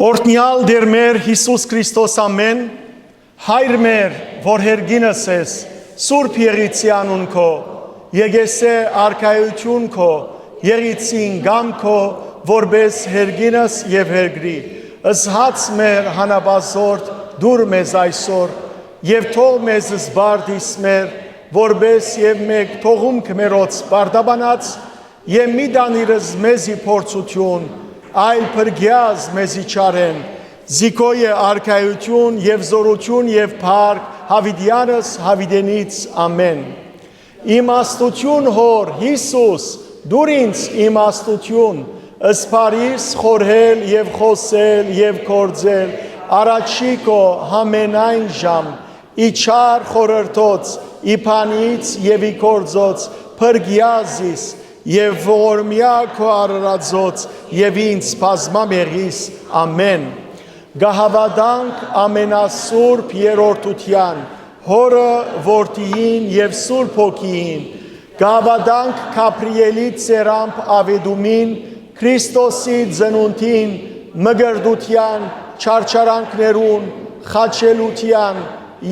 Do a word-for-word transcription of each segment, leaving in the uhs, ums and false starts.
Օրհնեալ Տէր մեր Յիսուս Քրիստոս, ամէն։ Հայր մեր, որ հերկինս ես, սուրբ եղիցի անուն քո, եկեսէ արքայութիւն քո, եղիցին կամ քո, որպես հերկինս եւ հերկրի, զհաց մեր հանապազորդ դուր մեզ այսօր, եւ թող մեզ զբարդիս մեր, որպես եւ մեկ թողում քմերոց պարտաբանած, եւ մի տանիրս մեզի փորձութիւն, այլ փրկեազ մեզի չարէն, զիքոյ է արքայութիւն եւ զորութիւն եւ փառք Յաւիտեանս Յաւիտենից, ամէն։ Իմաստութիւն Հօր, Յիսուս, դուր ինձ իմաստութիւն, սփարիս խորհել եւ խօսել եւ գործել, առաջի քո համենայն ժամ, ի չար խորհրդոց, ի բանից եւ ի գործոց, փրկեա զիս, եւ ողորմեա քո արարածոց, եւ ինձ բազմամեղիս, ամէն։ Կը հաւատանք ամենասուրբ երրորդութեան, Հօրը, Որդիին եւ Սուրբ Հոգիին, կը հաւատանք Գաբրիէլի ծերամբ աւետումին, Քրիստոսի ծնունդին, մկրտութեան, չարչարանքներուն, խաչելութեան,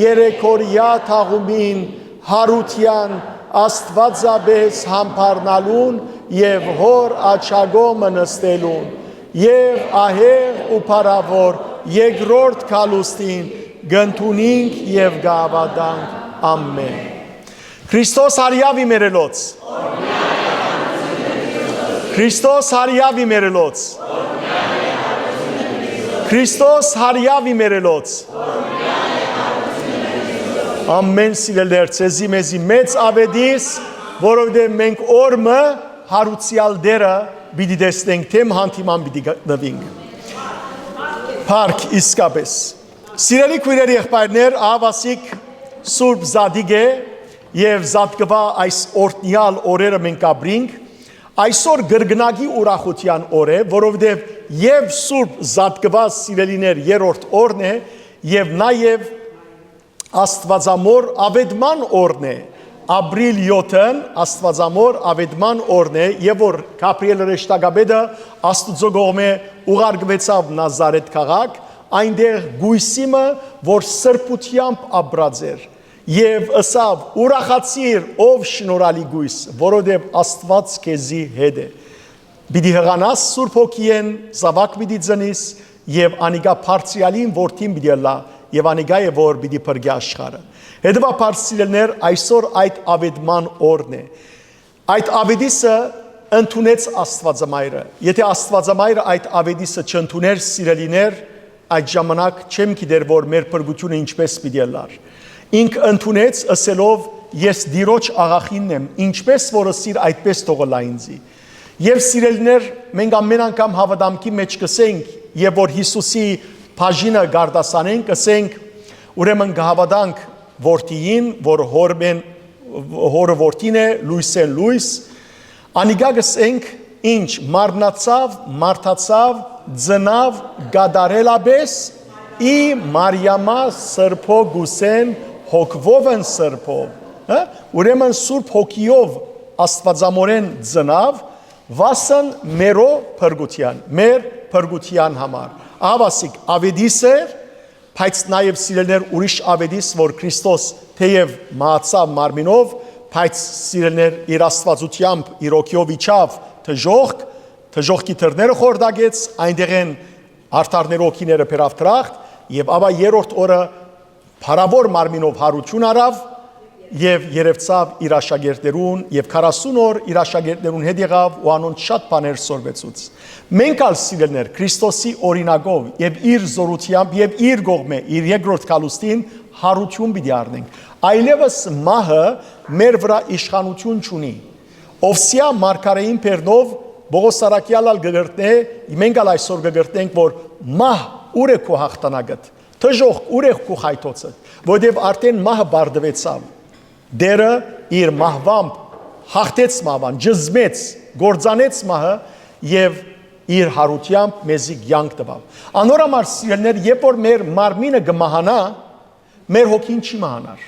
երեքօրեայ թաղումին, յարութեան, Աստուածապէս յամբարնալուն եւ Հօր աջակողմը նստելուն, եւ ահեղ ու փառաւոր երկրորդ գալուստին կ'ընդունինք եւ կ'հաւատանք։ Ամէն։ Քրիստոս հարիաւ իմերելոց։ Քրիստոս հարիաւ իմերելոց։ Քրիստոս հարիաւ իմերելոց։ Ամէն, սիրելիներ, ձեզի մեզի մեծ աւետիս, որովհետեւ մենք օր մը յարուցեալ Տէրը պիտի տեսնենք, դէմ հանդիման պիտի գտնուինք։ Փառք, իսկապէս։ Սիրելի քոյրեր, եղբայրներ, ահա ասիկ Սուրբ Զատիկ է եւ Զատկուայ այս օրհնեալ օրերը մենք ապրինք։ Այսօր կրկնակի ուրախութեան օր է, որովհետեւ եւ Սուրբ Զատկուայ, սիրելիներ, երրորդ օրն է, եւ նաեւ Աստուածամոր աւետման օրն է։ Ապրիլ յոթը Աստուածամոր աւետման օրն է, եւ որ Գաբրիէլ հրեշտակապետը Աստուծոյ կողմէ ուղարկուեցաւ Նազարեթ քաղաք, այնտեղ կոյսի մը, որ սրբութեամբ ապրած էր, եւ ըսաւ. «Ուրախացիր, ով շնորհալի կոյս, որովհետեւ Աստուած քեզի հետ է։ Պիտի յղանաս Սուրբ Հոգիէն, զաւակ պիտի ծնիս, եւ անիկա Բարձրեալին որդին պիտի ըլլայ, եւ անիկա է, որ պիտի փրկէ աշխարհը»։ Հետեւաբար, սիրելիներ, այսօր այդ աւետման օրն է։ Այդ աւետիսը ընդունեց Աստուածամայրը։ Եթե Աստուածամայրը այդ աւետիսը չընդուներ, սիրելիներ, այդ ժամանակ չեմ գիտեր, որ մեր փրկութիւնը ինչպէս պիտի ըլլար։ Ինք ընդունեց, ըսելով. «Ես Տիրոջ աղախինն եմ, ինչպէս որ ըսիր, այդպէս թող ըլլայ ինձի»։ Եւ, սիրելիներ, մենք ամէն անգամ հաւատամքի մէջ կ'ըսենք, եւ որ Յիսուսի բաժինը կ'արտասանենք, կ'ըսենք. «Ուրեմն կը հաւատանք Որդիին, որ Հօրմէն, Հօրը Որդին է, լոյսէն լոյս»։ Անիկա կ'ըսենք. «Ինչ, մարմնացաւ, մարդացաւ, ծնաւ, կատարելապէս, ի Մարիամա սրբոյ կուսեն, հոգուովն սրբով»։ Հա՞։ Ուրեմն Սուրբ Հոգիով Աստուածամորեն ծնաւ, վասն մերո փրկութեան, մեր փրկութեան համար։ Ահա ասիկ, աւետիս էր, բայց նաեւ, սիրելիներ, ուրիշ աւետիս, որ Քրիստոս թէեւ մահացաւ մարմինով, բայց, սիրելիներ, իր Աստուածութեամբ, իր հոգիով իջաւ դժոխք, դժոխքի դռները խորտակեց, այնտեղէն արդարներու հոգիները բերաւ դրախտ, եւ ապա երրորդ օրը փառաւոր մարմինով յարութիւն առաւ եւ երեւցաւ իր աշակերտներուն, եւ քառասուն օր իր աշակերտներուն հետ եղաւ ու անոնց շատ բաներ սորվեցուց։ Մենք ալ, սիրելիներ, Քրիստոսի օրինակով եւ իր զօրութեամբ եւ իր կողմէ, իր երկրորդ գալուստին յարութիւն պիտի առնենք։ Այլեւս մահը մեր վրայ իշխանութիւն չունի։ Ովսեայ մարգարէին բերնով Պօղոս Սարակեալ ալ կը կրթնէ, մենք ալ այսօր կը կրթնենք, որ մահ, ո՞ւր է քու յաղթանակդ, դժոխք, ո՞ւր է քու խայթոցդ, որտեւ արդէն մահը պարտուեցաւ։ Տէրը իր մահուամբ յաղթեց մահուան, ճզմեց, կործանեց մահը եւ իր յարութեամբ մեզի կեանք տուաւ։ Անոր համար, սիրելիներ, երբ որ մեր մարմինը կը մահանայ, մեր հոգին չի մահանար։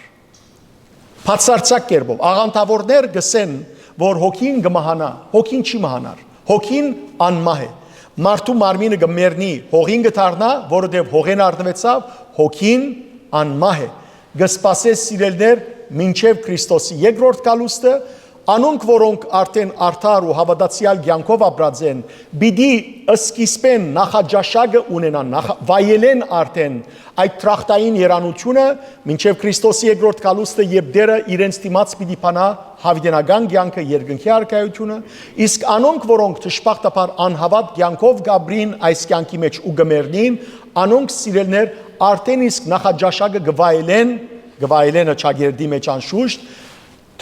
Բացարձակ կերպով, աղանդավորներ կ'ըսեն, որ հոգին կը մահանայ, հոգին չի մահանար, հոգին անմահ է, մարդու մարմինը կը մեռնի, հողին կը դառնայ, որովհետեւ հողէն առնուեցաւ, հոգին անմահ է։ Կը սպասէ, սիրելիներ, մինչեւ Քրիստոսի երկրորդ գալուստը, անոնք, որոնք արդէն արդար ու հաւատացեալ կեանքով ապրած են, պիտի սկիզբէն նախաճաշակը ունենան, նախ-, վայելեն արդէն այդ դրախտային երանութիւնը, մինչեւ Քրիստոսի երկրորդ գալուստը, երբ Տէրը իրենց դիմաց պիտի բանայ յաւիտենական կեանքը, երկնքի առաքայութիւնը, իսկ անոնք, որոնք դժբախտաբար անհաւատ կեանքով կ'ապրին այս կեանքի մէջ ու կը մեռնին, անոնք, սիրելիներ, արդէն իսկ նախաճաշակը կը վայելեն, կը վայելեն ը Չակերտի մէջ անշուշտ,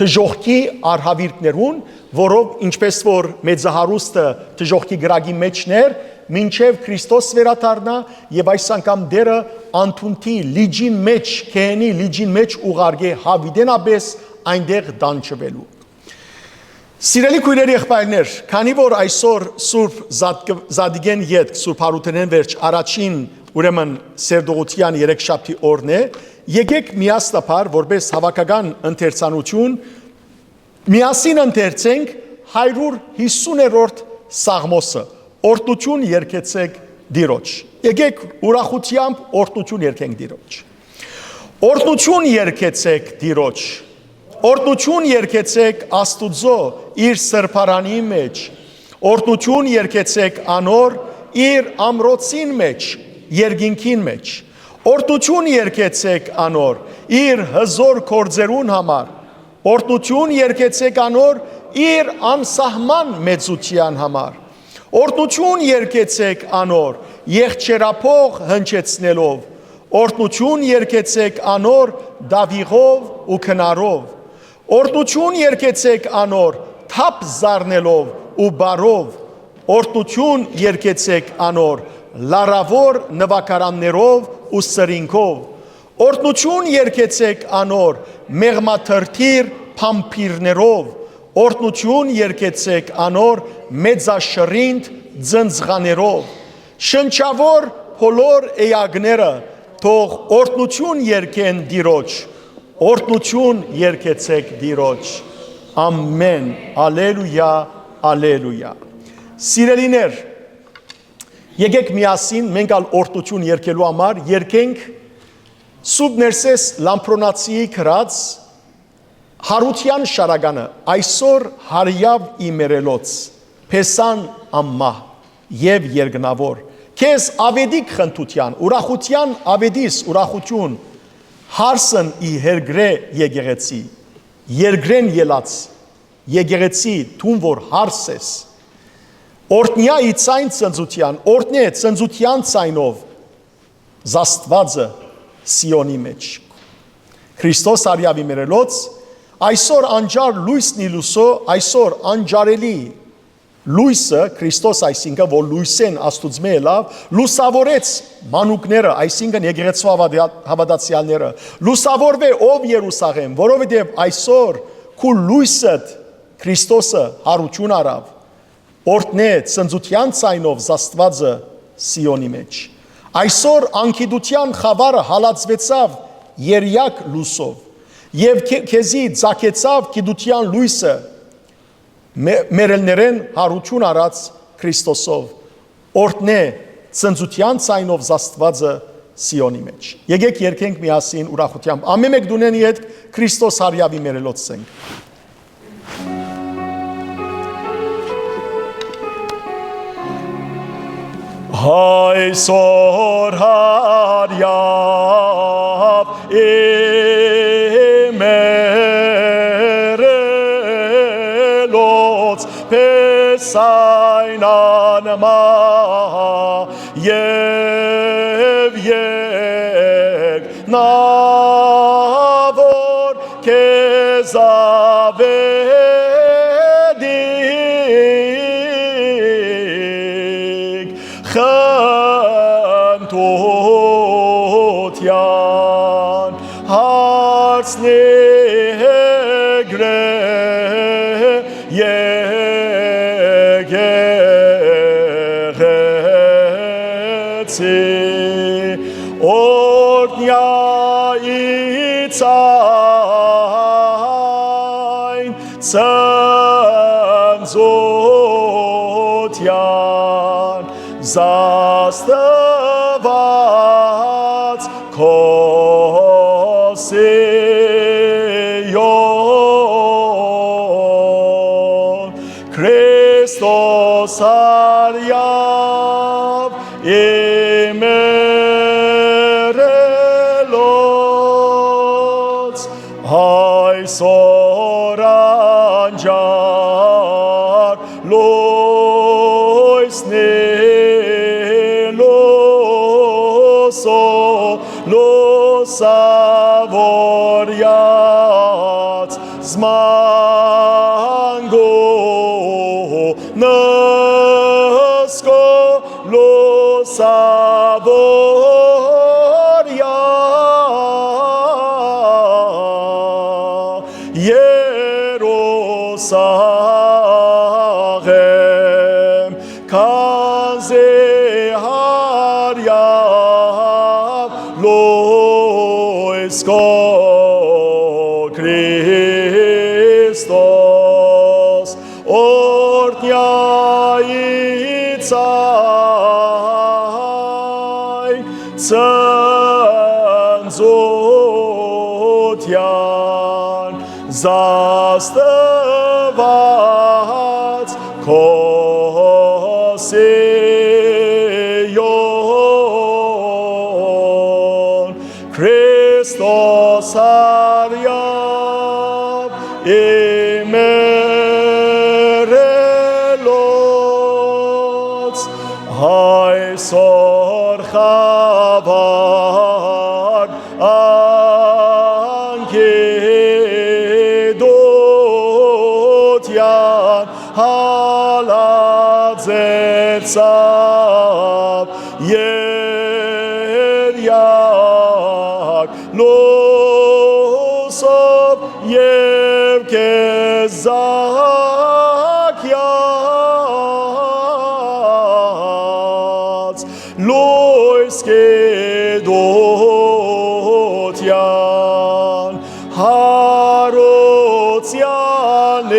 դժոխքի արհաւիրքներուն, որով, ինչպես որ մեծահարուստը դժոխքի կրակի մէջն էր, մինչեւ Քրիստոս վերադառնայ եւ այս անգամ Տէրը անդունդի լիճին մէջ, գեհենի լիճին մէջ ուղարկէ յաւիտենապէս այնտեղ տանջուելու։ Սիրելի քոյրեր, եղբայրներ, քանի որ այսօր Սուրբ Զատկ-, Զատիկէն ետք, Սուրբ Յարութենէն վերջ առաջին, ուրեմն սերտողութեան երեքշաբթի օրն է, եկէք միասնաբար, որպես հաւաքական ընթերցանութիւն, միասին ընթերցենք հարիւր յիսուներորդ Սաղմոսը. «Օրհնութիւն երգեցէք Տիրոջ»։ Եկէք ուրախութեամբ օրհնութիւն երգենք Տիրոջ։ Օրհնութիւն երգեցէք Տիրոջ։ Օրհնութիւն երգեցէք Աստուծոյ իր սրբարանի մէջ։ Օրհնութիւն երգեցէք անոր իր ամրոցին մէջ, երկինքին մէջ։ Օրհնութիւն երգեցէք անոր իր հզօր գործերուն համար։ Օրհնութիւն երգեցէք անոր իր անսահման մեծութեան համար։ Օրհնութիւն երգեցէք անոր եղջերափող հնչեցնելով։ Օրհնութիւն երգեցէք անոր դաւիղով ու քնարով։ Օրհնութիւն երգեցէք անոր թափ զարնելով ու բարով։ Օրհնութիւն երգեցէք անոր լարաւոր նուագարաններով ու սրինգով։ Օրհնութիւն երգեցէք անոր մեղմաթրթիր փամփիրներով։ Օրհնութիւն երգեցէք անոր մեծաշռինդ ձնձղաներով։ Շնչաւոր բոլոր էակները թող օրհնութիւն երգեն Տիրոջ։ Օրհնութիւն երգեցէք Տիրոջ։ Ամեն։ Ալելուիա, ալելուիա։ Սիրելիներ, եկէք միասին մենք ալ օրհնութիւն երգելու համար երգենք Սուրբ Ներսէս Լամբրոնացիի գրած Յարութեան շարականը. «Այսօր յարեաւ ի մերելոց, Փեսան անմահ եւ երկնաւոր, քեզ աւետիք խնդութեան, ուրախութեան աւետիս ուրախութիւն, հարսն ի երկրէ եկեղեցի, երկրէն ելած եկեղեցի, դուն որ հարս ես, օրհնեա ի ցայն ցնծութեան, օրհնէ ցնծութեան ցայնով զաստուածը Սիոնի մէջ»։ Քրիստոս յարեաւ ի մերելոց, այսօր անճար լոյսն ի լուսոյ, այսօր անճարելի լոյսը, Քրիստոս, այսինքն, որ լոյսէն Աստուծմէ ելաւ, լուսաւորեց մանուկները, այսինքն, եկեղեցու հաւատա-, հաւատացեալները, լուսաւորուէ, ով Երուսաղէմ, որովհետեւ այսօր քու լոյսդ, Քրիստոսը, յարութիւն առաւ, օրհնէ ցնծութեան ցայնով զաստուածը Սիոնի մէջ։ Այսօր անգիտութեան խաւարը հալածուեցաւ եռեակ լուսով, եւ քե-, քեզի ծագեցաւ գիտութեան լոյսը, մե-, մերելներէն յարութիւն առած Քրիստոսով, օրհնէ ցնծութեան ցայնով զաստուածը Սիոնի մէջ։ Եկէք երգենք միասին ուրախութեամբ։ Ամէն մէկ դունեն ետք «Քրիստոս յարեաւ ի մերելոց» զենք։ Այսօր յարեաւ ի մերելոց, Փեսան անմահ եւ երկնաւոր, քեզ աւետիք խնդութեան, հարսն երկրէ եկեղեցի, օրհնեա ի ցայն ցնծութեան, Աստուած քո Սիոն, Քրիստոս արեաւ իմերելոց, այսօր անջար լոյսնի լուսո լուսաւորեաց զմանգունս քո լուսաւորեա Երուսաղէմ, քանզի արեաւ լոյս քո Քրիստոս, օրհնեայից այն ծնծութեան զաստուած քո Սիոն, Քրիստոս արեաւ իմերելոց, այսօր խաւար անգիտութեան հալածեցաւ, երեակ լուսով եւ քեզ զակյած լոյս գիտութեան Յարութեան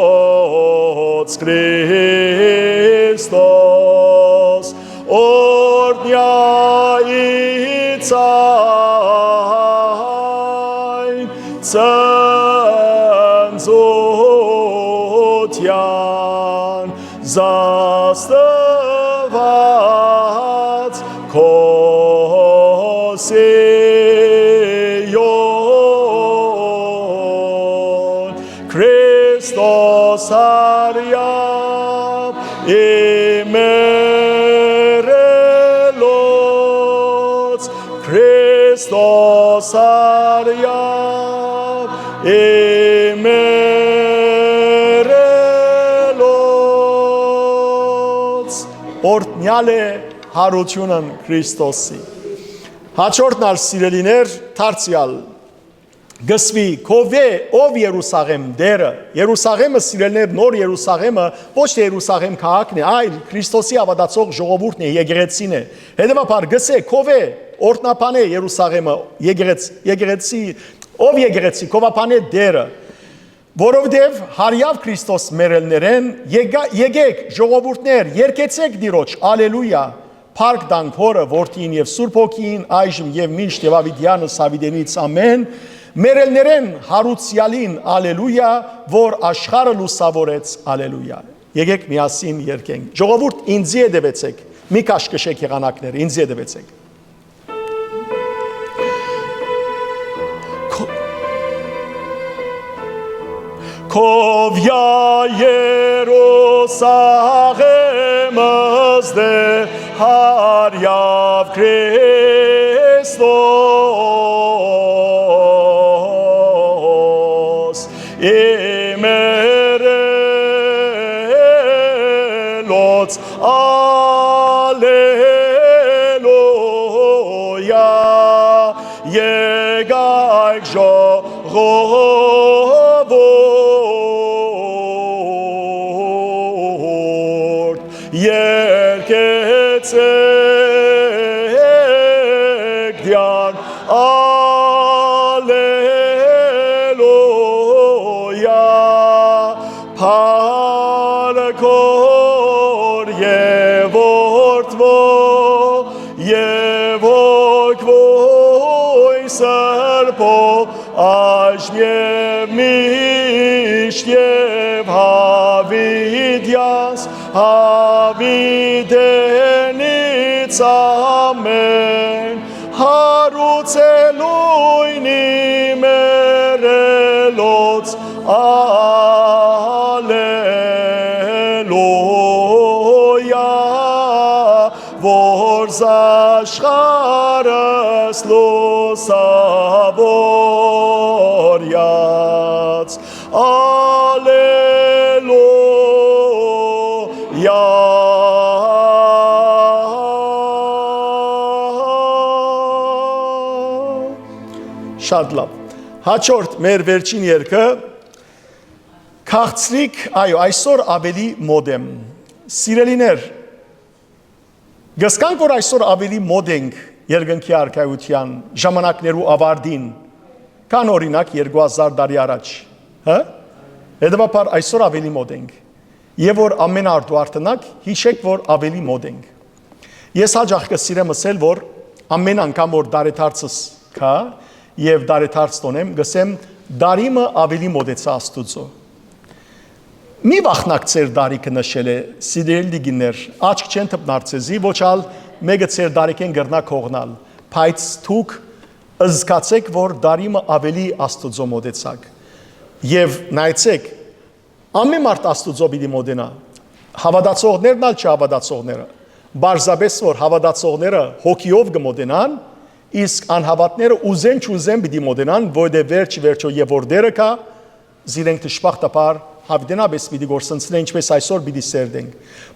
իմերելոց Քրիստոս, օրհնեայից այն ծնծութեան զաստուած քո Սիոն, Քրիստոս արեաւ իմերելոց, Քրիստոս արեաւ իմերելոց, օրհնեալ է յարութիւնն Քրիստոսի։ Հաջորդն ալ, սիրելիներ, դարձեալ կսուի քովէ, ով Երուսաղէմ դերը։ Երուսաղէմը, սիրելիներ, նոր Երուսաղէմը ոչ թէ Երուսաղէմ քաղաքն է, այլ Քրիստոսի հաւատացող ժողովուրդն է, եկեղեցին է։ Հետեւաբար կսէ քովէ, օրհնաբանէ Երուսաղէմը, եկեղեց-, եկեղեցի, ով եկեղեցի, քովաբանէ դերը, որովհետեւ արեաւ Քրիստոս մեռելներէն, եկա-, եկէք, ժողովուրդներ, երգեցէք Տիրոջ, ալելույա, փառք տանք Հօրը, Որդիին եւ Սուրբ Հոգիին, այժմ եւ մինչ տեւաւիտեանս յաւիտենից, ամէն, մեռելներէն յարուցեալին, ալելույա, որ աշխարհը լուսաւորեց, ալելույա։ Եկէք միասին երգենք։ Ժողովուրդ, ինծի հետեւեցէք, մի քաշքշէք եղանակներ, ինծի հետեւեցէք։ Քո-, քովեայ Երուսաղէմս դե արեաւ Քրիստոս, իմերելոց, ալելույա, եկայք ժողովուրդ, երգեցէք Տեան, ալելույա, փա- Քոր եւ որդւոյ եւ հոգւոյ սրբոյ, այժմ եւ միշտ եւ յաւիտեանց, յաւիտենից ամէն, յարուցելոյնի մեռելոց, ալելոյա, որ զաշխարհս լուսաւորեաց, ալելոյա։ Շատ լավ։ Հաջորդ մեր վերջին երգը, քաղցրիկ, այո, այսօր ավելի մոտ եմ։ Սիրելիներ, գսկանք, որ այսօր ավելի մոտ ենք երկնքի արքայութեան, ժամանակներու ավարտին, քան, օրինակ, երկու հազար տարի առաջ, հա՞։ Հետևաբար այսօր ավելի մոտ ենք։ Եւ որ ամէն արտու արդնակ, յիշեք, որ ավելի մոտ ենք։ Ես հաճախ կը սիրեմ ըսել, որ ամէն անգամ որ տարեդարձս գայ եւ տարեդարձ տոնեմ, կ'ըսեմ, «Տարի մը ավելի մոտեցայ Աստուծոյ»։ Մի վախնաք ձեր տարիքը նշելէ, սիրելի տիկիններ, աչք չեն թփնար ձեզի, ոչ ալ մէկը ձեր տարիքէն կրնայ կողնալ, բայց դուք զգացէք, որ տարի մը ավելի Աստուծոյ մոտեցաք։ Եւ նայեցէք, ամէն մարդ Աստուծոյ պիտի մոտենայ, հաւատացողներն ալ, չհաւատացողները։ Պարզապէս որ հաւատացողները հոգիով կը մոտենան, իսկ անհաւատները ուզեն չուզեն պիտի մոտենան, որովհետեւ վերջ վերջոյ եւ որ Տէրը գայ, զիրենք դժբախտաբար յաւիտենապէս պիտի կորսնցնէ, ինչպէս այսօր պիտի սերտենք։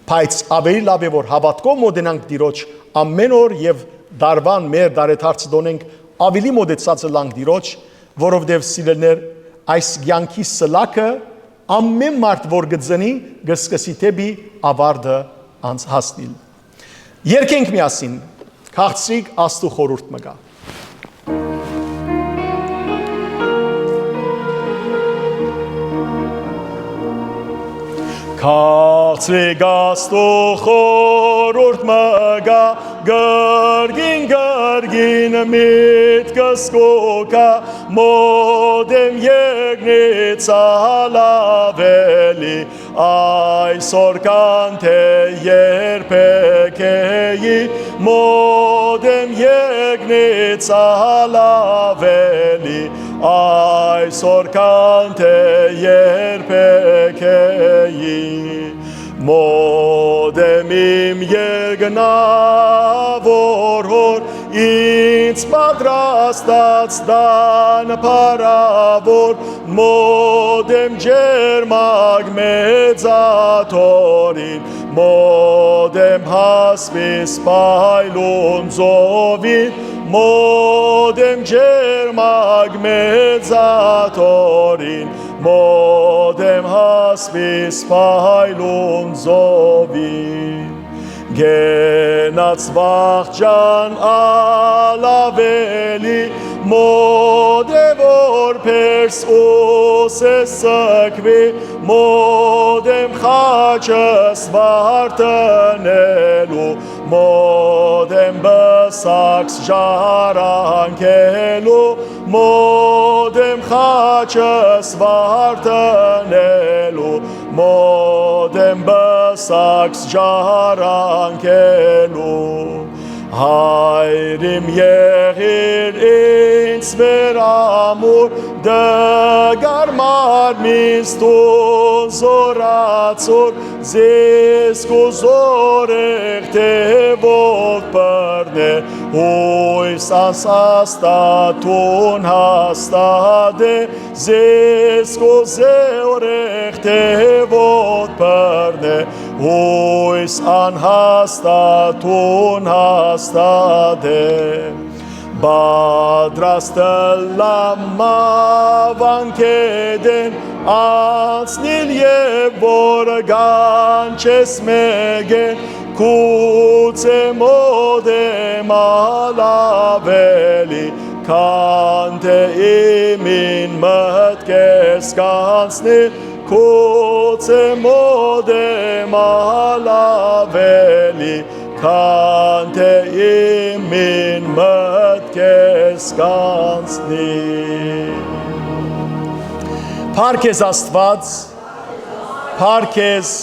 Բայց աւելի լաւ է, որ հաւատքով մոտենանք Տիրոջ ամէն օր եւ տարուան մեր տարեդարձը տոնենք, աւելի մոտեցած ըլլանք Տիրոջ, որովհետեւ, սիրելիներ, այս կեանքի սլաքը ամէն մարդ որ կը ծնի, կը սկսի դէպի աւարտը անց հասնիլ։ Երգենք միասին, քաղցրիկ Աստու խորհուրդ մը կայ։ Քաղցրիկ Աստու խորհուրդ մը կայ, կրկին, կրկին միտքս կու գայ, մոտ եմ երկնից ալ աւելի, այսօր քան թէ երբեք էի, մոտ եմ երկնից ալ աւելի, այսօր քան թէ երբեք էի։ Մոտ եմ իմ երկնաւոր Հօր, ինձ պատրաստած տան փառաւոր, մոտ եմ ջերմակ մեծ աթոռին, մոտ եմ հասպիս փայլուն ծովին, մոտ եմ ջերմակ մեծ աթոռին, մոտ եմ հասպիս փայլուն ծովին։ Գնաց վախճան ալ աւելի, մոտ է որ Պերս ուսս սքուի, մոտ եմ խաչս վարդնելու, մոտ եմ պսակս ժառանգելու, մոտ եմ խաչս վարդնելու, մոտ եմ պսակս ժառանգելու։ Հայր իմ, եղիր ինձ վեր ամուր, դգար մարմինս տուն զօրացուր, զիս կու զօրեղ թեւով բռնէ, յոյս անհաստատուն հաստատէ, զիս կու զօրեղ թեւով բռնէ, յոյս անհաստատուն հաստատէ։ Պատրաստ ըլլամ մաւան քեդէն անցնիլ եւ որ կանչես մէկէն, գուցէ մոտ եմ ալ աւելի, քան թէ իմին մտքէս կանցնի, գուցէ մոտ մալ աւելի, քան թէ իմին մտքէս կանցնի։ Փառք քեզ, Աստուած, փառք քեզ,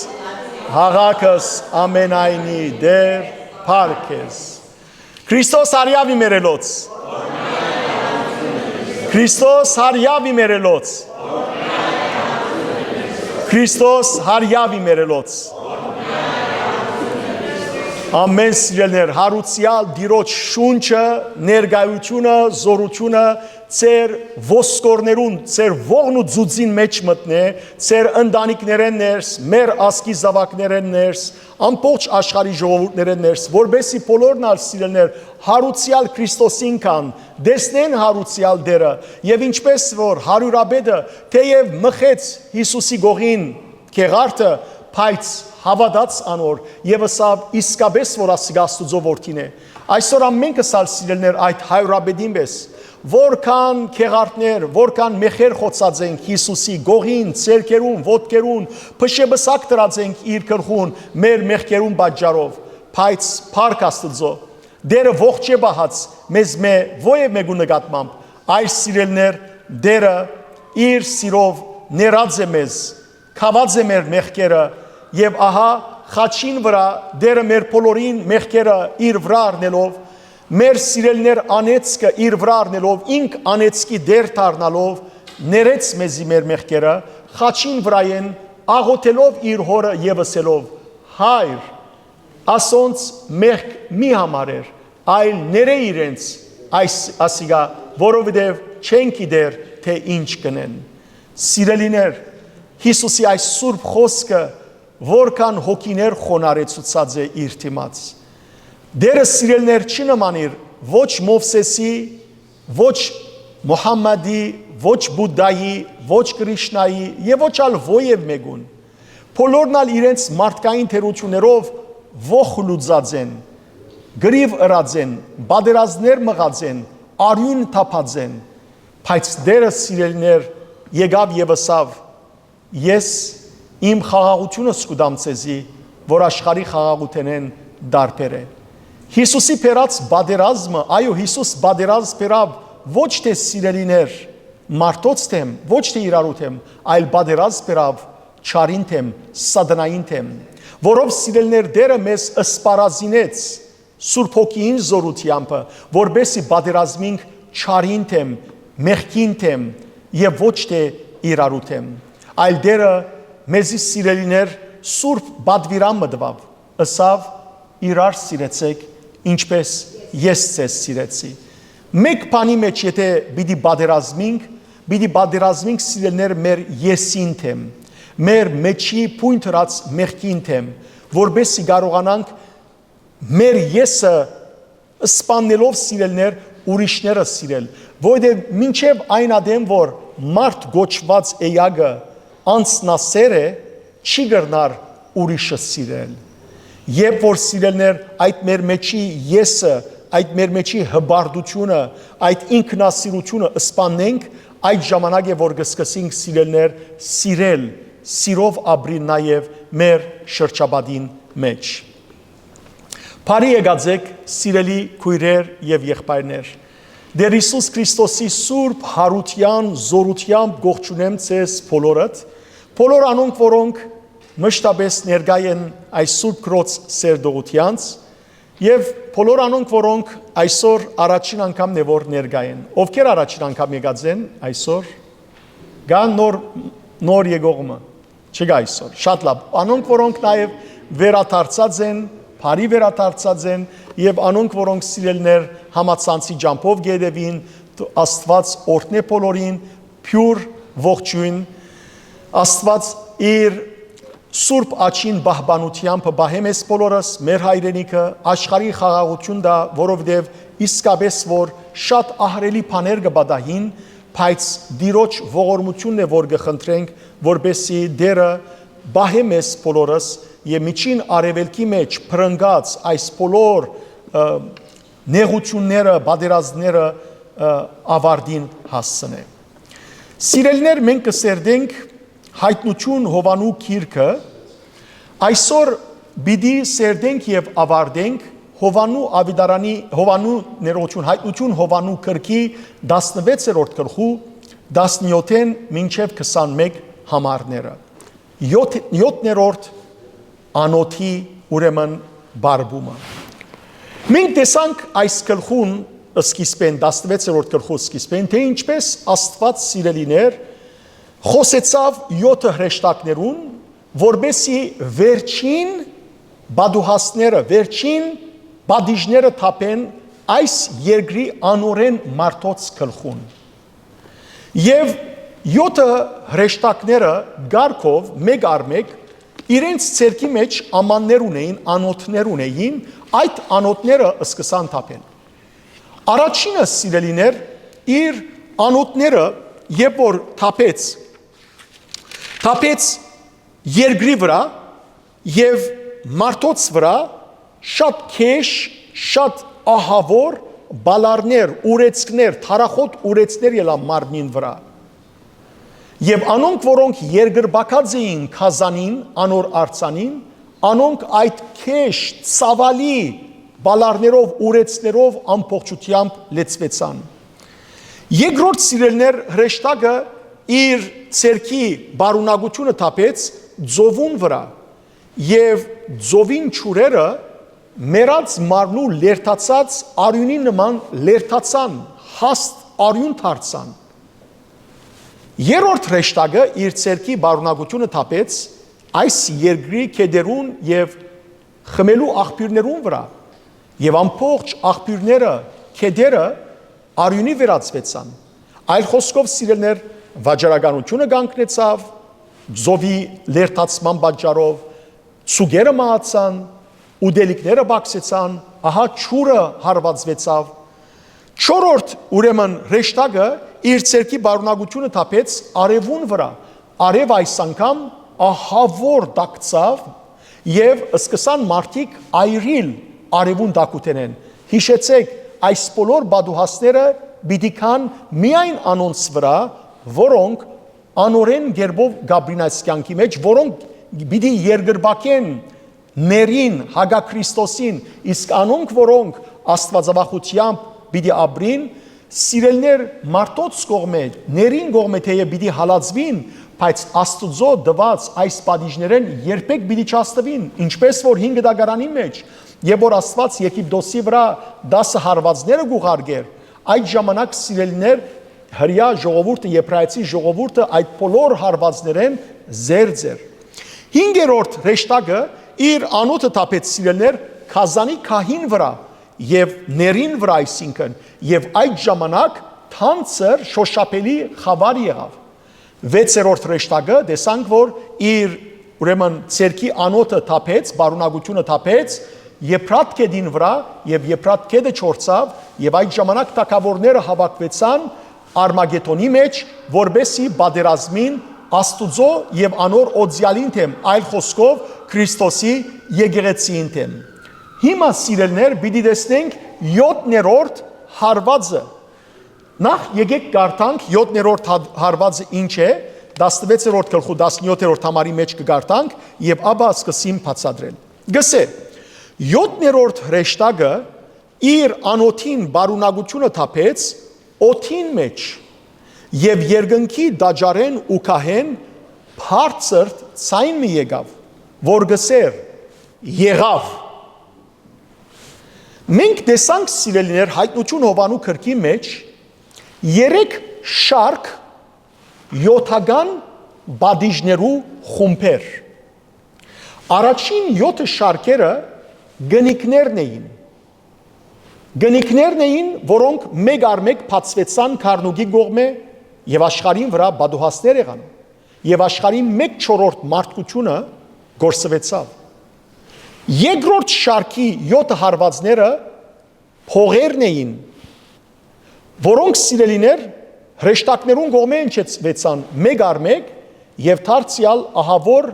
հաղակս ամենայնի Տէր, փառք քեզ։ Քրիստոս հարիաւ իմերելոց։ Քրիստոս հարիաւ իմերելոց։ Քրիստոս հարիաւ իմերելոց։ Ամեն սիրելներ, հարուցեալ Տիրոջ շունչը, ներկայությունը, զորությունը ձեր ոսկորներուն, ձեր ողն ու ձուծին մէջ մտնէ, ձեր ընտանիքներէն ներս, մեր ազգի զաւակներէն ներս, ամբողջ աշխարհի ժողովուրդներէն ներս, որպէսզի բոլորն ալ, սիրելներ, հարուցեալ Քրիստոսին կան, տեսնեն հարուցեալ Տէրը, եւ ինչպէս որ հարիւրապետը թէեւ մխեց Յիսուսի գողին գեղարդը, բայց հաւատաց անոր եւ ըսաւ. «Իսկապէս որ ասիկա Աստուծոյ որդին է»։ Այսօր ամենքս ալ, սիրելներ, այդ հարիւրապետին պէս, որքան գեղարդներ, որքան մեղեր խոցած ենք Յիսուսի գողին, ձեռքերուն, ոտքերուն, փշեպսակ դրած ենք իր գլխուն մեր մեղքերուն պատճառով, բայց փառք Աստուծոյ, Տէրը ողջ է պահած մեզմէ ո-, ո-, ևեթ մէկու նկատմամբ, այլ, սիրելներ, Տէրը իր սիրով ներած է մեզ, քաւած է մեր մեղքերը, եւ ահա խաչին վրայ Տէրը մեր բոլորին մեղքերը իր վրայ առնելով, մեր սիրելներ անեծքը իր վրայ առնելով, ինք անեծքի Տէր դառնալով, ներեց մեզի մեր մեղքերը, խաչին վրայէն աղօթելով իր Հօրը եւ ըսելով. «Հայր, ասոնց մեղք մի համարեր, այլ ներէ իրենց այս, ասիկա, որովհետեւ չեն գիտեր թէ ինչ կ'ընեն»։ Սիրելիներ, Յիսուսի այս սուրբ խօսքը որքան հոգիներ խոնարհեցուցած է իր դիմաց։ Տէրը, սիրելներ, չի նմանիր ոչ Մովսէսի, ոչ Մուհամմադի, ոչ Բուդդայի, ոչ Կրիշնայի եւ ոչ ալ ո-, ևեթ մէկուն։ Բոլորն ալ իրենց մարդկային թերութիւններով ոխ լուծած են, կռիւ ըրած են, պատերազմներ մղած են, արիւն թափած են, բայց Տէրը, սիրելիներ, եկաւ եւ ըսաւ. «Ես իմ խաղաղութիւնս կու տամ ձեզի, որ աշխարհի խաղաղութենէն տարբեր է»։ Յիսուսի բերած պատերազմը, այո, Յիսուս պատերազմ բերաւ ոչ թէ, սիրելիներ, մարդոց դէմ, ոչ թէ իրարու դէմ, այլ պատերազմ բերաւ չարին դէմ, սատանային դէմ, որով, սիրելիներ, Տէրը մեզ սպառազինեց Սուրբ Հոգիին զօրութեամբը, որպէսզի պատերազմինք չարին դէմ, մեղքին դէմ եւ ոչ թէ իրարու դէմ։ Այլ Տէրը մեզի, սիրելիներ, սուրբ պատուիրամը տուաւ, ըսաւ. «Իրար սիրեցէք, ինչպէս ես ձեզ սիրեցի»։ Մէկ բանի մէջ եթէ պիտի պատերազմինք, պիտի պատերազմինք, սիրելիներ, մեր եսին դէմ, մեր մէջի բոյն դրած մեղքին դէմ, որպէսզի կարողանանք մեր եսը սպաննելով, սիրելներ, ուրիշները սիրել, որովհետեւ մինչեւ այն ատեն որ մարդ կոչուած էակը անձնասեր է, չի կրնար ուրիշը սիրել։ Երբ որ, սիրելներ, այդ մեր մեջի եսը, այդ մեր մեջի հպարտությունը, այդ ինքնասիրությունը սպաննենք, այդ ժամանակ է որ կսկսենք, սիրելներ, սիրել, սիրով ապրիլ նաեւ մեր շրջապատին մէջ։ Բարի եկած եք, սիրելի քոյրեր եւ եղբայրներ։ Տէր Յիսուս Քրիստոսի սուրբ յարութեան զօրութեամբ կողջունեմ ձեզ բոլորդ, բոլոր անոնք, որոնք մշտապէս ներկայ են այս սուրբ Քրոց սերտողութեանց, եւ բոլոր անոնք, որոնք այսօր առաջին անգամն է, որ ներկայ են։ Ովքեր առաջին անգամ եկած են այսօր, կան նոր, նոր եկողը մը, չկա այսօր։ Շատ լավ։ Անոնք, որոնք նաեւ վերադարձած են, բարի վերադարձած են, եւ անոնք, որոնք, սիրելներ, համացանցի ճամբով կ'երևին, Աստուած օրհնէ բոլորին, բիւր ողջոյն, Աստուած իր սուրբ աջին պահպանութեամբը պահէ մեզ բոլորս, մեր հայրենիքը, աշխարհի խաղաղութիւն տայ, որովհետեւ իսկապէս որ շատ ահռելի բաներ կը պատահին, բայց Տիրոջ ողորմութիւնն է, որ կը խնդրենք, որպէսզի Տէրը պահէ մեզ բոլորս եւ Միջին Արեւելքի մէջ փրկած այս բոլոր, ը, նեղութիւնները, պատերազմները, ը, աւարտին հասցնէ։ Սիրելիներ, մենք կը սերտենք Յայտնութիւն Յովհաննու գիրքը, Այսօր պիտի սերտենք եւ աւարտենք Յովհաննու աւետարանի, Յովհաննու ներողություն, Հայտնութիւն Յովհաննու գրքի տասնվեցերորդ գլխու տասնեօթ մինչեւ քսանմեկ համարները։ Յոթ-, յոթերորդ անոթի, ուրեմն, բարբումը։ Մենք տեսանք այս գլխուն սկիզբէն, տասնվեցերորդ գլխու սկիզբէն, թէ ինչպէս Աստուած, սիրելիներ, խօսեցաւ յոթը հրեշտակներուն, որպէսզի վերջին պատուհասները, վերջին պատիժները թափեն այս երկրի անօրէն մարդոց գլխուն։ Եւ յոթը հրեշտակները կարգով, մէկ առ մէկ, իրենց ձեռքի մէջ ամաններ ունէին, անոթներ ունէին, այդ անոթները սկսան թափել։ Առաջինը, սիրելիներ, իր անոթները, երբ որ թափեց, թափեց երկրի վրայ եւ մարդոց վրայ, շատ քեշ, շատ ահաւոր բալարներ, ուրեցքներ, թարախոտ ուրեցքներ ելան մարմնին վրայ։ Եւ անոնք, որոնք երկրպագած էին գազանին, անոր արձանին, անոնք այդ քեշ, ցաւալի բալարներով, ուրեցքներով ամբողջութեամբ լեցուեցան։ Երկրորդ, սիրելիներ, հրեշտակը իր ձեռքի պարունակութիւնը թափեց ծովուն վրայ, եւ ծովին ջուրերը մեռած մարմնու լերթացած արիւնի նման լերթացան, հաստ արիւն դարձան։ Երրորդ հրեշտակը իր ձեռքի պարունակութիւնը թափեց այս երկրի գետերուն եւ խմելու աղբիւրներուն վրայ, եւ ամբողջ աղբիւրները, գետերը արիւնի վերածուեցան։ Այլ խօսքով, սիրելիներ, վաճառականութիւնը կանգնեցաւ, ծովի լերթացման պատճառով, ցուկերը մահացան, ուտելիքները պակսեցան, ահա ջուրը հարուածուեցաւ։ Չորրորդ, ուրեմն, հրեշտակը իր ձեռքի պարունակութիւնը թափեց արեւուն վրայ։ Արեւ այս անգամ ահաւոր տաքցաւ եւ սկսան մարդիկ այրիլ արեւուն տաքութենէն։ Յիշեցէք, այս բոլոր պատուհասները պիտի գան միայն անոնց վրայ, որոնք անօրէն կերպով կ'ապրին այս կեանքի մէջ, որոնք պիտի երկրպագեն ներին, հակա Քրիստոսին, իսկ անոնք, որոնք աստուածավախութեամբ պիտի ապրին, սիրելիներ, մարդոց կողմէ, ներին կողմէ թէեւ պիտի հալածուին, բայց Աստուծոյ տուած այս պատիժներէն երբեք պիտի չաստուին, ինչպէս որ հին կտակարանի մէջ, երբ որ Աստուած Եգիպտոսի վրայ տասը հարուածները կ'ուղարկէր, այդ ժամանակ, սիրելիներ, հրեայ ժողովուրդը, եբրայեցի ժողովուրդը այդ բոլոր հարուածներէն զերծ էր։ Հինգերորդ հրեշտակը իր անոթը թափեց, սիրելիներ, գազանի գահին վրայ եւ ներին վրայ, այսինքն, եւ այդ ժամանակ թանձր շոշափելի խաւար եղաւ։ Վեցերորդ հրեշտակը տեսանք, որ իր, ուրեմն, ձեռքի անոթը թափեց, պարունակութիւնը թափեց Եփրատ գետին վրայ, եւ Եփրատ գետը չորցաւ, եւ այդ ժամանակ թագաւորները հաւաքուեցան Արմագետոնի մէջ, որպէսզի պատերազմին Աստուծոյ եւ անոր օծեալին դէմ, այլ խօսքով, Քրիստոսի եկեղեցիին դէմ։ Հիմա, սիրելիներ, պիտի տեսնենք յոթերորդ հարուածը։ Նախ եկէք կարդանք յոթերորդ հա-, հարուածը ինչ է, տասնվեցերորդ գլխու տասնյոթերորդ համարի մէջ կը կարդանք եւ ապա սկսին բացատրել։ Գսե, յոթերորդ հրեշտակը իր անոթին պարունակութիւնը թափեց օդին մէջ, եւ երկնքի տաճարէն ու գահէն բարձր ձայն մը եկաւ, որ գսէր. «Եղաւ»։ Մենք տեսանք, սիրելիներ, Հայտնութիւն Յովհաննու գրքի մէջ երեք շարք յոթական պատիժներու խումբեր։ Առաջին յոթը շարքերը կնիկներն էին։ Կնիկներն էին, որոնք մէկ առ մէկ բացուեցան քառնուկի կողմէ եւ աշխարհին վրայ պատուհասներ եղան, եւ աշխարհի մէկ չորրորդ մարդկութիւնը կորսուեցաւ։ Երկրորդ շարքի յոթը հարուածները փողերն էին, որոնք, սիրելիներ, հրեշտակներուն կողմէ հնչեցուեցան մէկ առ մէկ, եւ դարձեալ ահաւոր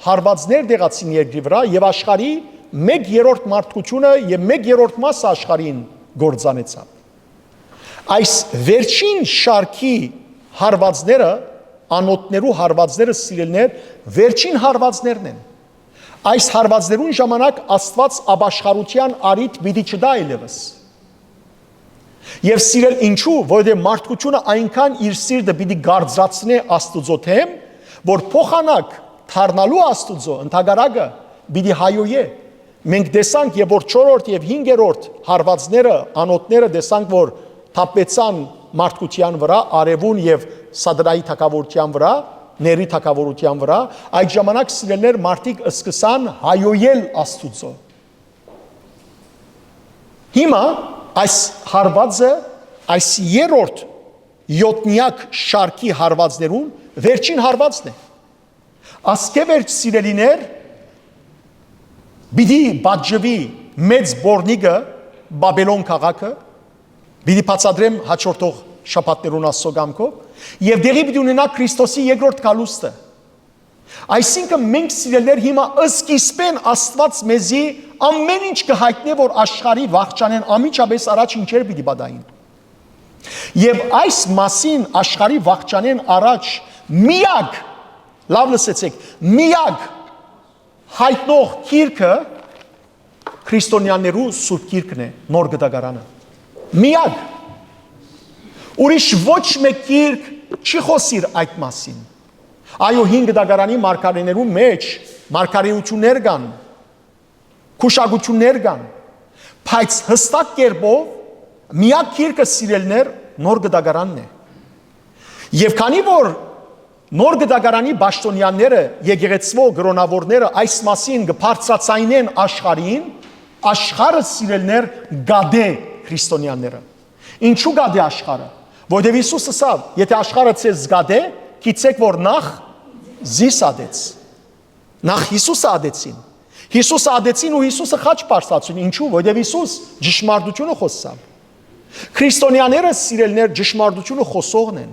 հարուածներ տեղացին երկրի վրայ, եւ աշխարհի մէկ երրորդ մարդկութիւնը եւ մէկ երրորդ մասը աշխարհին կործանեցաւ։ Այս վերջին շարքի հարուածները, անոթներու հարուածները, սիրելիներ, վերջին հարուածներն են։ Այս հարվածներուն ժամանակ Աստուած ապաշխարութեան առիթ պիտի չտայ այլեւս։ Եւ սիրել ինչու, որովհետեւ մարդկությունը այնքան իր սիրտը պիտի կարծրացնէ Աստուծոյ դէմ, որ փոխանակ դառնալու Աստուծոյ ընդհակառակը պիտի հայոյէ։ Մենք տեսանք, եւ որ չորրորդ եւ հինգերորդ հարվածները, անոթները տեսանք, որ թափվեցան մարդկության վրայ, արեւուն եւ Սատանայի թագաւորութեան վրայ, ների թագաւորութեան վրայ, այդ ժամանակ, սիրելիներ, մարդիկ սկսան հայոյել Աստուծոյ։ Հիմա այս հարվածը, այս երրորդ յոթնեակ շարքի հարվածներուն վերջին հարվածն է։ Ասկէ վերջ, սիրելիներ, պիտի պատժուի մեծ բորնիկը, Բաբելոն քաղաքը, պիտի բացատրեմ հաջորդող շաբաթներուն Աստուծոյ կամքով, եւ տեղի պիտի ունենայ Քրիստոսի երկրորդ գալուստը։ Այսինքն մենք, սիրելիներ, հիմա սկիզբէն Աստուած մեզի ամէն ինչ կը յայտնէ, որ աշխարհի վախճանէն անմիջապէս առաջ ինչեր պիտի պատահին։ Եւ այս մասին, աշխարհի վախճանէն առաջ, միակ, լաւ լսեցէք, միակ յայտնող գիրքը քրիստոնեաներու Սուրբ Գիրքն է, Նոր Կտակարանը։ Միակ։ Ուրիշ ոչ մէկ գիրք չի խօսիր այդ մասին։ Այո, Հին Կտակարանի մարգարէներու մէջ մարգարէութիւններ կան, գուշակութիւններ կան, բայց յստակ կերպով միակ գիրքը, սիրելիներ, Նոր Կտակարանն է։ Եւ քանի որ Նոր Կտակարանի պաշտօնեանները, եկեղեցւոյ կրօնաւորները այս մասին կը բարձրաձայնեն աշխարհին, աշխարհը, սիրելիներ, կատէ քրիստոնեաները։ Ինչու՞ կատէ աշխարհը։ Որովհետեւ Յիսուս ըսաւ. «Եթէ աշխարհը ձեզ կատէ, գիտցէք, որ նախ զիս ատեց»։ Նախ Յիսուսը ատեցին։ Յիսուսը ատեցին ու Յիսուսը խաչ բարձրացին։ Ինչու՞, որովհետեւ Յիսուս ճշմարտութիւնը խօսցաւ։ Քրիստոնեաները, սիրելիներ, ճշմարտութիւնը խօսողն են։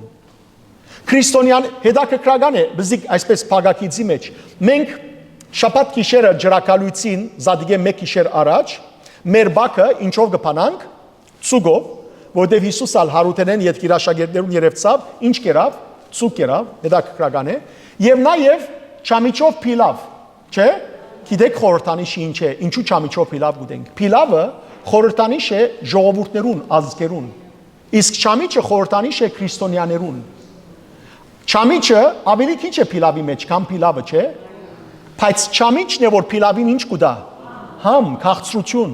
Քրիստոնեան հետաքրքրական է, բզիկ այսպես փակագիծի մեջ։ Մենք շաբաթ գիշերը ջրակալույցին, Զատիկէ մէկ գիշեր առաջ, մեր բակը ինչով կը բանանք, ծուկով, որտեղ Յիսուս ալ Հարութենէն ետք իր աշակերտներուն երևցաւ, ինչ կերաւ, ծուկ կերաւ, հետաքրքրական է, եւ նաեւ չամիչով փիլաւ, չէ՞։ Գիտեք խորհրդանիշը ինչ է, ինչու չամիչով փիլաւ կուտենք։ Փիլավը խորհրդանիշ է ժողովուրդներուն, ազգերուն, իսկ չամիչը խորհրդանիշ է քրիստոնեաներուն։ Չամիչը ավելի քիչ է փիլավի մեջ, քան փիլավը, չէ՞։ Բայց չամիչն է, որ փիլավին ինչ կու տայ։ Համ, քաղցրութիւն։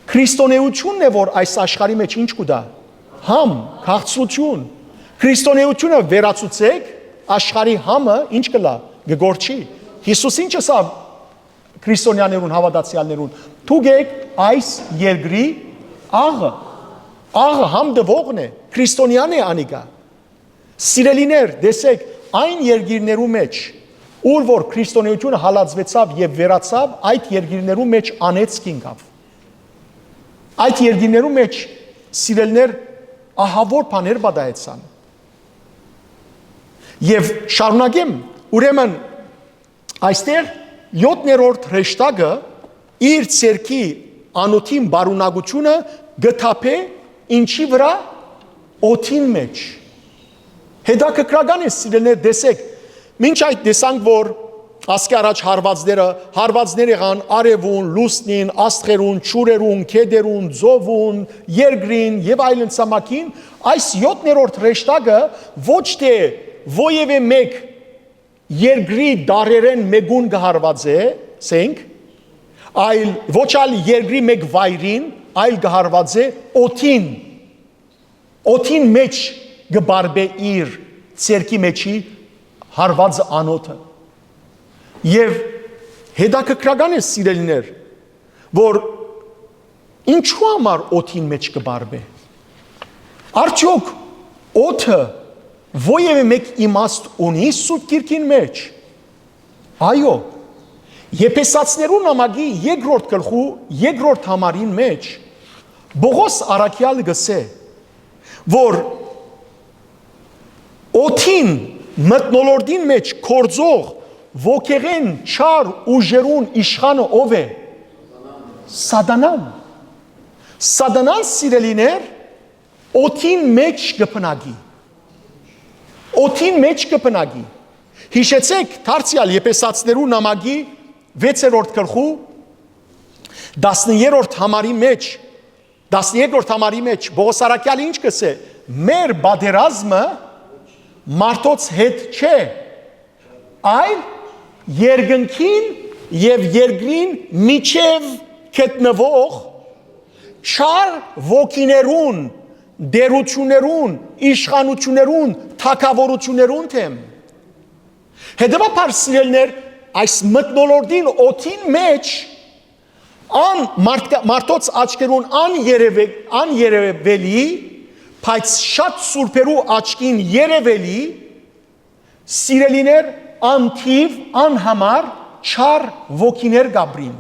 Քրիստոնեութիւնն է, որ այս աշխարհի մեջ ինչ կու տայ։ Համ, քաղցրութիւն։ Քրիստոնեութիւնը վերացուցեք, աշխարհի համը ինչ կ'ըլլայ, կը կորչի։ Յիսուս ինչ ըսաւ քրիստոնեաներուն, հաւատացեալներուն. «Դուք էք այս երկրի աղը»։ Աղը համ տուողն է, քրիստոնեան է անիկա։ Սիրելիներ, տեսեք, այն երկիրներու մեջ, ուր որ քրիստոնեութիւնը հալածուեցաւ եւ վերացաւ, այդ երկիրներու մեջ անեծք ինկաւ։ Այդ երկիրներու մեջ, սիրելիներ, ահաւոր բաներ պատահեցան։ Եւ շարունակեմ, ուրեմն, այստեղ յոթներորդ հրեշտակը իր ձեռքի անոթին պարունակութիւնը կը թափէ ինչի վրայ, օդին մեջ։ Հետաքրքրական է, սիրելիներ, տեսեք, մինչ այդ տեսանք, որ ասկէ առաջ հարվածները, հարվածներ եղան արեւուն, լուսնին, աստղերուն, ջուրերուն, գետերուն, ծովուն, երկրին եւ այլն ցամաքին, այս յոթներորդ հրեշտակը ոչ թէ որեւէ մէկ երկրի տարրերէն մէկուն կը հարվածէ, սենք, այլ ոչ ալ երկրի մէկ վայրին, այլ կը հարվածէ օդին, օդին մեջ կը բարբէ իր ձեռքի մեջի հարվածը անոթը։ Եւ հետաքրքրական է, սիրելիներ, որ ինչու համար օդին մեջ կը բարբէ։ Արդյոք օդը որեւէ մէկ իմաստ ունի Սուրբ Գիրքին մեջ։ Այո, Եփեսացիներու նամակի երկրորդ գլխու երկրորդ համարին մեջ Պողոս առաքեալ կ'ըսէ, որ օդին մթնոլորտին մեջ գործող ոգեղէն չար ուժերուն իշխանը ո՞վ է։ Սատանան։ Սատանան, սիրելիներ, օդին մեջ կը բնակի։ Օդին մեջ կը բնակի։ Յիշեցեք, դարձեալ Եփեսացիներու նամակի վեցերորդ գլխու տասներկրորդ համարի մեջ, տասներկրորդ համարի մեջ Պողոս առաքեալը ինչ կ'ըսէ։ Մեր պատերազմը մարդոց հետ չէ, այլ երկնքին եւ երկրին միջեւ գտնուող չար ոգիներուն, տէրութիւններուն, իշխանութիւններուն, թագաւորութիւններուն դէմ։ Հետեւաբար, սիրելիներ, այս մթնոլորտին օդին մեջ ան մարդկա-, մարդոց աչքերուն աներևե-, աներևելի, բայց շատ սուրբերու աչքին երևելի, սիրելիներ, անթիւ, անհամար չար ոգիներ կ'ապրին։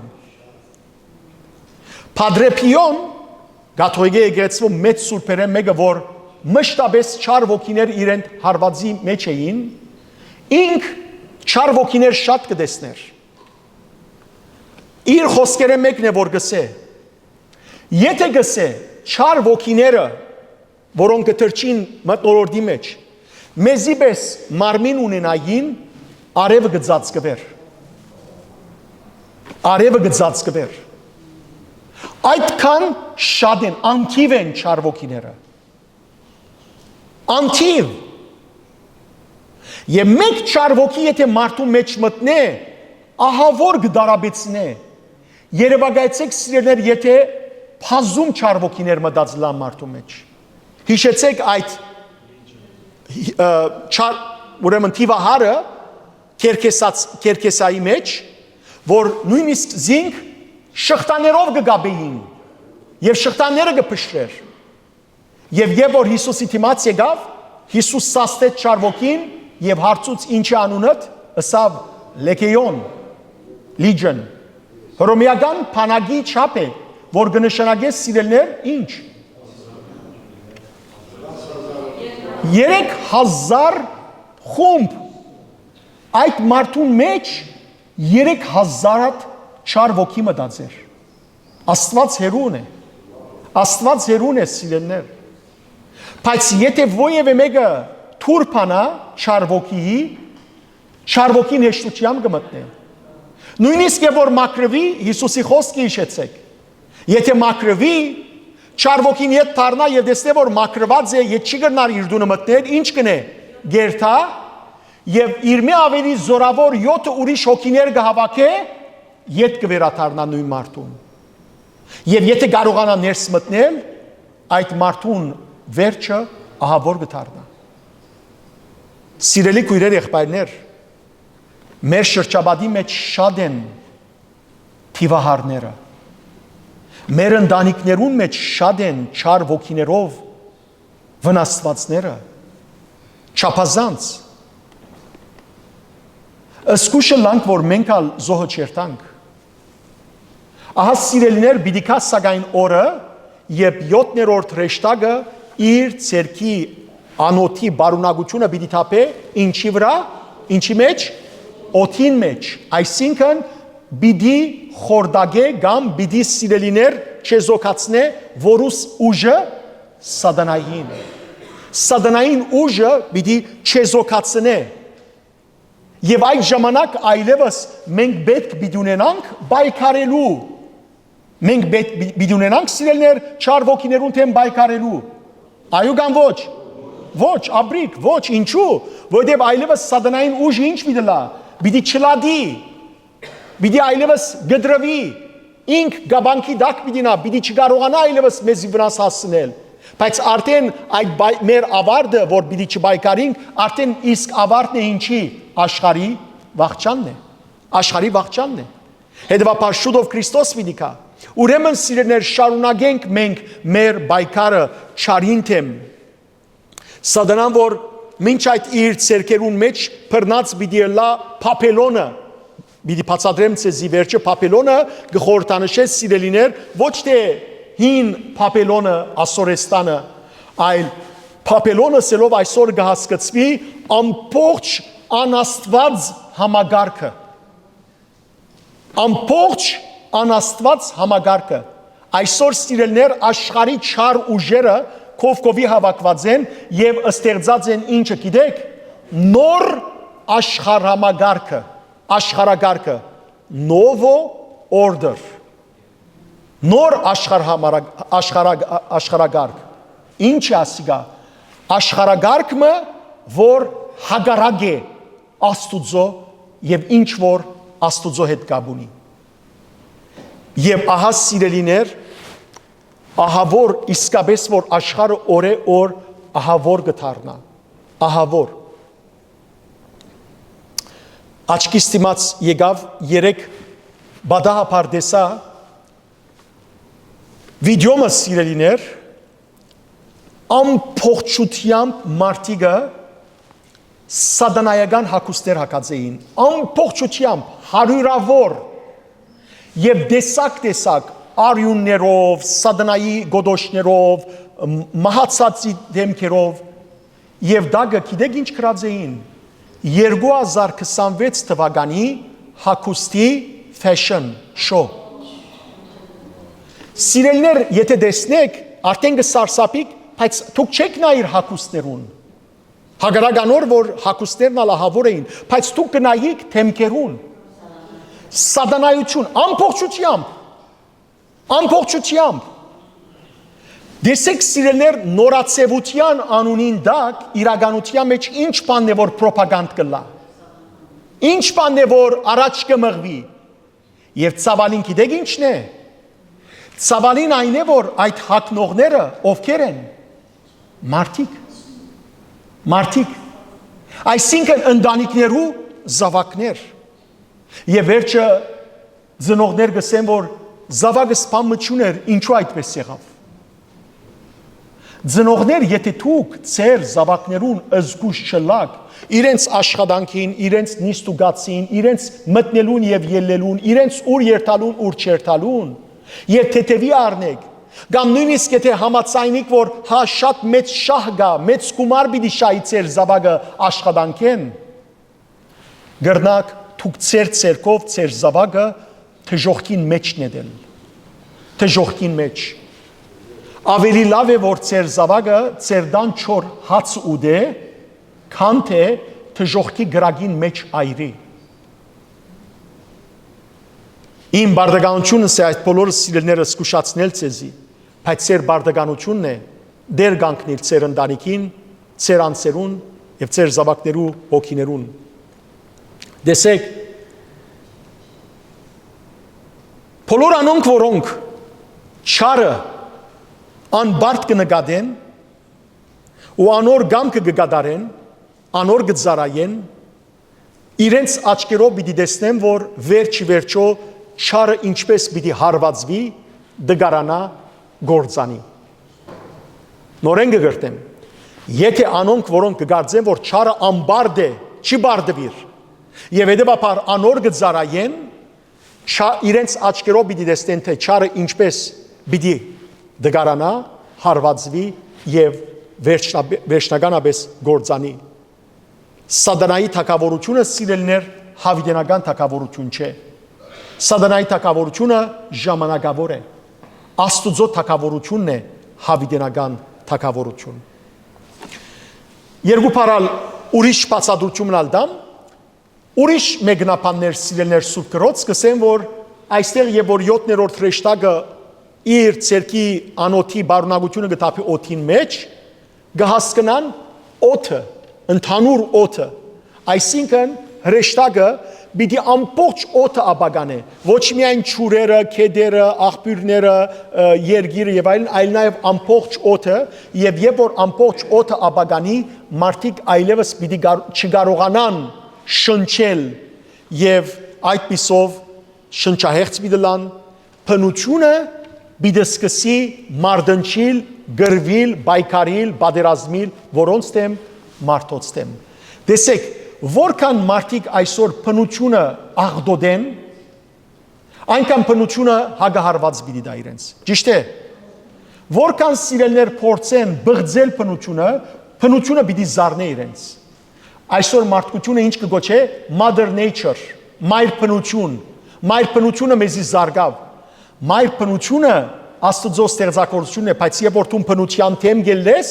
Փադրեփիոն, կաթողիկէ եկեղեցու մեծ սուրբերէն մէկը, որ մշտապէս չար ոգիներ իրեն հարուածի մեջ էին, ինք չար ոգիներ շատ կը տեսնէր։ Իր խօսքերէն մէկն է, որ կ'ըսէ. «Եթէ կ'ըսէ, չար ոգիները, որոնք կը թռչին մթնոլորտի մեջ, մեզի պէս մարմին ունենային, արեւը կը ծածկուէր։ Արեւը կը ծածկուէր»։ Այդքան շատ են, անթիւ են չար ոգիները։ Անթիւ։ Եւ մէկ չար ոգի եթէ մարդու մեջ մտնէ, ահա որ կը տարապեցնէ։ Երեւակայեցէք, սիրելիներ, եթէ բազում չար ոգիներ մտած ըլլան մարդու մեջ։ Յիշեցէք այդ, ը, չար, ուրեմն թիվահարը Կերքեսաց-, Կերքեսայի մեջ, որ նոյնիսկ զինք շղթաներով կը կապէին եւ շղթաները կը փշրէր։ Եւ երբ որ Յիսուսի դիմաց եկաւ, Յիսուս սաստեց չար ոգին եւ հարցուց. «Ի՞նչ է անունդ»։ Ըսաւ. «Լեգէոն», Լիջն։ Հռոմէական բանակի չափ է, որ կը նշանակէ, սիրելիներ, ինչ։ Երեք հազար խումբ, այդ մարդուն մեջ երեք հազար հատ չար ոգի մտած էր։ Աստուած հեռուն է։ Աստուած հեռուն է, սիրելիներ։ Բայց եթէ որեւէ մէկը դուր բանայ չար ոգիի, չար ոգին հեշտութեամբ կը մտնէ։ Նոյնիսկ եւ որ մաքրուի, Յիսուսի խօսքը յիշեցէք։ Եթէ մաքրուի, չար ոգին ետ դառնայ եւ տեսնէ, որ մաքրուած է, ետ չի կրնար իր տունը մտնել, ինչ կ'ընէ, կ'երթայ եւ իր մէ աւելի զօրաւոր եօթը ուրիշ հոգիներ կը հաւաքէ, ետ կը վերադառնայ նոյն մարդուն։ Եւ եթէ կարողանայ ներս մտնել, այդ մարդուն վերջը ահա որ կը դառնայ։ Սիրելի քոյրեր, եղբայրներ, մեր շրջապատի մեջ շատ են թիվահարները։ Մեր ընտանիքներուն մեջ շատ են չար ոգիներով վնասուածները, չափազանց։ Զգոյշ ըլլանք, որ մենք ալ զոհը չերթանք։ Ահա, սիրելիներ, պիտի գայ սակայն օրը, երբ եօթներորդ հրեշտակը իր ձեռքի անօթի պարունակութիւնը պիտի թափէ ինչի վրայ, ինչի մեջ, օդին մեջ, այսինքն՝ պիտի խորտակէ կամ պիտի, սիրելիներ, չեզոքացնէ որուս ուժը, սատանային։ Սատանային ուժը պիտի չեզոքացնէ։ Եւ այդ ժամանակ այլեւս մենք պէտք պիտի ունենանք պայքարելու։ Մենք պէտք պի-, պիտի ունենանք, սիրելիներ, չար ոգիներուն դէմ պայքարելու։ Այո կամ ոչ։ Ոչ, ապրիք, ոչ, ինչու, որովհետեւ այլեւս սատանային ուժը ինչ պիտի լա, պիտի չլատի, պիտի այլեւս կտրուի, ինք կապանքի տակ պիտի նայ, պիտի չկարողանայ այլեւս մեզի վնաս հասցնել։ Բայց արդեն այդ պայ-, մեր աւարտը, որ պիտի չպայքարինք, արդեն իսկ աւարտն է ինչի, աշխարհի վախճանն է, աշխարհի վախճանն է։ Հետեւաբար շուտով Քրիստոս պիտի գայ։ Ուրեմն, սիրելիներ, շարունակենք մենք մեր պայքարը չարին դէմ։ Սատանան, որ մինչ այդ իր ձեռքերուն մեջ բռնած պիտի ըլլայ Բաբելոնը, պիտի բացատրեմ ձեզի վերջը, Բաբելոնը կը խորհրդանշէ, սիրելիներ, ոչ թէ հին Բաբելոնը, Ասորեստանը, այլ Բաբելոնը ըսելով այսօր կը հասկցուի ամբողջ անաստուած համակարգը։ Ամբողջ անաստուած համակարգը։ Այսօր, սիրելիներ, աշխարհի չար ուժերը քովքովի հաւաքուած են եւ ստեղծած են ինչը, գիտեք, նոր աշխարհամակարգը, աշխարհակարգը։ Novo order. Նոր աշխարհամարակ, աշխարհակ, աշխարհակարգ։ Ինչ է ասիկա։ Աշխարհակարգ մը, որ հակառակ է Աստուծոյ եւ ինչ որ Աստուծոյ հետ կապ ունի։ Եւ ահա, սիրելիներ, ահա որ իսկապես որ աշխարհը օրէ օր ահա որ կը դառնայ, ահա որ։ Աչքիս դիմաց եկաւ, երեկ պատահաբար տեսայ վիդեոյ մը, սիրելիներ, ամբողջութեամբ մարդիկը սատանայական հագուստներ հագած էին, ամբողջութեամբ, հարիւրաւոր, եւ տեսակ-տեսակ արիւններով, սատանայի գոտոշներով, մ-, մահացածի դեմքերով, եւ տակը գիտեք ինչ գրած էին։ Երկու հազար քսանվեց թուականի հագուստի fashion show։ Սիրելիներ, եթե տեսնեք, արդեն կը սարսափիք, բայց դուք չէք նայիր հագուստներուն։ Հակառակ անոր, որ հագուստներն ալ ահաւոր էին, բայց դուք կը նայիք դեմքերուն։ Սատանայություն, ամբողջութեամբ, ամբողջութեամբ։ Տեսեք, սիրելիներ, նորաձեւութեան անունին տակ իրականութեան մէջ ինչ բանն է, որ պրոպագանդ կ'ըլլայ, ինչ բանն է, որ առաջ կը մղուի։ Եւ ցաւալին գիտեք ինչն է։ Ցաւալին այն է, որ այդ հագնողները ովքեր են։ Մարդիկ, մարդիկ, այսինքն ընտանիքներու զաւակներ։ Եւ վերջը, ծնողներ կ'ըսեն, որ զաւակս բան մը չունէր, ինչու այդպես եղաւ։ Ծնողներ, եթե դուք ձեր զաւակներուն զգոյշ չըլլաք իրենց աշխատանքին, իրենց նիստուկացին, իրենց մտնելուն եւ ելլելուն, իրենց ուր երթալուն, ուր չերթալուն, եւ թեթեւի առնեք, կամ նոյնիսկ եթե համաձայնիք, որ հա, շատ մեծ շահ կայ, մեծ գումար պիտի շահի ձեր զաւակը աշխատանքէն, կրնաք դուք ձեր ձեռքով ձեր զաւակը դժոխքին մէջ նետել։ Դժոխքին մէջ։ Աւելի լաւ է, որ ձեր զաւակը ձեր տան չոր հաց ուտէ, քան թէ դժոխքի կրակին մէջ այրի։ Իմ բարդականությունս է այդ բոլորը, սիրելիները, զգուշացնել ձեզի, բայց ձեր բարդականությունն է Տեր կանգնիլ ձեր ընտանիքին, ձեր անձերուն եւ ձեր զաւակներու հոգիներուն։ Տեսեք, բոլոր անոնք, որոնք չարը անբարդ կը նկատեն ու անոր կամքը կը կատարեն, անոր կը ծառայեն, իրենց աչքերով պիտի տեսնեն, որ վերջ ի վերջոյ չարը ինչպես պիտի հարուածուի, կը կարանայ կործանի։ Նորէն կը կրթեմ. եթե անոնք, որոնք կը կարծեն, որ չարը անբարդ է, չի բարդուիր, եւ հետեւաբար անոր կը ծառայեն, չա-, իրենց աչքերով պիտի տեսնեն, թէ չարը ինչպես պիտի կը կարանայ, հարուածուի եւ վերջնա-, վերջնականապես կործանի։ Սատանայի թագաւորութիւնը, սիրելիներ, յաւիտենական թագաւորութիւն չէ։ Սատանայի թագաւորութիւնը ժամանակաւոր է։ Աստուծոյ թագաւորութիւնն է յաւիտենական թագաւորութիւն։ Երկու բառ ալ, ուրիշ բացատրութիւն ալ տամ, ուրիշ մեկնաբաններ, սիրելիներ, Սուրբ Գրոց կ'ըսեն, որ այստեղ եւ որ յոթներորդ հրեշտակը իր ձեռքի անոթի պարունակութիւնը կը թափի օդին մէջ, կը հասկնան օդը, ընդհանուր օդը, այսինքն հրեշտակը պիտի ամբողջ օդը ապականէ, ոչ միայն ջուրերը, գետերը, աղբիւրները, ը, երկիրը եւ այլն, այլ նաեւ ամբողջ օդը, եւ երբ որ ամբողջ օդը ապականի, մարդիկ այլեւս պիտի կար-, չկարողանան շնչել եւ այդպիսով շնչահեղձ պիտի լան, բնությունը պիտի սկսի մարտնչիլ, կռուիլ, պայքարիլ, պատերազմիլ, որոնց դէմ, մարդոց դէմ։ Տեսեք, որքան մարդիկ այսօր բնությունը աղտոտեն, այնքան բնությունը հակահարված պիտի տայ իրենց։ Ճիշդ է։ Որքան սիրելիներ փորձեն բղծել բնությունը, բնությունը պիտի զարնէ իրենց։ Այսօր մարդկությունը ինչ կը գոչէ, Mother Nature, մայր բնություն, մայր բնությունը մեզի զարգաւ։ Մայր բնությունը Աստուծոյ ստեղծագործությունն է, բայց երբ որ դուն բնութեան դէմ գելլես,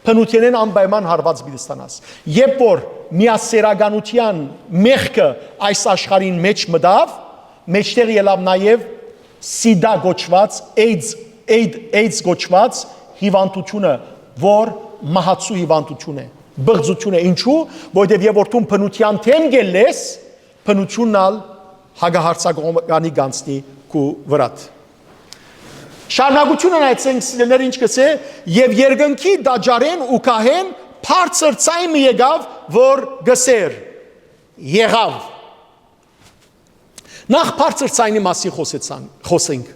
բնութենէն անպայման հարված պիտի ստանաս։ Երբ որ միասերականութեան մեղքը այս աշխարհին մէջ մտաւ, Մէջտեղ ելաւ նաեւ սիդա կոչուած, AIDS, AIDS, AIDS կոչուած հիւանդութիւնը, որ մահացու հիւանդութիւն է, բղծութիւն է։ Ինչու՞, որովհետեւ երբ որ դուն բնութեան դէմ կ'ելլես, բնութիւնն ալ հակահարձակողականի կանցնի քու վրադ։ Շարունակութիւնը նայեցենք, սիրելիներ, ինչ կսէ, եւ երկնքի տաճարէն ու գահէն բարձր ձայն մը եկաւ, որ կսէր. «Եղաւ»։ Նախ բարձր ձայնի մասին խօսեցան, խօսենք։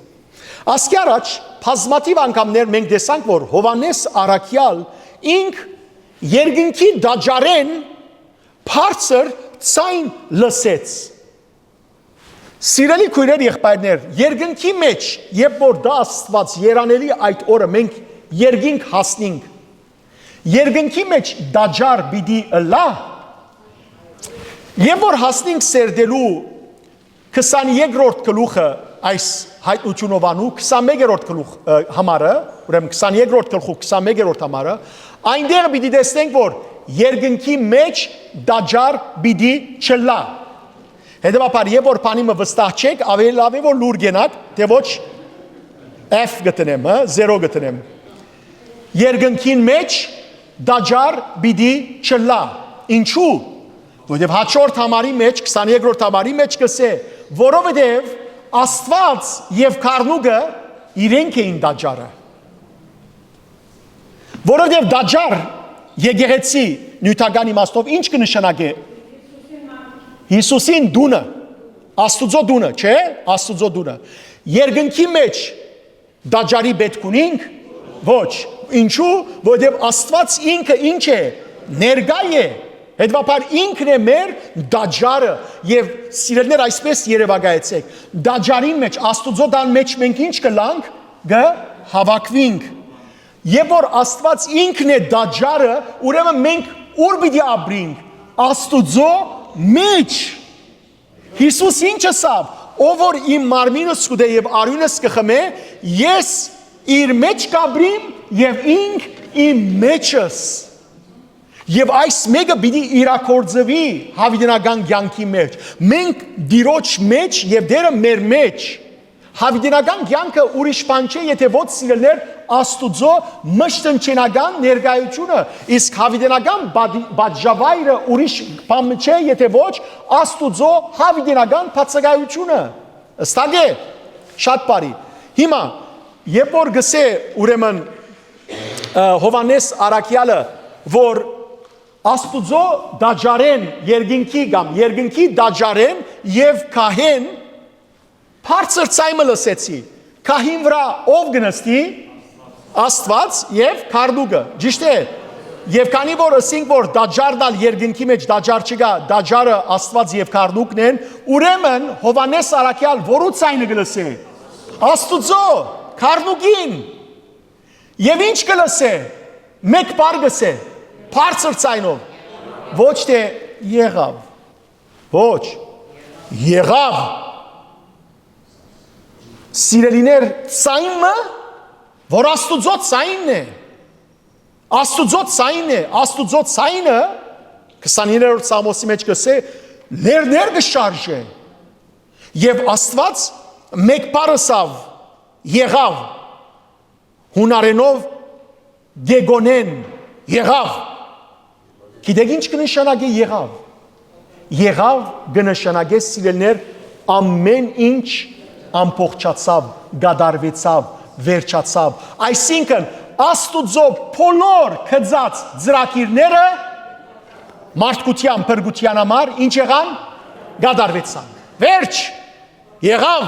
Ասկի առաջ բազմաթիւ անգամներ մենք տեսանք, որ Յովհաննէս Առաքեալ ինք երկնքի տաճարէն բարձր ձայն լսեց։ Սիրելի քոյրեր, եղբայրներ, երկնքի մէջ, երբ որ դա Աստուած երանելի այդ օրը մենք երկինք հասնինք, երկնքի մէջ տաճար պիտի ըլլա, եւ որ հասնինք Սերտելու քսանեքրորդ գլուխը, այս Հայտնութիւնով անու, քսանմեկերորդ գլուխ, ը, համարը, ուրեմն քսանեքրորդ գլխու քսանմեկերորդ համարը, այնտեղ պիտի տեսնենք, որ երկնքի մէջ տաճար պիտի չըլլայ։ Հետեւաբար, երբ որ բանի մը վստահ չէք, աւելի լաւ է, որ լուր կենաք, թէ ոչ F կը տնեմ, հա, զերո կը տնեմ։ Երկնքին մէջ տաճար պիտի չըլլայ։ Ինչու՞։ Որովհետեւ հաջորդ համարի մէջ, քսանեքրորդ համարի մէջ կսէ, որովհետեւ Աստուած եւ Գառնուկը իրենք էին տաճարը։ Որովհետեւ տաճար, եկեղեցի, նիւթական իմաստով ի՞նչ կը նշանակէ։ Յիսուսին տունը, Աստուծոյ տունը, չէ՞, Աստուծոյ տունը։ Երկնքի մէջ տաճարի պէտք ունինք։ Ոչ։ Ինչու՞, որովհետեւ Աստուած ինքը ինչ է, ներկայ է, հետեւաբար ինքն է մեր տաճարը, եւ սիրելիներ, այսպես երեւակայեցեք, տաճարին մէջ, Աստուծոյ տան մէջ մենք ինչ կ'ըլլանք, կը հաւաքուինք։ Երբ որ Աստուած ինքն է տաճարը, ուրեմն մենք ո՞ւր պիտի ապրինք։ Աստուծոյ մէջ։ Յիսուս ինչ ըսաւ. «Ով որ իմ մարմինս կ'ուտէ եւ արիւնս կը խմէ, ես իր մէջ կ'ապրիմ եւ ինք իմ մէջս»։ Եւ այս մէկը պիտի իրագործուի յաւիտենական կեանքի մէջ։ Մենք Տիրոջ մէջ եւ Տէրը մեր մէջ։ Յաւիտենական կեանքը ուրիշ բան չէ, եթէ ոչ, սիրելիներ, Աստուծոյ մշտնջենական ներկայութիւնը, իսկ յաւիտենական բադ-, պատժավայրը ուրիշ բան մը չէ, եթէ ոչ, Աստուծոյ յաւիտենական բացակայութիւնը։ Հստակ է։ Շատ բարի։ Հիմա, երբ որ գսէ, ուրեմն, ը, Յովհաննէս Առաքեալը, որ Աստուծոյ տաճարէն, երկինքի կամ երկինքի տաճարէն եւ գահէն բարձր ձայն մը լսեցի։ Գահին վրայ ո՞վ կը նստի։ Աստուած եւ Գառնուկը։ Ճիշդ է։ Եւ քանի որ ըսինք, որ տաճարն ալ երկինքի մէջ տաճար չկայ, տաճարը Աստուած եւ Գառնուկն են, ուրեմն Յովհաննէս Առաքեալ որու ձայնը կը լսէ։ Աստուծոյ, Գառնուկին։ Եւ ինչ կը լսէ։ Մէկ բառ կ'ըսէ, բարձր ձայնով։ Ոչ թէ «եղաւ»։ Ոչ։ «Եղաւ»։ Սիրելիներ, ձայն մը, որ Աստուծոյ ձայնն է։ Աստուծոյ ձայնն է, Աստուծոյ ձայնը, քսանիններորդ Սաղմոսի մէջ կ'ըսէ, լեռներ կը շարժէ։ Եւ Աստուած մէկ բառ ըսաւ. «Եղաւ»։ Յունարէնով «գեգոնեն»։ «Եղաւ»։ Գիտեք ինչ կը նշանակէ «եղաւ»։ «Եղաւ» կը նշանակէ, սիրելիներ, ամեն ինչ ամբողջացաւ, կատարուեցաւ, վերջացաւ։ Այսինքն, Աստուծոյ բոլոր գծած ծրագիրները մարդկութեան փրկութեան համար ինչ եղան, կատարուեցան։ Վերջ։ Եղաւ։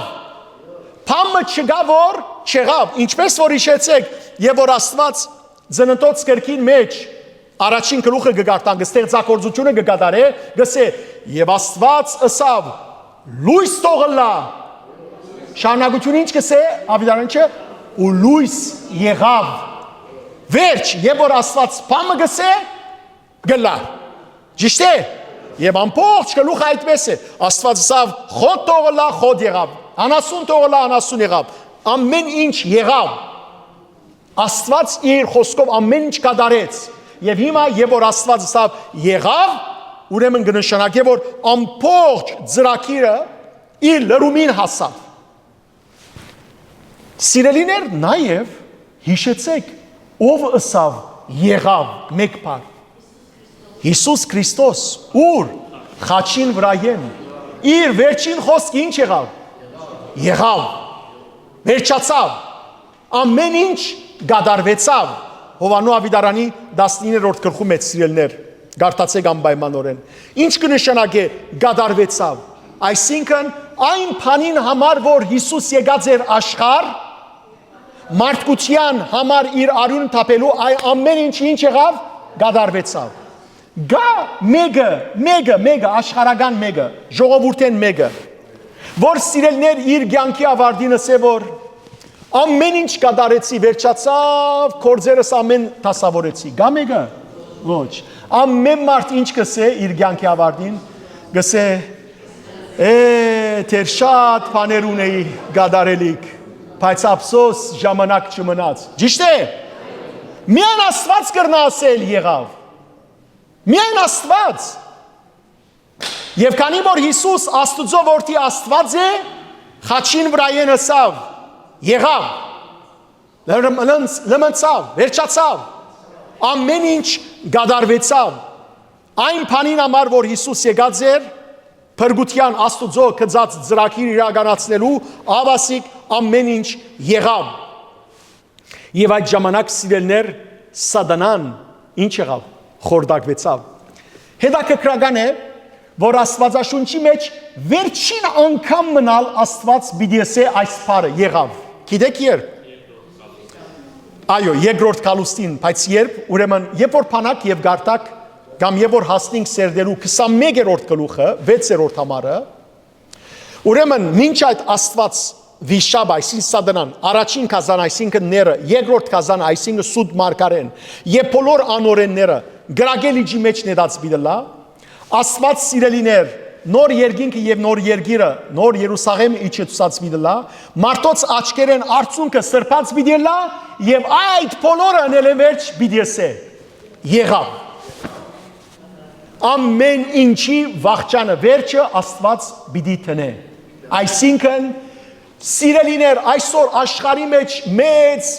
Բան մը չկայ, որ չեղաւ։ Ինչպես որ յիշեցէք, եւ որ Աստուած Ծննդոց գրքին մէջ առաջին գլուխը կը կարդանք, ստեղծագործութիւնը կը կատարէ, կ'ըսէ. «Եւ Աստուած ըսաւ. լոյս թող ըլլայ»։ Շարունակութիւնը ինչ կ'ըսէ, աւետարանչը, «ու լոյս եղաւ»։ Վերջ, երբ որ Աստուած բան մը կ'ըսէ, կ'ըլլայ։ Ճիշդ է։ Եւ ամբողջ գլուխը այդպես է։ Աստուած ըսաւ. «Խոտ թող ըլլայ», խոտ եղաւ։ «Անասուն թող ըլլայ», անասուն եղաւ։ Ամեն ինչ եղաւ։ Աստուած իր խօսքով ամեն ինչ կատարեց։ Եւ հիմա, երբ որ Աստուած ըսաւ. «Եղաւ», ուրեմն կը նշանակէ, որ ամբողջ ծրագիրը իր լրումին հասաւ։ Սիրելիներ, նաեւ յիշեցէք, ով ըսաւ «եղաւ» մէկ բառ։ Յիսուս Քրիստոս, ո՞ւր, խաչին վրայէն։ Իր վերջին խօսքը ի՞նչ եղաւ։ Եղաւ, վերջացաւ, ամէն ինչ կատարուեցաւ։ Յովհաննէ աւետարանի տասնիններորդ գլխու մէջ, սիրելիներ, կարդացէք անպայմանօրէն։ Ի՞նչ կը նշանակէ «կատարուեցաւ»։ Այսինքն, այն բանին համար, որ Յիսուս եկած էր աշխարհ, մարդկութեան համար իր արիւնը թափելու, այ ամէն ինչ, ինչ եղաւ, կատարուեցաւ։ Կա մէկը, մէկը, մէկը, աշխարհական մէկը, ժողովուրդէն մէկը, որ, սիրելիներ, իր կեանքի աւարտին ըսէ, որ «Ամէն ինչ կատարեցի, վերջացաւ, գործերս ամէն դասաւորեցի»։ Կա մէկը։ Ոչ։ Ամէն մարդ ի՞նչ կ'ըսէ իր կեանքի աւարտին, կ'ըսէ. «Է, դեռ շատ բաներ ունէի կատարելիք, բայց ափսոս, ժամանակ չմնաց»։ Ճիշդ է։ Միայն Աստուած կրնայ ասել «եղաւ»։ Միայն Աստուած։ Եւ քանի որ Յիսուս Աստուծոյ Որդի Աստուած է, խաչին վրայէն ըսաւ. «Եղաւ, լմ-, լմց-, լմնցաւ, վերջացաւ, ամէն ինչ կատարուեցաւ»։ Այն բանին համար, որ Յիսուս եկած էր, փրկութեան, Աստուծոյ գծած ծրագիր իրականացնելու, ահա ասիկա, ամէն ինչ եղաւ։ Եւ այդ ժամանակ, սիրելիներ, Սատանան ի՞նչ եղաւ, խորտակուեցաւ։ Հետաքրքրական է, որ Աստուածաշունչի մէջ վերջին անգամ մնալ Աստուած պիտի ըսէ այս բառը՝ «եղաւ»։ Գիտեք երբ։ Այո, երկրորդ գալուստին, բայց երբ, ուրեմն, երբ որ բանաք եւ գարտաք, կամ երբ որ հասնինք Սերտելու քսանմեկերորդ գլուխը, վեցերորդ համարը, ուրեմն, մինչ այդ Աստուած վիշապ, այսինքն Սատանան, առաջին գազան, այսինքն ները, երկրորդ գազան, այսինքն սուտ մարգարէն, եւ բոլոր անօրէնները կրակե լիճի մէջ նետած պիտի լա, Աստուած, սիրելիներ, նոր երկինքը եւ նոր երկիրը, նոր Երուսաղէմը իջեցուցած պիտի լա, մարդոց աչքերէն արցունքը սրբած պիտի լա, եւ այդ բոլորը ընելէն վերջ պիտի ըսէ. «Եղաւ»։ Ամէն ինչի վախճանը վերջը Աստուած պիտի դնէ։ Այսինքն, սիրելիներ, այսօր աշխարհի մէջ մեծ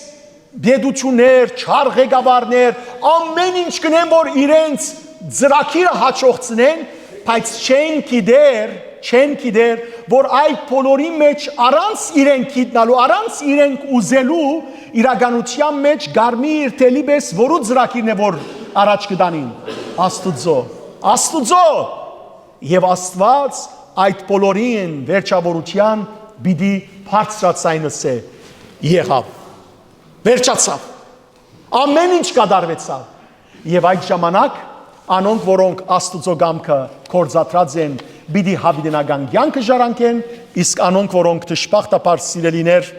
պետութիւններ, չար ղեկավարներ, ամէն ինչ կ'ընեն, որ իրենց ծրագիրը յաջողցնեն, բայց չեն գիտեր, չեն գիտեր, որ այդ բոլորի մէջ, առանց իրենք գիտնալու, առանց իրենք ուզելու, իրականութեան մէջ կարմիր թելի պէս որու ծրագիրն է, որ առաջ կը տանին։ Աստուծոյ։ Աստուծոյ։ Եւ Աստուած այդ բոլորին վերջաւորութեան պիտի բարձրաձայն ըսէ. «Եղաւ, վերջացաւ, ամէն ինչ կատարուեցաւ»։ Եւ այդ ժամանակ անոնք, որոնք Աստուծոյ կամքը գործադրած են, պիտի յաւիտենական կեանքը ժառանգեն, իսկ անոնք, որոնք, դժբախտաբար, սիրելիներ,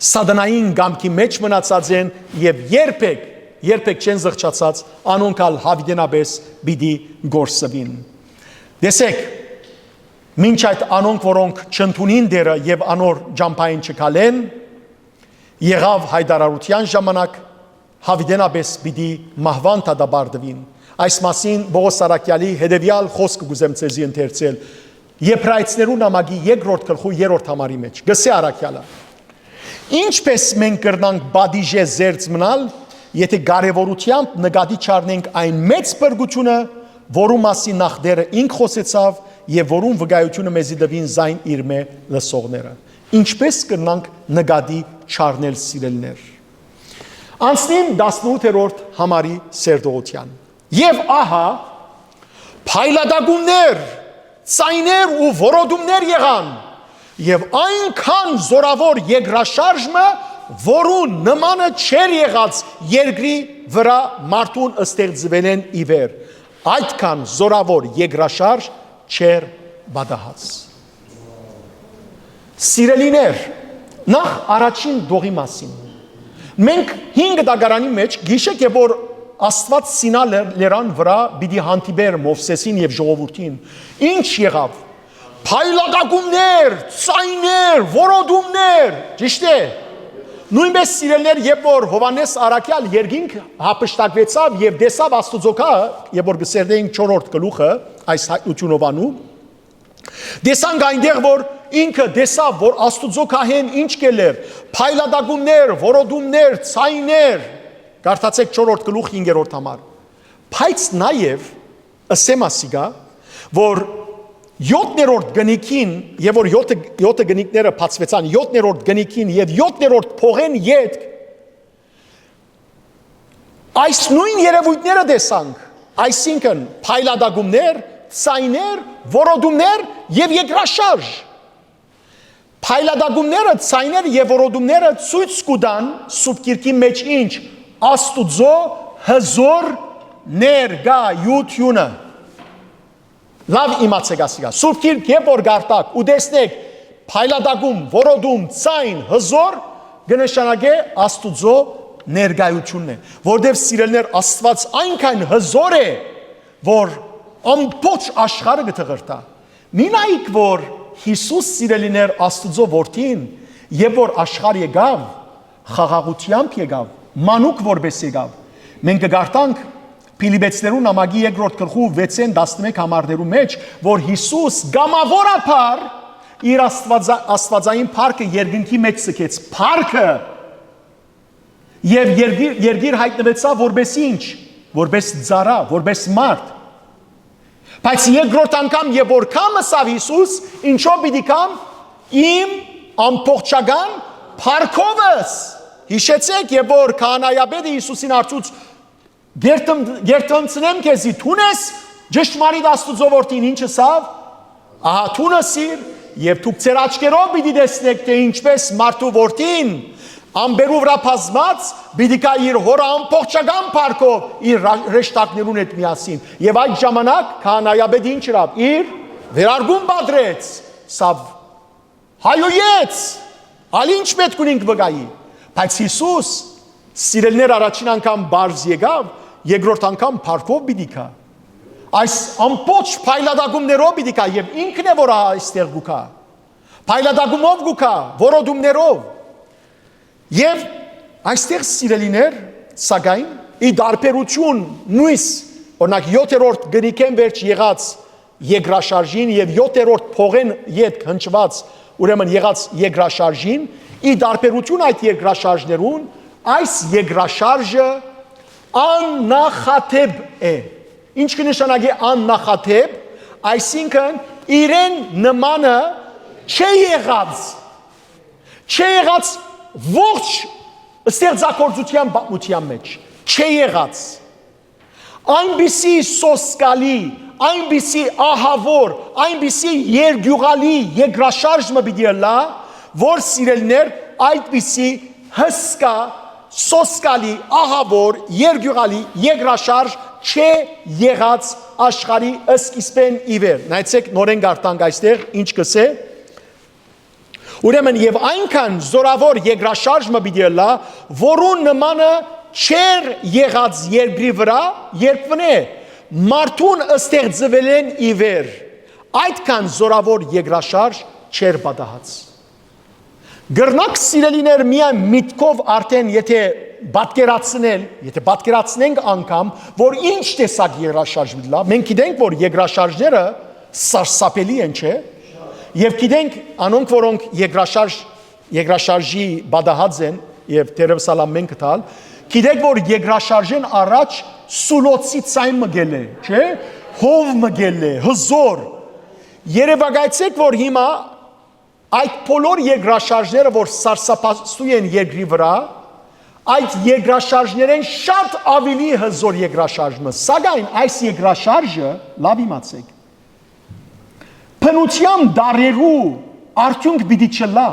Սատանային կամքի մէջ մնացած են եւ երբեք, երբեք չեն զղջացած, անոնք ալ յաւիտենապէս պիտի կորսուին։ Տեսեք, մինչ այդ անոնք, որոնք չընդունին Տէրը եւ անոր ճամբային չգալեն, եղաւ յայտարարութեան ժամանակ, յաւիտենապէս պիտի մահուան դատապարտուին։ Այս մասին Պողոս առաքեալի հետեւեալ խօսքը կ'ուզեմ ձեզի ընթերցել։ Եբրայեցիներու նամակի երկրորդ գլխու երրորդ համարի մէջ կ'ըսէ առաքեալը. «Ինչպէս մենք կրնանք պատիժէ զերծ մնալ, եթէ կարեւորութեամբ նկատի չառնենք այն մեծ փրկութիւնը, որու մասին նախ Տէրը ինք խօսեցաւ եւ որուն վկայութիւնը մեզի տուին զայն իրմէ լսողները»։ Ինչպէս կրնանք նկատի չառնել, սիրելիներ։ Անցնիմ տասնութերորդ համարի սերտողութեան։ Եւ ահա, փայլատակումներ, ձայներ ու որոտումներ եղան, եւ այնքան զօրաւոր երկրաշարժ մը, որուն նմանը չէր եղած երկրի վրայ մարդուն ստեղծուելէն ի վեր, այդքան զօրաւոր երկրաշարժ չէր պատահած։ Սիրելիներ, նախ առաջին դողի մասին։ Մենք հինգ դագարանի մէջ գիշեկ է, որ Աստուած Սինա լեր-, լերան վրայ պիտի հանդիպեր Մովսեսին եւ ժողովուրդին։ Ինչ եղաւ։ Փայլատակումներ, ձայներ, որոտումներ, ճիշդ է։ Նոյնպէս, սիրելիներ, երբ որ Յովհաննէս առաքեալ երկինք յափշտակուեցաւ եւ տեսաւ Աստուծոյ գահը, երբ որ կ'ըսերնէինք չորրորդ գլուխը, այս հայտնութիւն Յովհաննու, Տեսանք այնտեղ, որ ինքը տեսաւ, որ Աստուծոյ գահէն ինչ կ'ելլէր, փայլատակումներ, որոտումներ, ձայներ, կարդացէք չորրորդ գլուխ հինգերորդ համար։ Բայց նաեւ ըսեմ ասիկա, որ յոթներորդ կնիքին, եւ որ յոթը, յոթը կնիքները բացուեցան, յոթներորդ կնիքին եւ յոթներորդ փողէն ետք այս նոյն երեւոյթները տեսանք, այսինքն՝ փայլատակումներ, ձայներ, որոտումներ եւ երկրաշարժ։ Փայլատակումները, ձայները եւ որոտումները ցոյց կու տան Սուրբ Գիրքի մէջ ինչ՝ Աստուծոյ հզօր ներկայութիւնը։ Լաւ իմացէք ասիկա։ Սուրբ Գիրք երբ որ կ'արթաք ու տեսնէք փայլատակում, որոտում, ձայն, հզօր, կը նշանակէ Աստուծոյ ներկայութիւնն է, որտեղ, սիրելիներ, Աստուած այնքան հզօր է, որ ամբողջ աշխարհը կը թղրտայ։ Մի նայեք, որ Յիսուս, սիրելիներ, Աստուծոյ Որդին, երբ որ աշխարհ եկաւ, խաղաղութեամբ եկաւ, մանուկ որպէս եկաւ։ Մենք կը կարդանք Փիլիպեցիներուն նամակի երկրորդ գլխու վեցէն տասնմէկ համարներու մէջ, որ Յիսուս կամաւորաբար իր Աստուածա-, աստուածային փառքը երկնքի մէջ ցկեց, փառքը, եւ երկիր, երկիր յայտնուեցաւ որպէս ինչ, որպէս ծառայ, որպէս մարդ։ Բայց երկրորդ անգամ, երբ որ կամ ըսաւ Յիսուս, ինչո՞վ պիտի կամ, իմ ամբողջական փառքովս։ Յիշեցէք, երբ որ քահանայապետը Յիսուսին հարցուց, «Գերդմ-, գերդմցնեմ քեզի, դո՞ւն ես ճշմարիտ Աստուծոյ Որդին», ինչ ըսաւ։ Ահա դուն ըսիր, եւ դուք ձեր աչքերով պիտի տեսնէք, թէ ինչպէս մարդու որդին, ամպերու վրայ բազմած, պիտի գայ իր հօրը ամբողջական փառքով, իր հրեշտակներուն հետ միասին։ Եւ այդ ժամանակ քահանայապետը ինչ ըրաւ, իր վերարկուն պատրեց, սա հայոյեց, ալ ինչ պէտք ունինք վկայի։ Բայց Յիսուս, սիրելիներ, առաջին անգամ պարզ եկաւ, երկրորդ անգամ փառքով պիտի գայ։ Այս ամբողջ փայլատակումներով պիտի գայ, եւ ինքն է, որ ահա այստեղ կու գայ։ Փայլատակումով կու գայ, որոտումներով։ Եւ այստեղ, սիրելիներ, սակայն, ի տարբերություն նոյս, օրինակ, յոթերորդ կնիքէն վերջ եղած երկրաշարժին եւ յոթերորդ փողէն ետք հնչուած, ուրեմն, եղած երկրաշարժին, ի տարբերություն այդ երկրաշարժներուն, այս երկրաշարժը աննախադէպ է։ Ինչ կը նշանակէ աննախադէպ, այսինքն՝ իրեն նմանը չէ եղած, չէ եղած ողջ ստեղծագործութեան պատմութեան մէջ, չէ եղած։ Այնպիսի սոսկալի, այնպիսի ահաւոր, այնպիսի երկիւղալի երկրաշարժ մը պիտի ըլլայ, որ, սիրելիներ, այդպիսի հսկայ, սոսկալի, ահաւոր, երկիւղալի երկրաշարժ չէ եղած աշխարհի սկիզբէն ի վեր։ Նայեցէք, նորէն կարդանք այստեղ, ինչ կ'ըսէ. «Ուրեմն, եւ այնքան զօրաւոր երկրաշարժ մը պիտի ըլլայ, որուն նմանը չէր եղած երկրի վրայ, երբնէ, մարդուն ստեղծուելէն ի վեր, այդքան զօրաւոր երկրաշարժ չէր պատահած»։ Կրնաք, սիրելիներ, միայն միտքով արդեն, եթե պատկերացնել, եթե պատկերացնենք անգամ, որ ինչ տեսակ երկրաշարժ պիտի լա, մենք գիտենք, որ երկրաշարժները սարսափելի են, չէ՞։ Եւ գիտենք, անոնք, որոնք երկրաշարժ, երկրաշարժի պատահած են, եւ թերեւս ալ ամեն կտալ, գիտեք, որ երկրաշարժեն առաջ սուլոցի ցայ մը գելլէ, չէ՞, հով մը գելլէ, հզոր։ Երեւակայեցէք, որ հիմա այդ բոլոր երկրաշարժները, որ սարսափազդու են երկրի վրայ, այդ երկրաշարժներէն շատ ավելի հզոր երկրաշարժ մը։ Սակայն այս երկրաշարժը, լաւ իմացեք, բնութեան դարերու արդիւնք պիտի չըլլայ։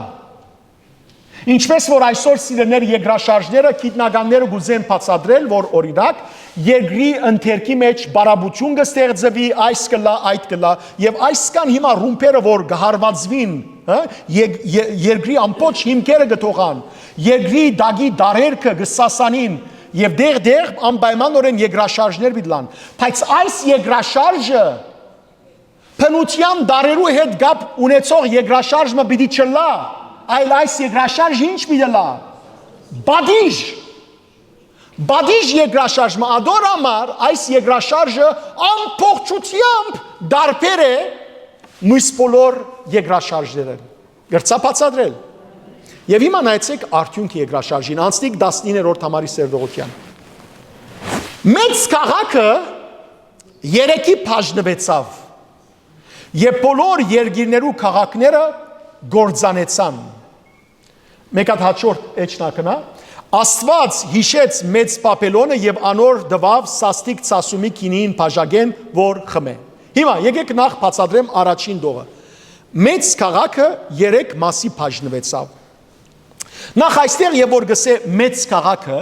Ինչպէս որ այսօր, սիրելիներ, երկրաշարժները գիտնականները կ'ուզեն բացատրել, որ, օրինակ, երկրի ընթերքի մէջ բարապետութիւն կը ստեղծուի, այս կ'ըլլայ, այդ կ'ըլլայ, եւ այսքան հիմա ռումբերը, որ կը հարուածուին, հա, ե-, ե-, երկրի ամբողջ հիմքերը կը թողան, երկրի տակի տարերքը կը սասանին, եւ դեղ-դեղ անպայմանօրէն երկրաշարժներ պիտի լան։ Բայց այս երկրաշարժը բնութեան դարերու հետ կապ ունեցող երկրաշարժ մը պիտի չըլլայ, այլ այս երկրաշարժը ինչ պիտի ըլլայ։ Պատիժ։ Պատիժ երկրաշարժ մը, ատոր համար այս երկրաշարժը ամբողջութեամբ տարբեր է Մյուս բոլոր երկրաշարժներէն։ Կրցա բացատրել։ Եւ հիմա նայեցեք արդիւնքը երկրաշարժին, անցնիք տասնիններորդ համարի սերտողութեան։ Մեծ քաղաքը երեքի բաժնուեցաւ, եւ բոլոր երկիրներու քաղաքները կործանեցան։ Մեկ հատ հաջորդ էջնա կնա։ Աստուած յիշեց Մեծ Բաբելոնը եւ անոր տուաւ սաստիկ ցասումի գինին բաժակեն, որ խմէ։ Հիմա եկեք նախ բացատրեմ առաջին տողը։ Մեծ քաղաքը երեք մասի բաժնուեցաւ։ Նախ այստեղ եւ որ գսե մեծ քաղաքը,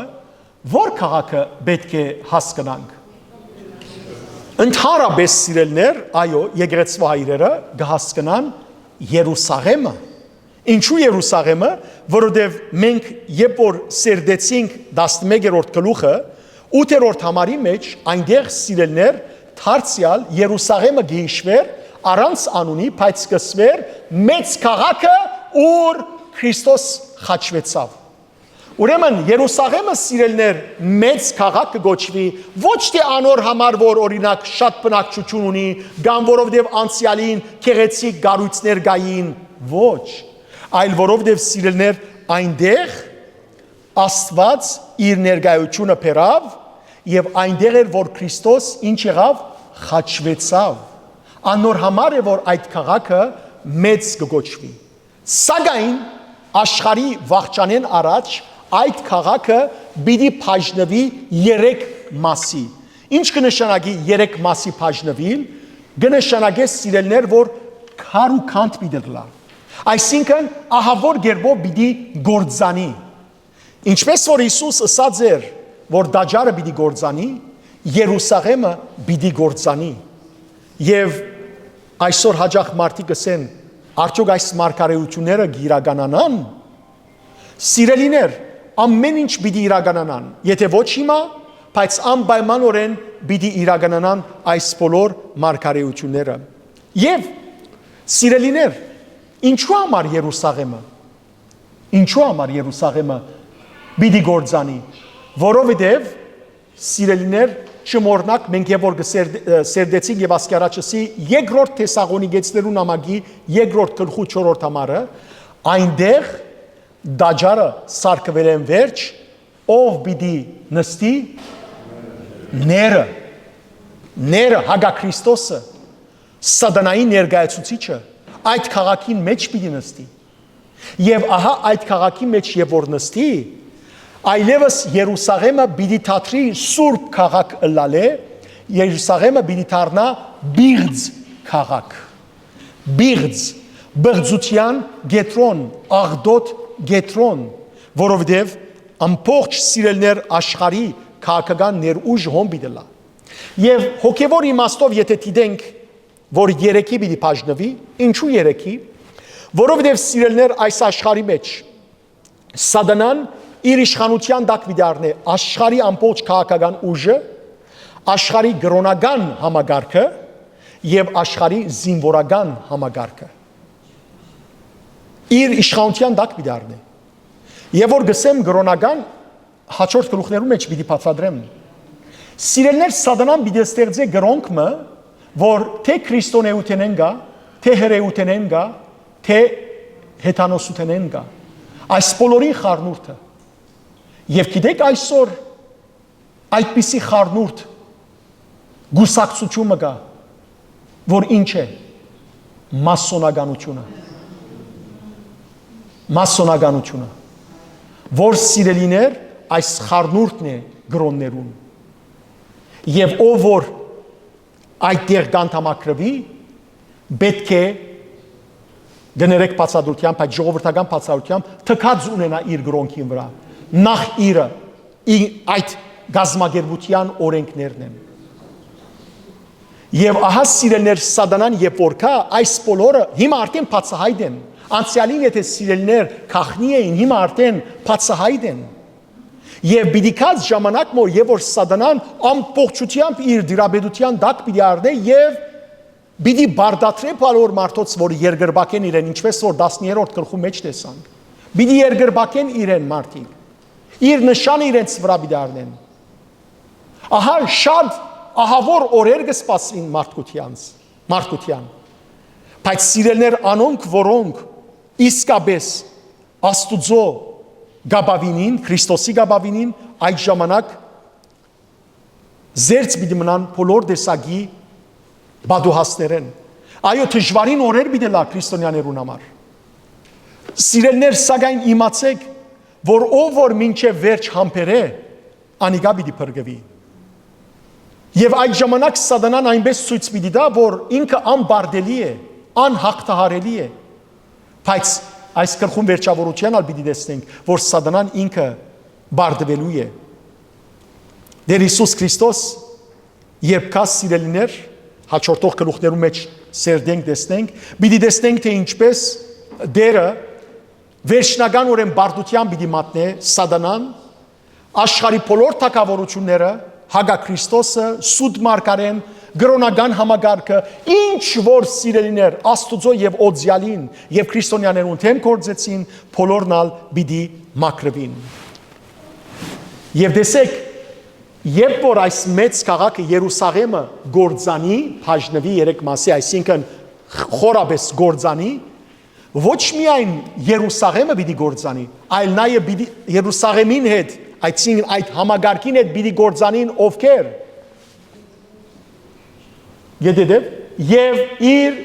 ո՞ր քաղաքը պէտք է հասկնանք։ Ընդհանրապէս, սիրելիներ, այո, եկեղեցւոյ հայրերը կը հասկնան Երուսաղէմը։ Ինչո՞ւ Երուսաղէմը, որովհետեւ մենք երբ որ սերտեցինք տասնմեկերորդ գլուխը, ութերորդ համարի մէջ, այնտեղ, սիրելիներ, դարձեալ Երուսաղէմը կը յիշուէր առանց անունի, բայց կսուէր մեծ քաղաքը, ուր Քրիստոս խաչուեցաւ։ Ուրեմն Երուսաղէմը, սիրելիներ, մեծ քաղաք կը կոչուի, ոչ թէ անոր համար, որ, օրինակ, շատ բնակչութիւն ունի, կամ որովհետեւ անցեալին գեղեցիկ կառոյցներ կային, ոչ, այլ որովհետեւ, սիրելիներ, այնտեղ Աստուած իր ներկայութիւնը բերաւ, եւ այնտեղ էր, որ Քրիստոս ինչ եղաւ, խաչուեցաւ։ Անոր համար է, որ այդ քաղաքը մեծ կը կոչուի։ Սակայն աշխարհի վախճանէն առաջ այդ քաղաքը պիտի բաժնուի երեք մասի։ Ինչ կը նշանակի երեք մասի բաժնուիլ, կը նշանակէ, սիրելիներ, որ քար ու քանդ պիտի ըլլայ։ Այսինքն, ահա որ կերպով պիտի կործանի։ Ինչպես որ Յիսուս ըսած էր, որ տաճարը պիտի կործանի, Երուսաղէմը պիտի կործանի։ Եւ այսօր հաճախ մարդիկ կ'ըսեն, արդյոք այս մարգարէութիւնները կ'իրականանան։ Սիրելիներ, ամէն ինչ պիտի իրականանան, եթէ ոչ հիմա, բայց անպայմանօրէն պիտի իրականանան այս բոլոր մարգարէութիւնները։ Եւ, սիրելիներ, ինչու համար Երուսաղէմը, ինչու համար Երուսաղէմը պիտի կործանի, որովհետեւ, սիրելիներ, չմոռնաք, մենք երբ որ կը սերտ-, ը, սերտեցինք եւ ասկի առաջ ըսի, երկրորդ Թեսաղոնիկեցիներու նամակի երկրորդ գլխու չորրորդ համարը, այնտեղ տաճարը սարքուելէն վերջ, ով պիտի նստի, ները, ները, հակա Քրիստոսը, սատանայի ներկայացուցիչը, այդ քաղաքին մէջ պիտի նստի։ Եւ ահա այդ քաղաքին մէջ երբ որ նստի, այլեւս Երուսաղէմը պիտի դադրի սուրբ քաղաք ըլլալէ, Երուսաղէմը պիտի դառնայ պիղծ քաղաք։ Պիղծ, պղծութեան կեդրոն, աղտոտ կեդրոն, որովհետեւ ամբողջ, սիրելիներ, աշխարհի քաղաքական ներուժը հոն պիտի ըլլայ։ Եւ հոգեւոր իմաստով եթէ դիտենք, որ երեքի պիտի բաժնուի, ինչու՞ երեքի, որովհետեւ, սիրելիներ, այս աշխարհի մէջ սատանան իր իշխանութեան տակ պիտի առնէ աշխարհի ամբողջ քաղաքական ուժը, աշխարհի կրօնական համակարգը եւ աշխարհի զինուորական համակարգը։ Իր իշխանութեան տակ պիտի առնէ։ Եւ որ գսեմ կրօնական, հաջորդ գլուխներու մէջ պիտի բացատրեմ։ Սիրելիներ, սատանան պիտի ստեղծէ կրօնք մը, որ թէ քրիստոնէութենէն գայ, թէ հրէութենէն գայ, թէ հեթանոսութենէն գայ։ Այս բոլորին խառնուրդը։ Եւ գիտեք, այսօր այդպիսի խառնուրդ կուսակցութիւն մը կայ, որ ինչ է, մասոնականութիւնը։ Մասոնականութիւնը, որ, սիրելիներ, այս խառնուրդն է կրօններուն։ Եւ ով որ այդտեղ կ'անդամակրուի, պէտք է, կներեք բացատրութեան, բայց ժողովրդական բացատրութեան, թքած ունենայ իր կրօնքին վրայ, նախ իրը, ի-, այդ կազմակերպութեան օրէնքներն են։ Եւ ահա, սիրելիներ, սատանան երբ որ գայ, այս բոլորը հիմա արդեն բացահայտ են։ Անցեալին եթէ, սիրելիներ, գաղտնի էին, հիմա արդեն բացահայտ են։ Եւ պիտի գայ ժամանակ մը, երբ որ սատանան ամբողջութեամբ իր դիրապետութեան տակ պիտի առնէ եւ պիտի պարտադրէ բոլոր մարդոց, որ երկրպագեն իրեն, ինչպես որ տասներորդ գլխու մէջ տեսանք։ Պիտի երկրպագեն իրեն մարդիկ։ Իր նշանը իրենց վրայ պիտի առնեն։ Ահա շատ ահավոր օրեր կը սպասին մարդկութեանց, մարդկութեան, Բայց սիրելիներ, անոնք, որոնք իսկապես Աստուծոյ կ'ապաւինին, Քրիստոսի կ'ապաւինին, այդ ժամանակ զերծ պիտի մնան բոլոր տեսակի պատուհասներէն։ Այո, դժուարին օրեր պիտի լայ քրիստոնեաներուն համար։ Սիրելիներ, սակայն իմացէք, որ ով որ մինչեւ վերջ համբերէ, անիկա պիտի փրկուի։ Եւ այդ ժամանակ Սատանան այնպէս ցոյց պիտի տայ, որ ինքը անպարտելի է, անյաղթահարելի է։ Բայց այս գլխուն վերջավորութեան ալ պիտի տեսնենք, որ Սատանան ինքը պարտուելու է։ Տէր Յիսուս Քրիստոս, երբ գաս, սիրելիներ, հաջորդող գլուխներու մէջ սերտենք, տեսնենք, պիտի տեսնենք, թէ ինչպէս Տէրը վերջնականօրէն պարտութեան պիտի մատնէ Սատանան, աշխարհի բոլոր թագաւորութիւնները, հակաքրիստոսը, սուտ մարգարէն, կրօնական համակարգը, ինչ որ, սիրելիներ, Աստուծոյ եւ Օծեալին եւ քրիստոնեաներուն դէմ գործեցին, բոլորն ալ պիտի մաքրուին։ Եւ տեսեք, երբ որ այս մեծ քաղաքը Երուսաղէմը կործանի, բաժնուի երեք մասի, այսինքն խորապէս կործանի, ոչ միայն Երուսաղէմը պիտի կործանի, այլ նաեւ պիտի Երուսաղէմին հետ, այսինքն այդ համակարգին հետ պիտի կործանին ովքեր, գետեդեւ, եւ իր,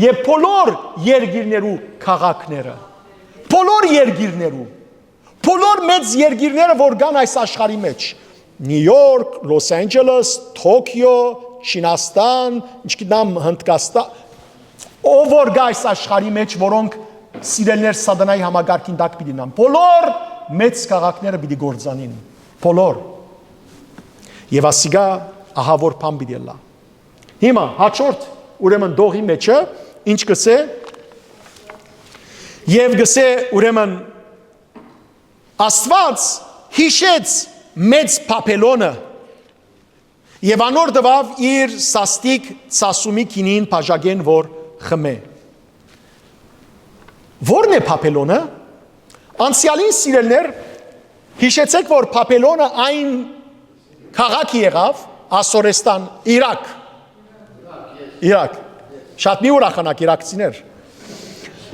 եւ բոլոր երկիրներու քաղաքները, բոլոր երկիրներու, բոլոր մեծ երկիրները, որ կան այս աշխարհի մէջ, Նիու Յորք, Լոս Անջելես, Թոքիո, Չինաստան, ինչ գիտեմ, Հնդկաստան, ով որ կայ այս աշխարհի մէջ, որոնք, սիրելիներ, Սատանայի համակարգին տակ պիտի նան, բոլոր մեծ քաղաքները պիտի կործանին, բոլոր։ Եւ ասիկա ահա որ բան պիտի ըլլայ։ Հիմա հաջորդ, ուրեմն, դողի մեջը ինչ կսէ, եւ կսէ, ուրեմն, Աստուած յիշեց մեծ Բաբելոնը եւ անոր տուաւ իր սաստիկ ցասումի գինին բաժակէն որ խմէ։ Ո՞րն է Բաբելոնը։ Անցեալին, սիրելիներ, յիշեցէք, որ Բաբելոնը այն քաղաքը եղաւ, Ասորեստան, Իրաք։ Իրաք։ Շատ մի ուրախանաք իրաքցիներ։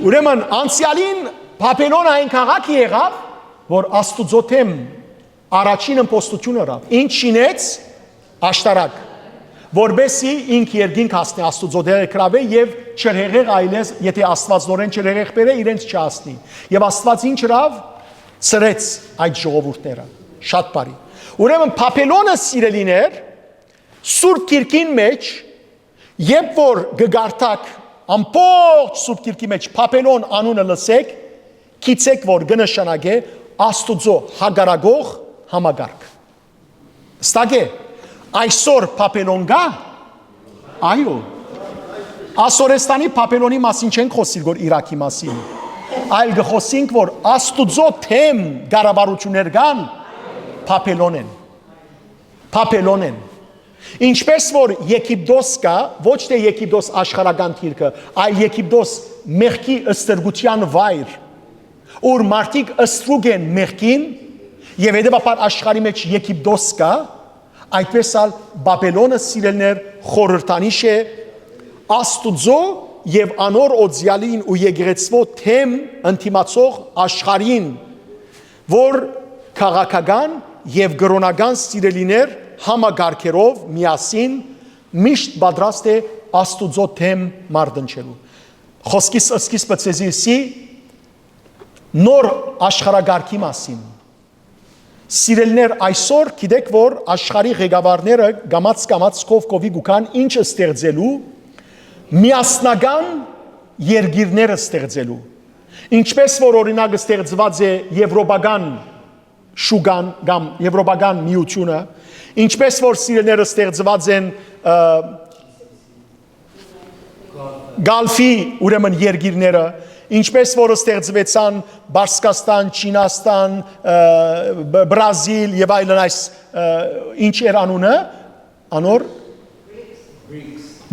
Ուրեմն անցեալին Բաբելոնը այն քաղաքը եղաւ, որ Աստուծոյ դէմ առաջին ըմբոստութիւնը ըրաւ։ Ինչ շինեց աշտարակ, որպեսզի ինք երկինք հասնի, Աստուծոյ դերը գրաւէ եւ չրհեղեղ այլես, եթե Աստուածնորեն չրհեղեղ բերէ, իրենց չհասնի։ Եւ Աստուած ինչ ըրաւ, ցրեց այդ ժողովուրդները։ Շատ բարի։ Ուրեմն Բաբելոնը, սիրելիներ, Սուրբ Գիրքին մէջ, երբ որ կը կարդաք, ամբողջ Սուրբ Գիրքի մէջ Բաբելոն անունը լսեք, գիտցէք, որ կը նշանակէ Աստուծոյ հակառակող համակարգ։ Ստակ է, այսօր Բաբելոն կա՞։ Այո։ Ասորեստանի Բաբելոնի մասին չենք խօսիր, որ Իրաքի մասին, այլ կը խօսինք, որ Աստուծոյ դէմ կառավարութիւններ կան, Բաբելոն են։ Բաբելոն են։ Ինչպես որ Եգիպտոս կայ, ոչ թէ Եգիպտոս աշխարհական դիրքը, այլ Եգիպտոս մեղքի ստրկութեան վայր, ուր մարդիկ ստրուկ են մեղքին, եւ հետեւաբար աշխարհի մէջ Եգիպտոս կայ, այդպես ալ Բաբելոնը, սիրելիներ, խորհրդանիշ է Աստուծոյ եւ անոր Օծեալին ու եկեղեցւոյ դէմ ընդդիմացող աշխարհին, որ քաղաքական եւ կրօնական, սիրելիներ, համակարգերով միասին միշտ պատրաստ է Աստուծոյ դէմ մարտնչելու։ Խօսքիս սկիզբը ձեզի ըսի նոր աշխարհակարգի մասին։ Սիրելիներ, այսօր գիտեք, որ աշխարհի ղեկավարները կամաց-կամաց, քով-քովի կու գան ինչ ստեղծելու, միասնական երկիրները ստեղծելու։ Ինչպես որ, օրինակ, ստեղծուած է Եվրոպական շուկան կամ Եվրոպական միութիւնը, ինչպես որ, սիրելիներ, ստեղծուած են, ը, Գալֆի, ուրեմն, երկիրները, ինչպես որ ստեղծուեցան Բարսկաստան, Չինաստան, ը, Բ-, Բրազիլ եւ այլն, այս, ը, ինչ էր անունը, անոր?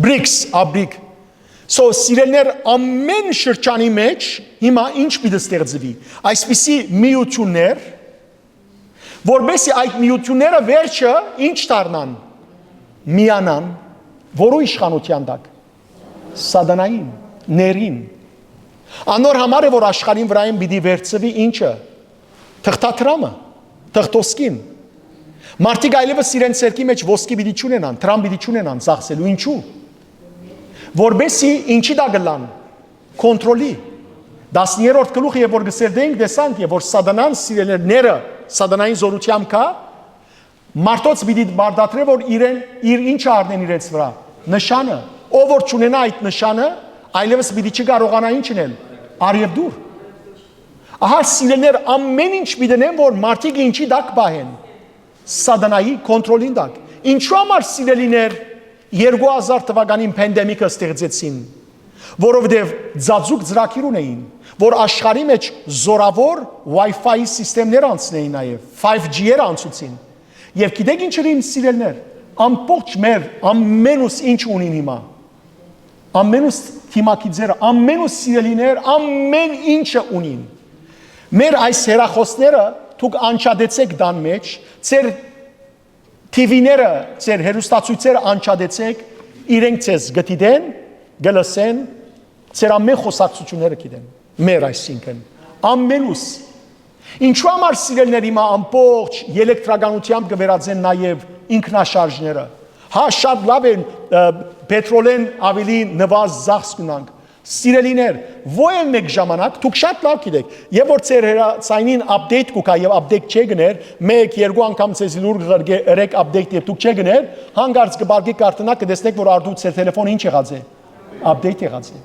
բրիքս, աբրիկ։ So, սիրելիներ, ամեն շրջանի մէջ հիմա ինչ պիտի ստեղծուի։ Այսպիսի միութիւններ, որպեսզի այդ միութիւնները վերջը ինչ դառնան, միանան, որու իշխանութեան տակ։ Սատանային։ ներին։ Անոր համար է, որ աշխարհին վրայէն պիտի վերցուի ինչը, թղթադրամը, թղթոսկին։ Մարդիկ այլեւս իրենց ձեռքի մէջ ոսկի պիտի չունենան, դրամ պիտի չունենան ծախսելու։ Ինչու՞։ Որպեսզի ինչի տակ ըլլան, կոնտրոլի։ Տասներորդ գլուխը, երբ որ կսերտենք, տեսանք, երբ որ սատանան սիրելիները, սատանային զօրութեամբ կայ, մարդոց պիտի պարտադրէ, որ իրեն, իր ինչը առնեն իրենց վրայ, նշանը։ Ով որ չունենայ այդ նշանը, այլեւս պիտի չկարողանայ ինչ ընել, արեւտուր։ Ահա, սիրելիներ, ամէն ինչ պիտի ընեն, որ մարդիկ ինչի տակ պահեն, սատանայի կոնտրոլին տակ։ Ինչու համար, սիրելիներ, երկու հազար թվականին պանդեմիկը ստեղծեցին, որովհետեւ ծածուկ ծրագիր ունէին, որ աշխարհի մէջ զօրաւոր Wi-Fi սիստեմներ անցնեին, նաեւ five G-եր անցուցին։ Եւ գիտեք ինչ ըրին, սիրելիներ, ամբողջ մեր ամենուս ինչ ունին հիմա, ամենուս թիմակիցերը, ամենուս սիրելիներ, ամեն ինչը ունին։ Մեր այս հեռախոսները դուք անջատեցէք տան մէջ, ձեր T V-ները, ձեր հեռուստացոյցերը անջատեցէք, իրենք ձեզ կը դիտեն, կը լսեն, ձեր ամեն խոսակցությունները գիտեն։ Մեր, այսինքն, ամենուս։ Ինչու համար, սիրելիներ, հիմա ամբողջ ելեկտրականությամբ կը վերածեն նաեւ ինքնաշարժները։ Հա, շատ լավ է, ը, պետրոլէն ավելի նուազ ծախս կունանք։ Սիրելիներ, ո՞յ են մէկ ժամանակ, դուք շատ լավ գիտէք, եւ որ ձեր հեռացայնին update կու գայ եւ update չէ գներ, մեկ, երկու անգամ ձեզի լուր կղրկե, երեք update, եւ դուք չէ գներ, հանկարծ կը բարգեք, կարդնաք, կտեսնեք, որ արդու ձեր տելեֆոնը ինչ եղած է, update եղած է,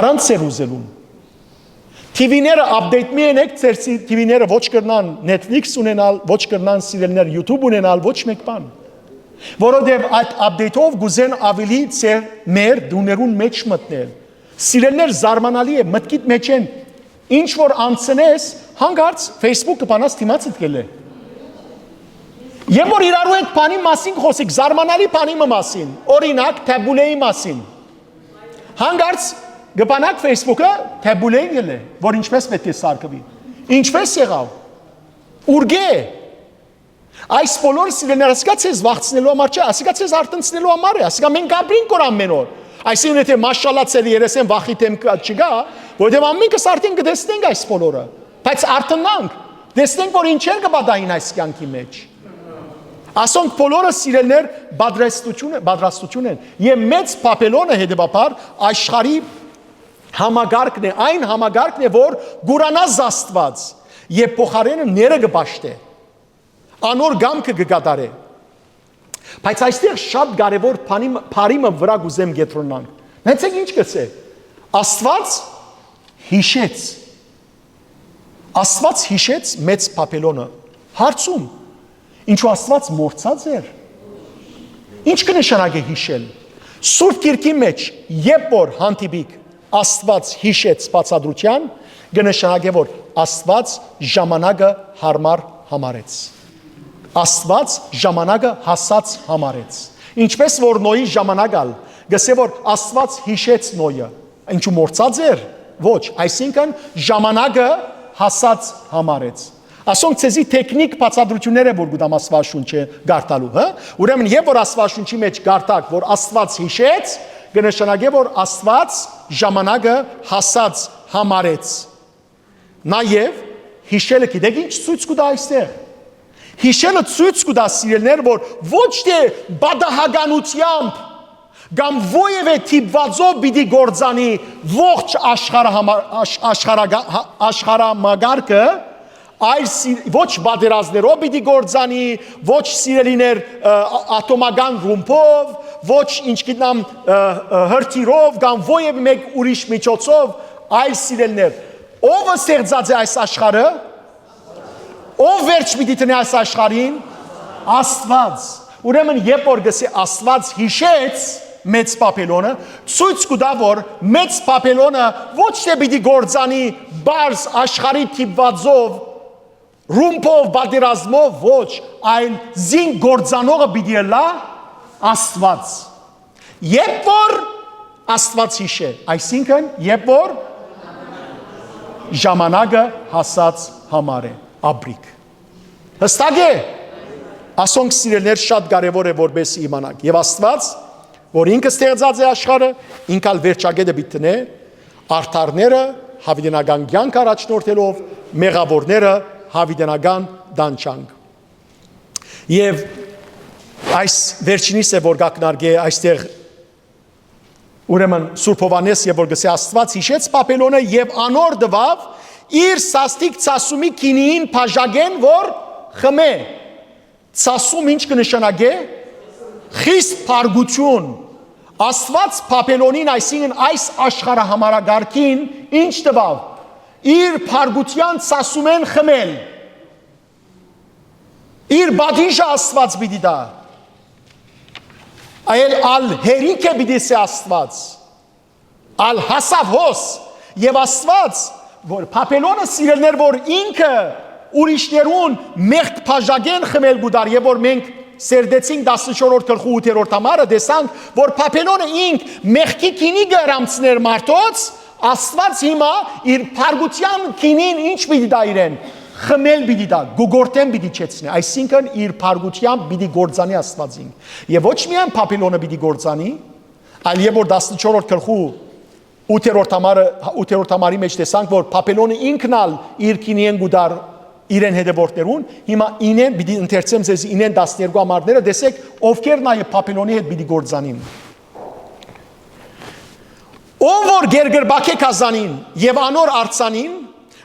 առանց ձեր ուզելուն։ T V-ները update մի ընեք, ձեր սի-, T V-ները ոչ կրնան Netflix ունենալ, ոչ կրնան, սիրելիներ, YouTube ունենալ, ոչ մեկ բան։ Որովհետեւ այդ update-ով կուզեն ավելի ձեր, մեր տուներուն մէջ մտնել։ Սիրելիներ, զարմանալի է, մտքիդ մէջ են, ինչ որ անցնես, հանկարծ Facebook-ը բանաս դիմացդ կ'ելլէ։ Երբ որ իրարու հետ բանի մասին կ'խօսեք, զարմանալի բանի մը մասին, օրինակ, թեբուլեի մասին, հանկարծ կ'բանաք Facebook-ը, թեբուլեին ելլէ, որ ինչպես պէտք է սարքուի։ Ինչպես եղաւ։ Ուրկէ։ Այս բոլորը, սիրելիներ, ասիկա ձեզ վախցնելու համար չէ, ասիկա ձեզ արթնցնելու համար է, ասիկա մենք ապրինք որ ամեն օր։ Այսինքն, եթե մաշալլա ձեր երեսէն վախի դէմ կա-, չկայ, որովհետեւ ամենքս արդեն կտեսնենք այս բոլորը, բայց արթնանք, տեսնենք, որ ինչեր կը պատահին այս կեանքի մէջ։ Ասոնք բոլորը, սիրելիներ, պատրաստություն է, պատրաստություն են։ Եւ մեծ Բաբելոնը, հետեւաբար, աշխարհի համակարգն է, այն համակարգն է, որ կ'ուրանայ Աստուած եւ փոխարէնը ները կը պաշտէ, անոր կամքը կը կատարէ։ Բայց այստեղ շատ կարեւոր բանի մը, բառի մը վրայ կ'ուզեմ կեդրոնանք։ Նայեցեք ինչ կ'ըսէ. «Աստուած յիշեց»։ Աստուած յիշեց մեծ Բաբելոնը։ Հարցում. ինչու Աստուած մոռցած էր։ Ինչ կը նշանակէ յիշել։ Սուրբ Գիրքի մէջ, երբ որ հանդիպիք «Աստուած յիշեց» բացատրութեան, կը նշանակէ, որ Աստուած ժամանակը յարմար համարեց։ Աստուած ժամանակը հասած համարեց։ Ինչպես որ Նոյի ժամանակ ալ, կ'ըսէ, որ Աստուած յիշեց Նոյը։ Ինչու մոռցած էր։ Ոչ, այսինքն ժամանակը հասած համարեց։ Ասոնք ձեզի թեքնիկ բացատրություններ է, որ կու տամ Աստուած շունչը կարդալու, հը։ Ուրեմն, երբ որ Աստուած շունչի մէջ կարդաք, որ Աստուած յիշեց, կը նշանակէ, որ Աստուած ժամանակը հասած համարեց։ Նաեւ յիշելը գիտեք ինչ ցոյց կու տայ այստեղ։ Յիշելը ցոյց կու տայ, սիրելիներ, որ ոչ թէ պատահականութեամբ կամ որեւէ դիպուածով պիտի կործանի ողջ աշխարհը համա-, աշ-, աշխարհագա-, հա-, աշխարհամակարգը, այլ սի-, ոչ պատերազմներով պիտի կործանի, ոչ, սիրելիներ, ը, ա-, ատոմական ռումբով, ոչ, ինչ գիտնամ, ը, ը, հրթիռով կամ որեւէ մէկ ուրիշ միջոցով, այլ, սիրելիներ, ո՞վ ստեղծած է այս աշխարհը։ Ո՞վ վերջ պիտի դնի այս աշխարհին։ Աստուած։ Ուրեմն, երբ որ կ'ըսէ Աստուած յիշեց մեծ Բաբելոնը, ցոյց կու տայ, որ մեծ Բաբելոնը ոչ թէ պիտի կործանի պարզ աշխարհի դիպուածով, ռումբով, պատերազմով, ոչ, այլ զինք կործանողը պիտի ըլլայ Աստուած։ Երբ որ Աստուած յիշէ, այսինքն, երբ որ ժամանակը հասած համարէ, ապրիք։ Հստակ է։ Ասոնք, սիրելիներ, շատ կարեւոր է, որպեսզի իմանաք։ Եւ Աստուած որ ինքը ստեղծած է աշխարհը, ինք ալ վերջակետը պիտի դնէ, արդարները՝ յաւիտենական կեանք առաջնորդելով, մեղաւորները՝ յաւիտենական տանջանք։ Եւ այս վերջինիս է, որ կակնարկե այստեղ, ուրեմն Սուրբ Յովհաննէս, եւ որ գսե. «Աստուած յիշեց Բաբելոնը եւ անոր տուաւ իր սաստիկ ցասումի գինին բաժակեն, որ խմէ»։ Ցասում ի՞նչ կը նշանակէ։ Խիստ փառկութիւն։ Աստուած Բաբելոնին, այսինքն այս աշխարհահամարակարգին, ի՞նչ տուաւ։ Իր փառկութեան ցասումէն խմել։ Իր պատիժը Աստուած պիտի տայ։ Այլ ալ հերիք է պիտի սե Աստուած։ Ալ հասաւ հոս։ Եւ Աստուած, որ Բաբելոնը, սիրելիներ, որ ինքը ուրիշներուն մեղք բաժակեն խմել կու տար, եւ որ մենք սերտեցինք տասնչորրորդ գլխու ութերորդ համարը, տեսանք, որ Բաբելոնը ինք մեղքի գինի կը հրամցներ մարդոց, Աստուած հիմա իր փառկութեան գինին ի՞նչ պիտի տայ իրեն։ Խմել պիտի տայ, կուկորտեն պիտի չեցնէ, այսինքն՝ իր փառկութեամբ պիտի կործանի Աստուածին։ Եւ ոչ միայն Բաբելոնը պիտի կործանի, այլ երբ որ տասնչորրորդ գլխու ութերորդ համարը, ութերորդ համարի մեջ տեսանք, որ Բաբելոնը ինքն ալ իր գինիէն կու տար իրեն հետեւորդներուն, հիմա ինեն, պիտի ընթերցեմ ձեզ ինեն տասներկու համարները, տեսեք, ովքեր նաեւ Բաբելոնի հետ պիտի կործանին։ Ով որ գերգրբակէ գազանին եւ անոր արձանին,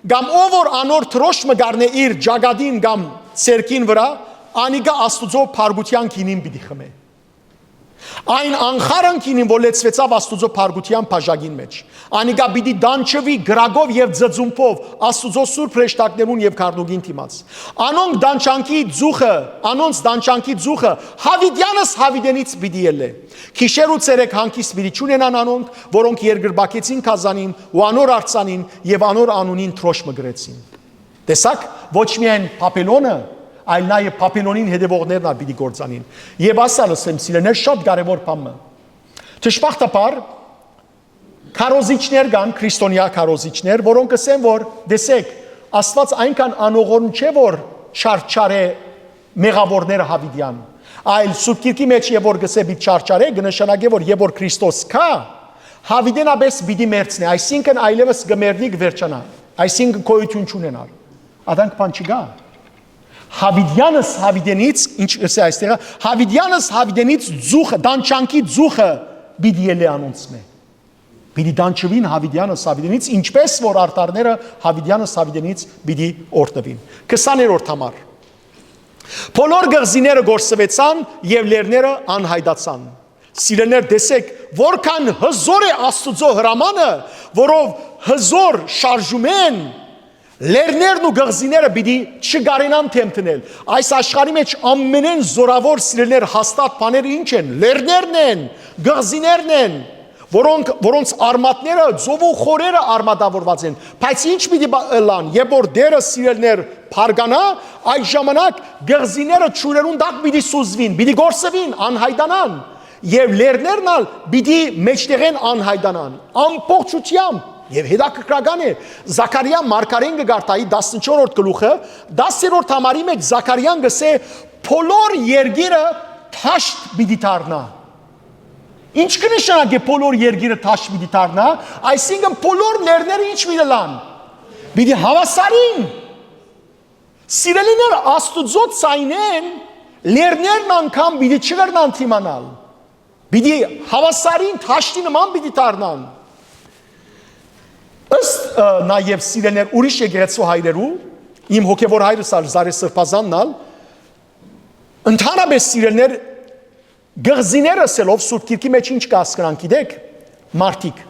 կամ ով որ անոր դրոշմը կառնէ իր ճակատին կամ ցերկին վրայ, անիկա Աստուծոյ փառկութեան գինին պիտի խմէ։ Այն անխարն գինին, որ լեցուեցաւ Աստուծոյ փառկութեան բաժակին մէջ, անիկա պիտի տանջուի կրակով եւ ձծումբով Աստուծոյ սուրբ հրեշտակներուն եւ գառնուկին դիմաց։ Անոնք տանջանքի ձուխը, անոնց տանջանքի ձուխը յաւիտեանս յաւիտենից պիտի ելլէ։ Գիշեր ու ցերեկ հանգիստ պիտի չունենան անոնք, որոնք երկրպագեցին գազանին ու անոր արձանին եւ անոր անունին դրոշմը կրեցին։ Տեսա՞ք, ոչ միայն Բաբելոնը, այլ նաեւ Բաբելոնին հետեւողներն ալ պիտի կործանին։ Եւ ասա լսեմ, սիրելիներ, շատ կարեւոր բան մը։ Դժբախտաբար, քարոզիչներ կան, քրիստոնեայ քարոզիչներ, որոնք կ'ըսեն, որ, տեսեք, Աստուած այնքան անողորմ չէ, որ չարչարէ մեղաւորները յաւիտեան, այլ Սուրբ Գիրքի մեջ երբ որ գսէ պիտի չարչարէ, կը նշանակէ, որ երբ որ Քրիստոս գայ, յաւիտենապէս պիտի մեռցնէ, այսինքն այլեւս կը մեռնի, կը վերջանայ, այսինքն գոյութիւն չունենար։ Ադանք բան չկայ։ Յաւիտեանս յաւիտենից, ինչ ըսէ այստեղ, յաւիտեանս յաւիտենից ձուխը, տանջանքի ձուխը պիտի ելլէ անոնցմէ։ Պիտի տանջուին յաւիտեանս յաւիտենից, ինչպես որ արդարները յաւիտեանս յաւիտենից պիտի օրհնուին։ Քսաներորդ համար։ Բոլոր կղզիները կորսուեցան եւ լեռները անյայտացան։ Սիրելիներ, տեսեք, որքան հզոր է Աստուծոյ հրամանը, որով հզոր շարժում են, լեռներն ու կղզիները պիտի չկարենան դեմ դնել։ Այս աշխարհի մեջ ամենէն զօրաւոր, սիրելիներ, հաստատ բաները ի՞նչ են։ Լեռներն են, կղզիներն են, որոնք, որոնց արմատները, ծովու խորերը արմատավորուած են։ Բայց ի՞նչ պիտի բա-, ըլլան, երբ որ Տերը, սիրելիներ, բարգանայ, այդ ժամանակ կղզիները ջուրերուն տակ պիտի սուզուին, պիտի կորսուին, անյայտանան, եւ լեռներն ալ պիտի մեջտեղէն անյայտանան, ամբողջութեամբ։ Եւ հետաքրքրական է, Զաքարիա մարգարէն կը կարդայի տասնչորրորդ գլուխը, տասերորդ համարի մեջ Զաքարիան կ'ըսէ. «Բոլոր երկիրը դաշտ պիտի դառնայ»։ Ի՞նչ կը նշանակէ «բոլոր երկիրը դաշտ պիտի դառնայ»։ Այսինքն՝ բոլոր լեռները ի՞նչ պիտի ըլլան։ Պիտի հաւասարին։ Սիրելիներ, Աստուծոյ ձայնէն լեռներն անգամ պիտի չկրնան դիմանալ։ Պիտի հաւասարին, դաշտի նման պիտի դառնան։ Ըստ, ը, նաեւ, սիրելիներ, ուրիշ եկեղեցու հայրերու, իմ հոգեւոր հայրս ալ, Զարեհ Սրբազանն ալ, ընդհանրապէս, սիրելիներ, կղզիներ ըսելով Սուրբ Գիրքի մեջ ի՞նչ կը հասկնանք, գիտեք, մարդիկ։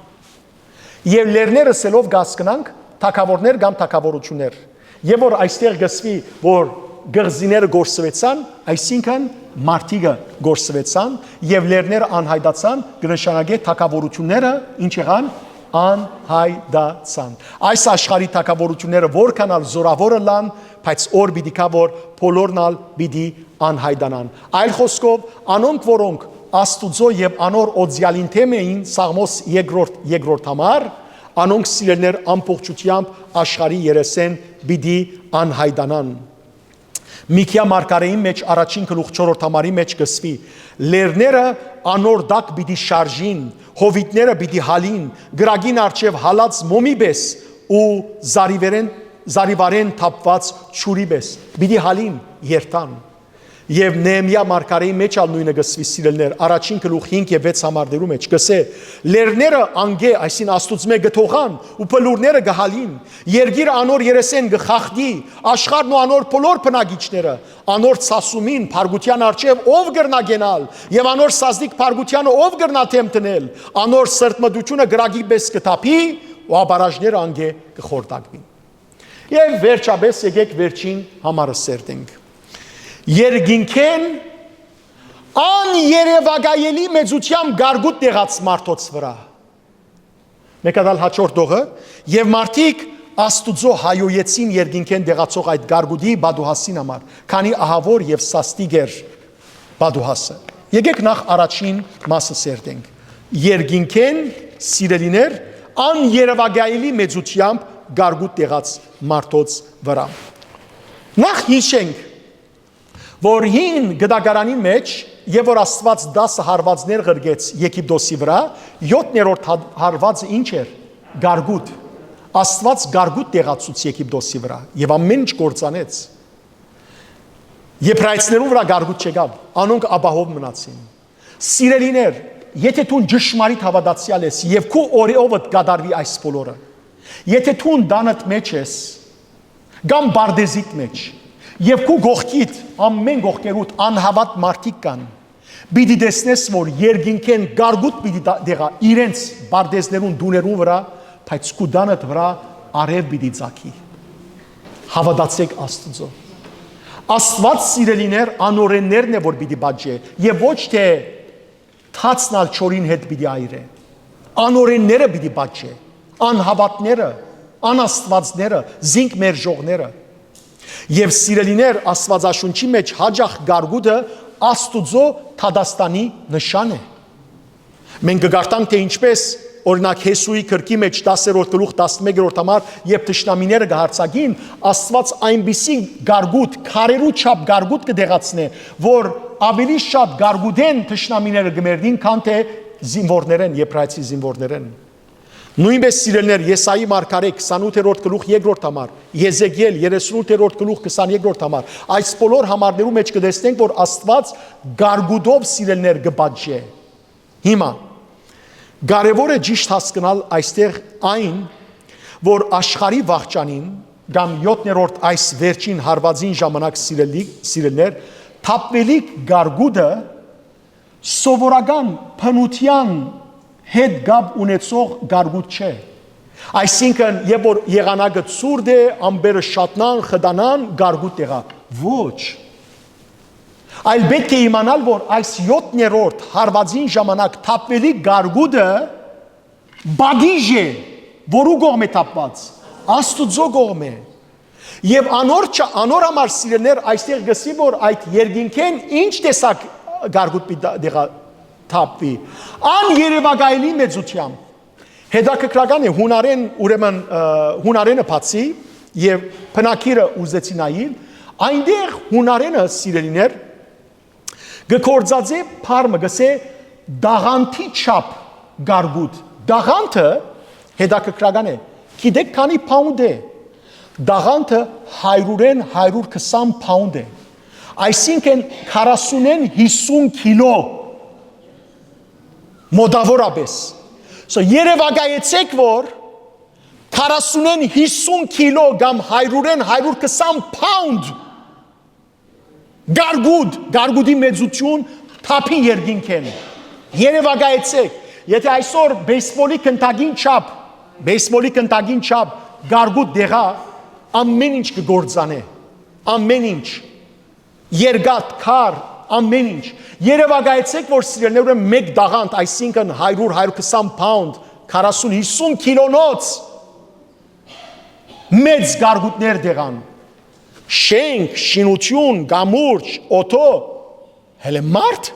Եւ լեռներ ըսելով կը հասկնանք թագաւորներ կամ թագաւորութիւններ։ Եւ որ այստեղ կ'ըսուի, որ կղզիները կորսուեցան, այսինքն՝ մարդիկը կորսուեցան, եւ լեռները անյայտացան, կը նշանակէ թագաւորութիւնները ի՞նչ եղան, անյայտացան։ Այս աշխարհի թագաւորութիւնները որքան ալ զօրաւոր ըլլան, բայց օր պիտի գայ, որ բոլորն ալ պիտի անյայտանան։ Այլ խօսքով, անոնք, որոնք Աստուծոյ եւ անոր օծեալին դէմ էին, Սաղմոս երկրորդ, երկրորդ համար, անոնք, սիրելիներ, ամբողջութեամբ աշխարհի երեսէն պիտի անյայտանան։ Միքիա մարգարէին մէջ առաջին գլուխ չորրորդ համարի մէջ կսուի. «Լեռները անոր տակ պիտի շարժին, հովիտները պիտի հալին, կրակին առջեւ հալած մոմի պէս ու զարիվերեն, զարիվարեն թափուած ջուրի պէս։ Պիտի հալին, երթան»։ Եւ Նեեմիա մարգարէի մէջ ալ նոյնը կսուի, սիրելիներ, առաջին գլուխ հինգ եւ վեց համարներու մէջ կսէ. «Լեռները անգէ, այսին Աստուծմէ կը թողան ու բլուրները կը հալին, երկիրը անոր երեսէն կը խախտի, աշխարհն ու անոր բոլոր բնակիչները, անոր ցասումին, փառքութեան առջեւ ով կրնայ կենալ եւ անոր սաստիկ փառքութեանը ով կրնայ դէմ դնել, անոր սրտմտութիւնը կրակի պէս կը թափի ու աբարաժները անգէ կը խորտակուին»։ Եւ վերջապէս եկեք վերջին համարը սերտենք. «Երկինքէն աներեւակայելի մեծութեամբ կարկուտ տեղած մարդոց վրայ»։ Մէկ հատ ալ հաջորդ դողը. «Եւ մարդիկ Աստուծոյ հայոյեցին երկինքէն տեղացող այդ կարկուտի պատուհասին համար, քանի ահաւոր եւ սաստիկ էր պատուհասը»։ Եկեք նախ առաջին մասը սերտենք. «Երկինքէն, սիրելիներ, աներեւակայելի մեծութեամբ կարկուտ տեղած մարդոց վրայ»։ Նախ յիշենք, որ հին գտակարանին մէջ, եւ որ Աստուած տասը հարուածներ ղրկեց Եգիպտոսի վրայ, յոթներորդ հա-, հարուածը ի՞նչ էր։ Կարկուտ։ Աստուած կարկուտ տեղացուց Եգիպտոսի վրայ եւ ամէն ինչ կործանեց։ Եբրայեցիներուն վրայ կարկուտ չեկաւ, անոնք ապահով մնացին։ Սիրելիներ, եթէ դուն ճշմարիտ հաւատացեալ ես եւ քու օրեովդ կատարուի այս բոլորը, եթէ դուն տանդ մէջ ես, կամ պարտեզիդ մէջ, եւ քու կողքիդ, ամէն կողքերուդ անհաւատ մարդիկ կան, պիտի տեսնես, որ երկինքէն կարկուտ պիտի տա-, տեղայ իրենց պարտեզներուն, տուներուն վրայ, բայց քու տանդ վրայ արեւ պիտի ծագի։ Հաւատացէք Աստուծոյ։ Աստուած, սիրելիներ, անօրէններն է, որ պիտի պատժէ, եւ ոչ թէ թացն ալ չորին հետ պիտի այրէ։ Անօրէնները պիտի պատժէ, անհաւատները, անաստուածները, զինք մերժողները։ Եւ, սիրելիներ, Աստուածաշունչի մէջ յաճախ կարկուտը Աստուծոյ դատաստանի նշան է։ Մենք կը կարդանք, թէ ինչպէս, օրինակ, Յեսուի գրքի մէջ տասերորդ գլուխ, տասնմեկերորդ համար, երբ թշնամիները կը յարձակին, Աստուած այնպիսի կարկուտ, քարերու չափ կարկուտ կը տեղացնէ, որ աւելի շատ կարկուտէն թշնամիները կը մեռնին, քան թէ զինուորներէն, եբրայեցի զինուորներէն։ Նոյնպէս, սիրելիներ, Եսայի մարգարէ, քսանութերորդ գլուխ, երկրորդ համար, Եզեկիել, երեսունութերորդ գլուխ, քսաներկրորդ համար, այս բոլոր համարներու մէջ կը տեսնենք, որ Աստուած կարկուտով, սիրելիներ, կը պատժէ։ Հիմա, կարեւոր է ճիշդ հասկնալ այստեղ այն, որ աշխարհի վախճանին կամ յոթներորդ այս վերջին հարուածին ժամանակ, սիրելի-, սիրելիներ, թափուելիք կարկուտը սովորական բնութեան հետ կապ ունեցող կարկուտ չէ։ Այսինքն, երբ որ եղանակը ցուրտ է, ամպերը շատնան, խտանան, կարկուտ տեղայ։ Ոչ։ Այլ պէտք է իմանալ, որ այս յոթներորդ հարուածին ժամանակ թափուելիք կարկուտը պատիժ է, որու կողմ է թափուած։ Աստուծոյ կողմ է։ Եւ անոր չա-, անոր համար, սիրելիներ, այստեղ կսի, որ այդ երկինքէն ինչ տեսակ կարկուտ պիտի դա-, դեղա թափուի։ Աներեւակայելի մեծութեամբ։ Հետաքրքրական է, յունարէն, ուրեմն, ը, յունարէնը բացի, եւ բնակիրը ուզեցի նայիլ, այնտեղ յունարէնը, սիրելիներ, կը գործածէ բառ մը, կսէ տաղանդի չափ կարկուտ։ Տաղանդը հետաքրքրական է։ Գիտեք քանի փաունդ է։ Տաղանդը հարիւրէն հարիւր քսան փաունդ է։ Այսինքն քառասունէն յիսուն կիլո մոտաւորապէս։ So, երեւակայեցէք, որ քառասունէն յիսուն կիլո կամ հարիւրէն հարիւր քսան փաունդ կարկուտ, կարկուտի մեծութիւն թափի երկինքէն։ Երեւակայեցէք, եթէ այսօր բեյսբոլի գնդակին չափ, բեյսբոլի գնդակին չափ կարկուտ դեղայ, ամէն ինչ կը գործանէ, ամէն ինչ, երկաթ, քար, ամէն ինչ։ Երեւակայեցէք, որ, սիրելիներ, ուրեմն մէկ տաղանդ, այսինքն հարիւր, հարիւր քսան փաունդ, քառասուն, յիսուն կիլոնոց մեծ կարկուտներ դեղան։ Շենք, շինութիւն, կամուրջ, օթո, հելէ մարդ։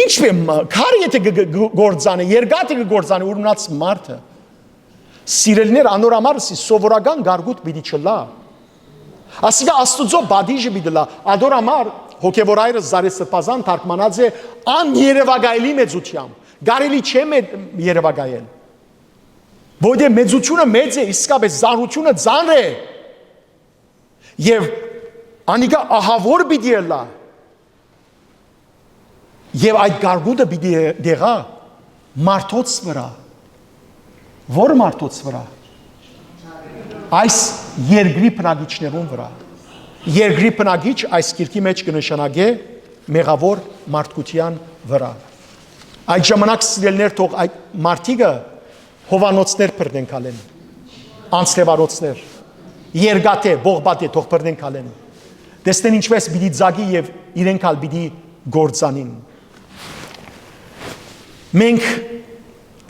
Ինչ պէ մա-, քար եթէ կը, կը, կը գործանէ, երկաթ կը գործանէ, ուր մնաց մարդը։ Սիրելիներ, անոր համար սի սովորական կարկուտ պիտի չլա։ Ասիկա Աստուծոյ պատիժը պիտի լա, ադոր համար հոգեվոր այրը Զարե Սրբազան թարգմանած է աներեւակայելի մեծութեամբ, կարելի չէ մե-, երեւակայել, որտեղ մեծութիւնը մեծ է, իսկապէս ծանրութիւնը ծանր է, եւ անիկա ահաւոր պիտի ըլլայ, եւ այդ գարգուտը պիտի դեղայ մարդոց վրայ։ Ո՞ր մարդոց վրայ։ Այս երկրի բնակիչներուն վրայ։ Երկրի բնակիչ այս գիրքի մէջ կը նշանակէ մեղաւոր մարդկութեան վրայ։ Այդ ժամանակ, սիրելիներ, թող այդ մարդիկը հովանոցներ բռնեն քալեն, անձրեւանոցներ, երկաթէ, բողբատէ թող բռնեն քալեն, տեսնեն ինչպէս պիտի ծագի եւ իրենք ալ պիտի գործանին։ Մենք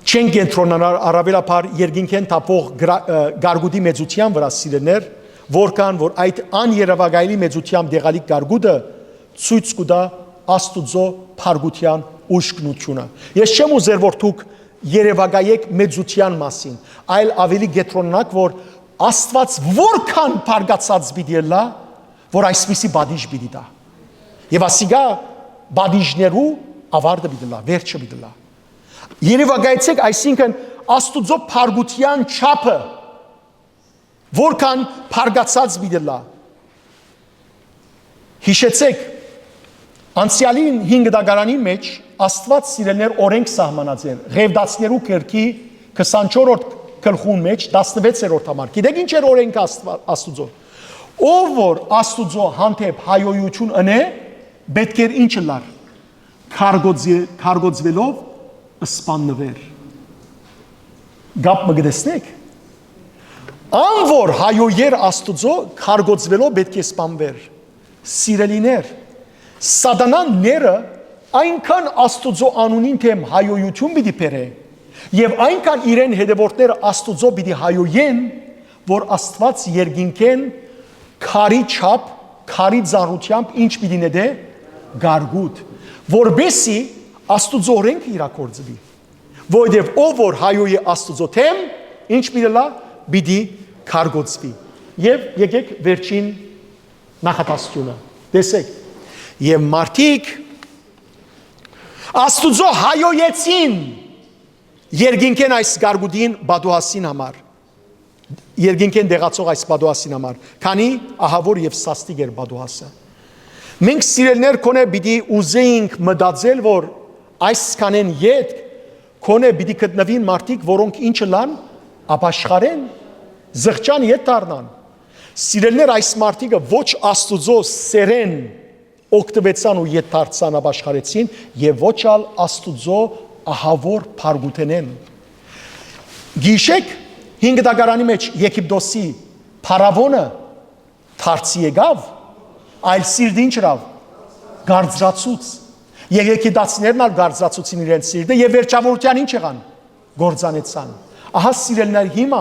չենք կենտրոնանար առաւելաբար երկինքէն թափող գրա-, ը, գարգուտի մեծութեան վրայ, սիրելիներ, որքան որ այդ աներեւակայելի մեծութեան դեղալիկ գարգուտը ցոյց կու տայ Աստուծոյ փառքութեան ուժգնութիւնը։ Ես չեմ ուզեր որ դուք երեւակայեք մեծութեան մասին, այլ աւելի կեդրոնանաք որ Աստուած որքան բարկացած պիտի ըլլայ, որ այսպիսի պատիժ պիտի տայ։ Եւ ասիկա պատիժներու աւարտը պիտի ըլլայ, վերջը պիտի ըլլայ։ Երեւակայեցէք, այսինքն, Աստուծոյ փառքութեան չափը որքան բարկացած պիտի ըլլայ։ Յիշեցէք, անցեալին հինգ դագարանին մէջ Աստուած, սիրելիներ, օրէնք սահմանած էր Ղեւտացիներու գրքի քսանչորրորդ գլխուն մէջ, տասնվեցերորդ համար։ Գիտեք ինչ էր օրէնքը Աստուա-, Աստուծոյ։ Ով որ Աստուծոյ հանդէպ հայոյութիւն ընէ, պէտք էր ինչ ըլլար։ Քարգոծի-, քարգոծուելով սպաննուեր։ Կապ մը կտեսնեք։ Ան որ հայոյեր Աստուծոյ, քարգոծուելով պէտք է սպանուեր։ Սիրելիներ, սատանան ները այնքան Աստուծոյ անունին դէմ հայոյութիւն պիտի բերէ, եւ այնքան իրեն հետեւորդները Աստուծոյ պիտի հայոյեն, որ Աստուած երկինքէն քարի չափ, քարի ծանրութեամբ ինչ պիտի նետէ, գարգուտ, որպեսի Աստուծոյ օրէնքը իրագործուի, որովհետեւ ով որ հայոյ է Աստուծոյ դէմ, ինչ պիտի լա, պիտի քարգոծուի։ Եւ եկեք վերջին նախադասությունը, տեսեք, եւ մարդիկ Աստուծոյ հայոյեցին երկինքէն այս գարգուտին պատուհասին համար, երկինքէն դեղացող այս պատուհասին համար, քանի ահաւոր եւ սաստիկ էր պատուհասը։ Մենք, սիրելիներ, քոնէ պիտի ուզեինք մտածել, որ այս քանեն ետք քոնէ պիտի գտնուին մարդիկ, որոնք ինչ ըլլան, ապաշխարեն, զղջան, ետ դառնան։ Սիրելիներ, այս մարդիկը ոչ Աստուծոյ սերեն օգտուեցան ու ետ դարձան, ապաշխարեցին, եւ ոչ ալ Աստուծոյ ահաւոր փառքութենէն։ Գիշեք, հինգ դագարանի մէջ Եգիպտոսի փարաւոնը դարձի եկաւ, այլ սիրտը ինչ ըրաւ, կարծրացուց։ Եգիպտացիներն ալ կարծրացուցին իրենց սիրտը եւ վերջավորութեան ինչ եղան, կործանեցան։ Ահա, սիրելիներ, հիմա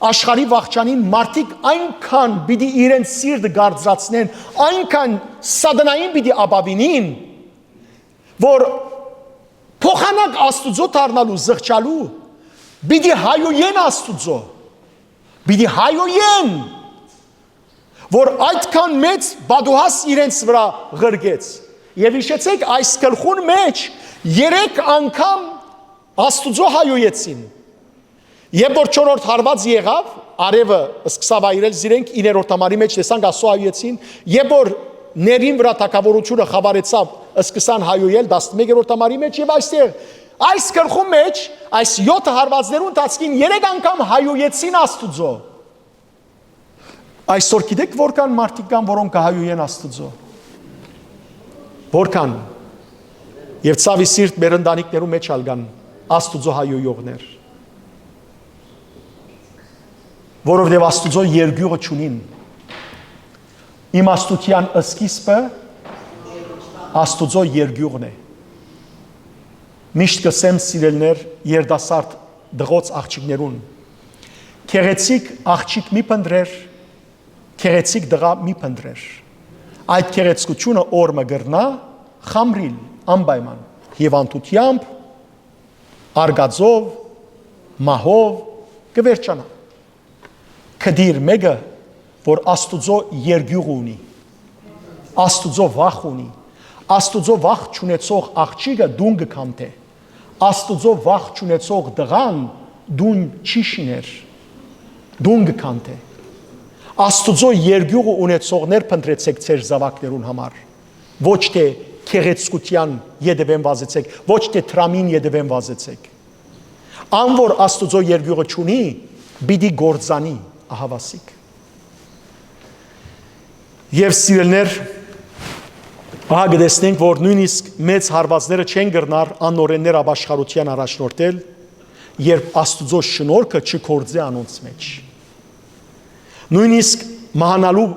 աշխարհի վախճանին մարդիկ այնքան պիտի իրենց սիրտը կարծրացնեն, այնքան սատանային պիտի ապաւինին, որ փոխանակ Աստուծոյ դառնալու, զղջալու, պիտի հայոյեն Աստուծոյ, պիտի հայոյեն, որ այդքան մեծ պատուհաս իրենց վրայ ղրկեց։ Եւ յիշեցեք, այս գլխուն մէջ երեք անգամ Աստուծոյ հայոյեցին։ Երբ որ չորրորդ հարուած եղաւ, արեւը սկսաւ այրել զիրենք, իներորդ համարի մէջ տեսանք, Աստուծոյ հայոյեցին, երբ որ ներին վրայ թագաւորութիւնը խաւարեցաւ, սկսան հայոյել, տասնմեկերորդ համարի մէջ, եւ այստեղ, այս գլխուն մէջ, այս յոթ հարվածներու ընթացքին երեք անգամ հայոյեցին Աստուծոյ։ Այսօր գիտեք որքան մարդիկ կան, որոնք կը հայոյեն Աստուծոյ։ Որքան։ Եւ ցաւի սիրտ, մեր ընտանիքներու մէջ ալ կան Աստուծոյ հայոյողներ, որովհետեւ Աստուծոյ երկիւղը չունին։ Իմաստութեան սկիզբը Աստուծոյ երկիւղն է։ Միշտ կ'ըսեմ, սիրելիներ, երիտասարդ տղոց աղջիկներուն. գեղեցիկ աղջիկ մի փնտռեր, գեղեցիկ տղայ մի փնտռեր։ Այդ գեղեցկութիւնը օր մը կրնայ խամրիլ անպայման, հիւանդութեամբ, արկածով, մահով կը վերջանայ։ Գտիր մէկը, որ Աստուծոյ երկիւղ ունի, Աստուծոյ վախ ունի, Աստուծոյ վախ չունեցող աղջիկը տուն կը քանթէ, Աստուծոյ վախ չունեցող տղան տուն չի շիներ, տուն կը քանթէ։ Աստուծոյ երկիւղը ունեցողներ փնտռեցէք ձեր զաւակներուն համար, ոչ թէ գեղեցկութեան ետեւէն վազեցէք, ոչ թէ դրամին ետեւէն վազեցէք։ Ան որ Աստուծոյ երկիւղը չունի, պիտի կործանի, ահավասիկ։ Եւ սիրելիներ, ահա կը տեսնենք, որ նոյնիսկ մեծ հարուածները չեն կրնար անօրէններ ապաշխարութեան առաջնորդել, երբ Աստուծոյ շնորհքը չգործէ անոնց մէջ։ Նոյնիսկ մահանալու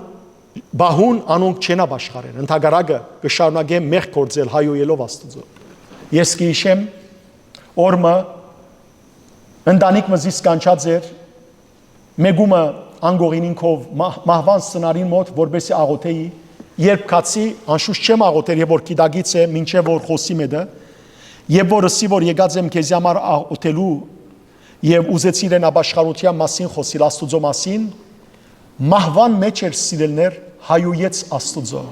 պահուն անոնք չեն ապաշխարեր, ընդհակառակը կը շարունակեն մեղք գործել հայոյելով Աստուծոյ։ Ես կը յիշեմ, օր մը ընտանիք մը զիս կանչած էր, մէկումը անկողինին քով մահ-, մահուան սնարին մօտ, որպեսզի աղօթէի, երբ գացի, անշուշտ չեմ աղօթեր, երբ որ գիտակից է, մինչեւ որ խօսի մէտը, երբ որ ըսի, որ եկած եմ քեզի համար աղօթելու, եւ ուզեցի իրեն ապաշխարութեան մասին խօսիլ, Աստուծոյ մասին, մահուան մէջ էր, սիրելիներ, հայոյեց Աստուծոյ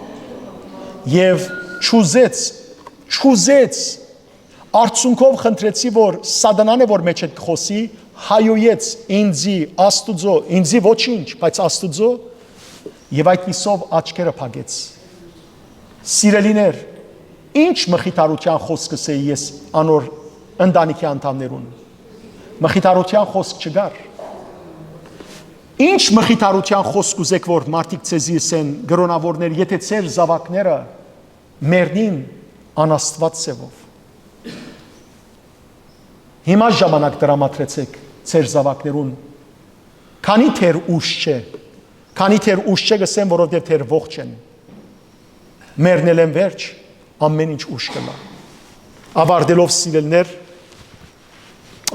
եւ չուզեց, չուզեց, արդյունքով խնդրեցի, որ Սատանան է, որ մէջդ կը խօսի, հայոյեց ինծի, Աստուծոյ, ինծի ոչինչ, բայց Աստուծոյ, եւ այդպիսով աչքերը փակեց։ Սիրելիներ, ի՞նչ մխիթարութեան խօսք կ'ըսէի ես անոր ընտանիքի անդամներուն։ Մխիթարութեան խօսք չկար։ Ի՞նչ մխիթարութեան խօսք կ'ուզէք, որ մարդիկ ձեզի ըսեն, կրօնաւորներ, եթէ ձեր զաւակները մեռնին անաստուած ձեւով։ Հիմա ժամանակ տրամադրեցէք ձեր զաւակներուն, քանի դեռ ուշ չէ, քանի դեռ ուշ չէ, կ'ըսեմ, որովհետեւ դեռ ողջ են։ Մեռնելէն վերջ ամէն ինչ ուշ կ'ըլլայ։ Աւարտելով, սիրելիներ,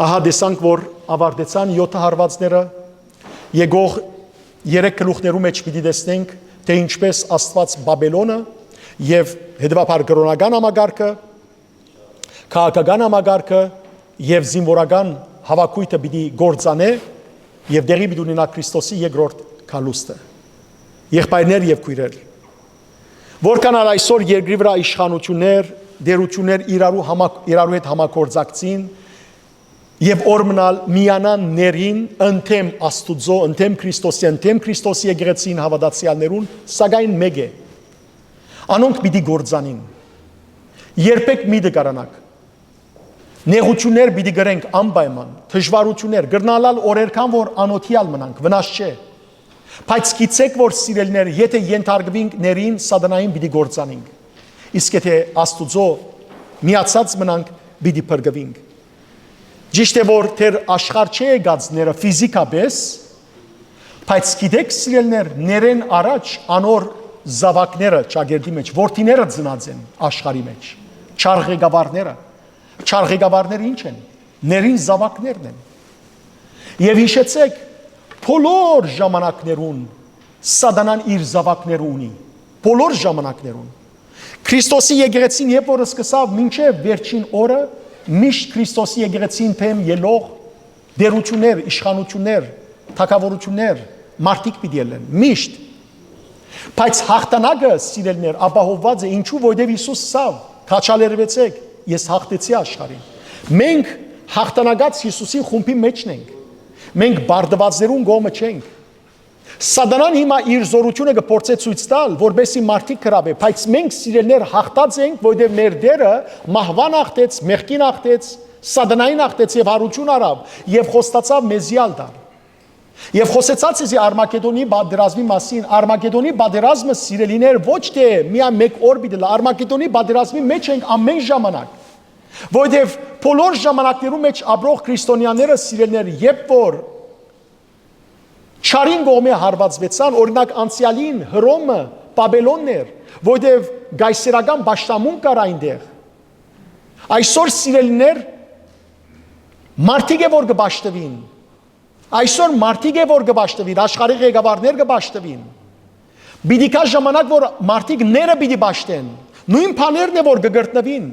ահա տեսանք, որ աւարտեցան եօթը հարուածները, եկող երեք գլուխներու մէջ պիտի տեսնենք, թէ ինչպէս Աստուած Բաբելոնը եւ հետեւաբար կրօնական համակարգը, քաղաքական համակարգը եւ զինուորական հաւաքոյթը պիտի կործանէ եւ տեղի պիտի ունենայ Քրիստոսի երկրորդ գալուստը։ Եղբայրներ եւ քոյրեր, որքան ալ այսօր երկրի վրայ իշխանութիւններ, տէրութիւններ իրարու համակ-, իրարու հետ համագործակցին եւ օր մնալ միանան ներին ընդդեմ Աստուծոյ, ընդդեմ Քրիստոսի, ընդդեմ Քրիստոսի եկեղեցին հաւատացեալներուն, սակայն մէկ է. անոնք պիտի կործանին։ Երբեք մի դկարանաք։ Նեղութիւններ պիտի կրենք անպայման, դժուարութիւններ, կրնալալ օրեր կան, որ անօթի ալ մնանք, վնաս չէ։ Բայց գիտցէք, որ սիրելիներ, եթէ ենթարկուինք ներին, Սատանային պիտի կործանինք։ Իսկ եթէ Աստուծոյ միացած մնանք, պիտի փրկուինք։ Ճիշդ է, որ դեռ աշխարհ չէ եկած ները ֆիզիկապես, բայց գիտեք, սիրելիներ, ներեն առաջ անոր զաւակները ճակերտի մէջ, որդիները ծնած են աշխարհի մէջ, չար ղեկավարները։ Չար ղեկավարները ի՞նչ են։ Ներին զաւակներն են։ Եւ յիշեցեք, բոլոր ժամանակներուն Սատանան իր զաւակները ունի։ Բոլոր ժամանակներուն։ Քրիստոսի եկեղեցին, երբ որ սկսաւ մինչեւ վերջին օրը, միշտ Քրիստոսի եկեղեցին դէմ ելող տէրութիւններ, իշխանութիւններ, թագաւորութիւններ, մարդիկ պիտի ելլեն, միշտ։ Բայց յաղթանակը, սիրելիներ, ապահովուած է, ինչու, որովհետեւ Յիսուս ասաւ. «Քաջալերուեցէք, ես յաղթեցի աշխարհին»։ Մենք յաղթանակած Յիսուսի խումբի մէջն ենք։ Մենք բարդվածներուն կողմը չենք։ Սատանան հիմա իր զօրութիւնը կը փորձէ ցոյց տալ, որպեսզի մարդիկ գրաւէ, բայց մենք, սիրելիներ, յաղթած ենք, որովհետեւ մեր Տէրը մահուան յաղթեց, մեղքին յաղթեց, Սատանային յաղթեց եւ յարութիւն առաւ եւ խոստացաւ մեզի ալ տալ։ Եւ խօսեցած էի Արմագեդոնի պատերազմի մասին։ Արմագեդոնի պատերազմը, սիրելիներ, ոչ թէ միայն մէկ օր պիտի լա, Արմագեդոնի պատերազմի մէջ ենք ամէն ժամանակ, որովհետեւ բոլոր ժամանակներու մէջ ապրող քրիստոնեաները, սիրելիներ, երբ որ չարին կողմէ հարվածվեցան, օրինակ, անցեալին Հռոմը Բաբելոնն էր, որովհետեւ կայսերական պաշտամունք կար այնտեղ։ Այսօր, սիրելիներ, մարդիկ է որ կը պաշտուին։ Այսօր մարդիկ է որ կը պաշտուին, աշխարհի ղեկավարներ կը պաշտուին։ Պիտի գայ ժամանակ, որ մարդիկ ները պիտի պաշտեն։ Նոյն բաներն է որ կը կրկնուին։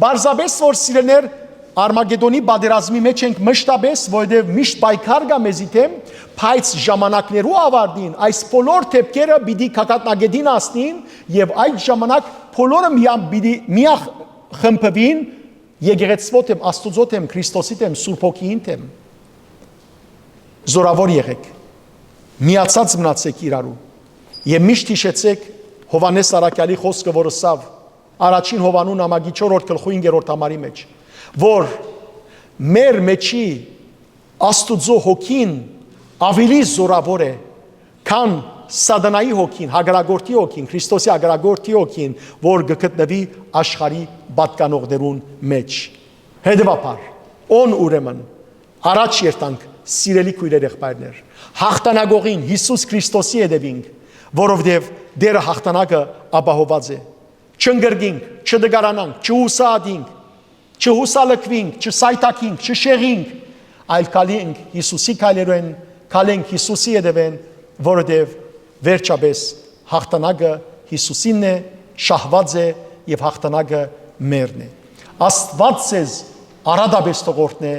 Պարզապէս որ, սիրելիներ, Արմագեդոնի պատերազմի մէջ ենք մշտապէս, որովհետեւ միշտ պայքար կայ մեզի դէմ, բայց ժամանակներու աւարտին այս բոլոր դէպքերը պիտի գագաթնակէտին հասնին եւ այդ ժամանակ բոլորը միա-, պիտի միախմբուին եկեղեցւոյ դէմ, Աստուծոյ դէմ, Քրիստոսի դէմ, Սուրբ Հոգիին դէմ։ Զորաւոր եղէք, միացած մնացէք իրարու եւ միշտ յիշեցէք Յովհաննէս Առաքեալի խօսքը, որ ըսաւ առաջին Յովհաննու նամակի չորրորդ գլխու հինգերորդ համարի մէջ, որ մեր մէջի Աստուծոյ Հոգին աւելի զորաւոր է, քան Սատանայի հոգին, հակառակորդի հոգին, Քրիստոսի հակառակորդի հոգին, որ կը գտնուի աշխարհի պատկանողներուն մէջ։ Հետեւաբար, ան ուրեմն առաջ երթանք, սիրելի քոյրեր, եղբայրներ, հաղթանակողին Յիսուս Քրիստոսի հետեւինք, որովհետեւ Տէրը հաղթանակը ապահոված է։ Չընկրկինք, չտկարանանք, չհուսահատինք, չհուսալքուինք, չսայթաքինք, չշեղինք, այլ քալինք Յիսուսի քայլերուն, քալենք Յիսուսի հետեւէն, որովհետեւ վերջապէս հաղթանակը Յիսուսինն է, շահուած է եւ հաղթանակը մերն է։ Աստուած ձեզ արատապէս թող օրհնէ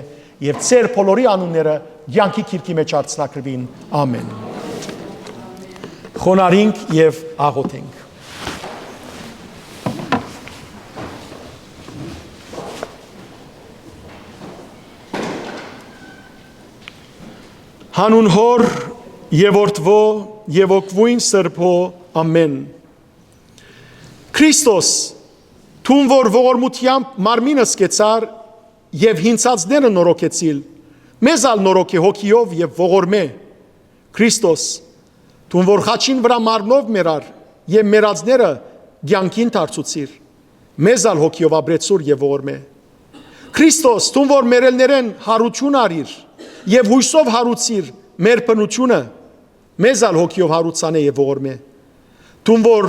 եւ ձեր բոլորի անունները կեանքի գիրքի մէջ արցնագրուին։ Ամէն։ Խոնարհինք եւ աղօթենք։ Հանուն Հօր եւ Որդուոյ եւ Հոգւոյն Սրբոյ, ամէն։ Քրիստոս, դուն որ ողորմութեամբ մարմինս կեցար եւ հինցածները նորոգեցիլ, մեզ ալ նորոգէ հոգիով եւ ողորմէ։ Քրիստոս, դուն որ խաչին վրայ մարմնով մեռար եւ մեռածները կեանքին դարձուցիր, մեզ ալ հոգիով ապրեցուր եւ ողորմէ։ Քրիստոս, դուն որ մեռելներէն յարութիւն առիր եւ յոյսով յարուցիր մեր բնութիւնը, մեզ ալ հոգիով յարուցանէ եւ ողորմէ։ Դուն որ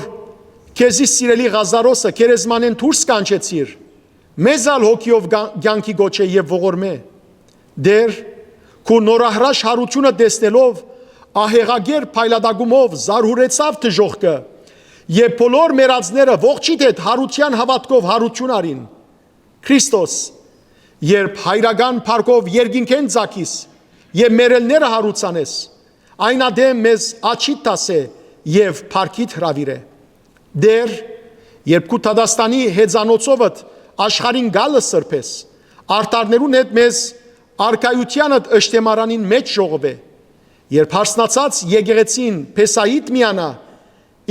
քեզի սիրելի Ղազարոսը գերեզմանէն դուրս կանչեցիր, մեզ ալ հոգիով կա-, կեանքի կոչէ եւ ողորմէ։ Տէր, քու նորահրաշ յարութիւնը տեսնելով, ահեղագեր փայլատակումով զարհուրեցաւ դժոխքը, եւ բոլոր մեռածները ողջիդ հետ յարութեան հաւատքով յարութիւն առին։ Քրիստոս, երբ հայրական փառքով երկինքէն ծագիս եւ մեռելները յարուցանես, այն ատեն մեզ աջիդ դասէ եւ փառքիդ հրաւիրէ։ Տէր, երբ քու դատաստանի հեծանոցովդ աշխարհին գալը սրբես, արդարներուն հետ մեզ արքայութեանդ ըշտեմարանին մէջ ժողովէ, երբ հարսնացած եկեղեցին Փեսահիդ միանայ,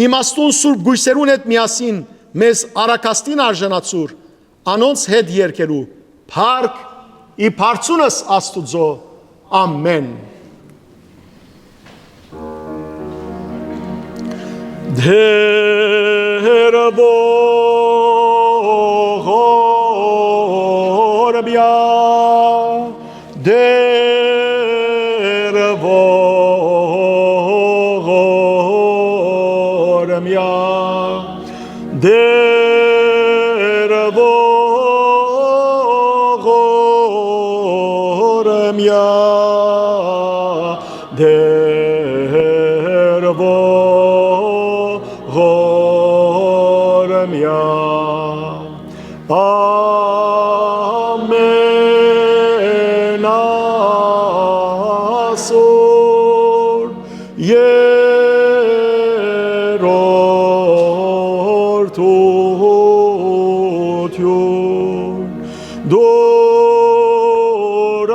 իմաստուն սուրբ կոյսերուն հետ միասին մեզ առագաստին արժանացուր, անոնց հետ երգելու փառք ի բարձունս Աստուծոյ։ Ամէն։ Դեր ողորմեա, Դեր ողորմեա, Դեր ողորմեա, Դեր ողորմեա։ Ամենասուրբ երրորդություն, դուր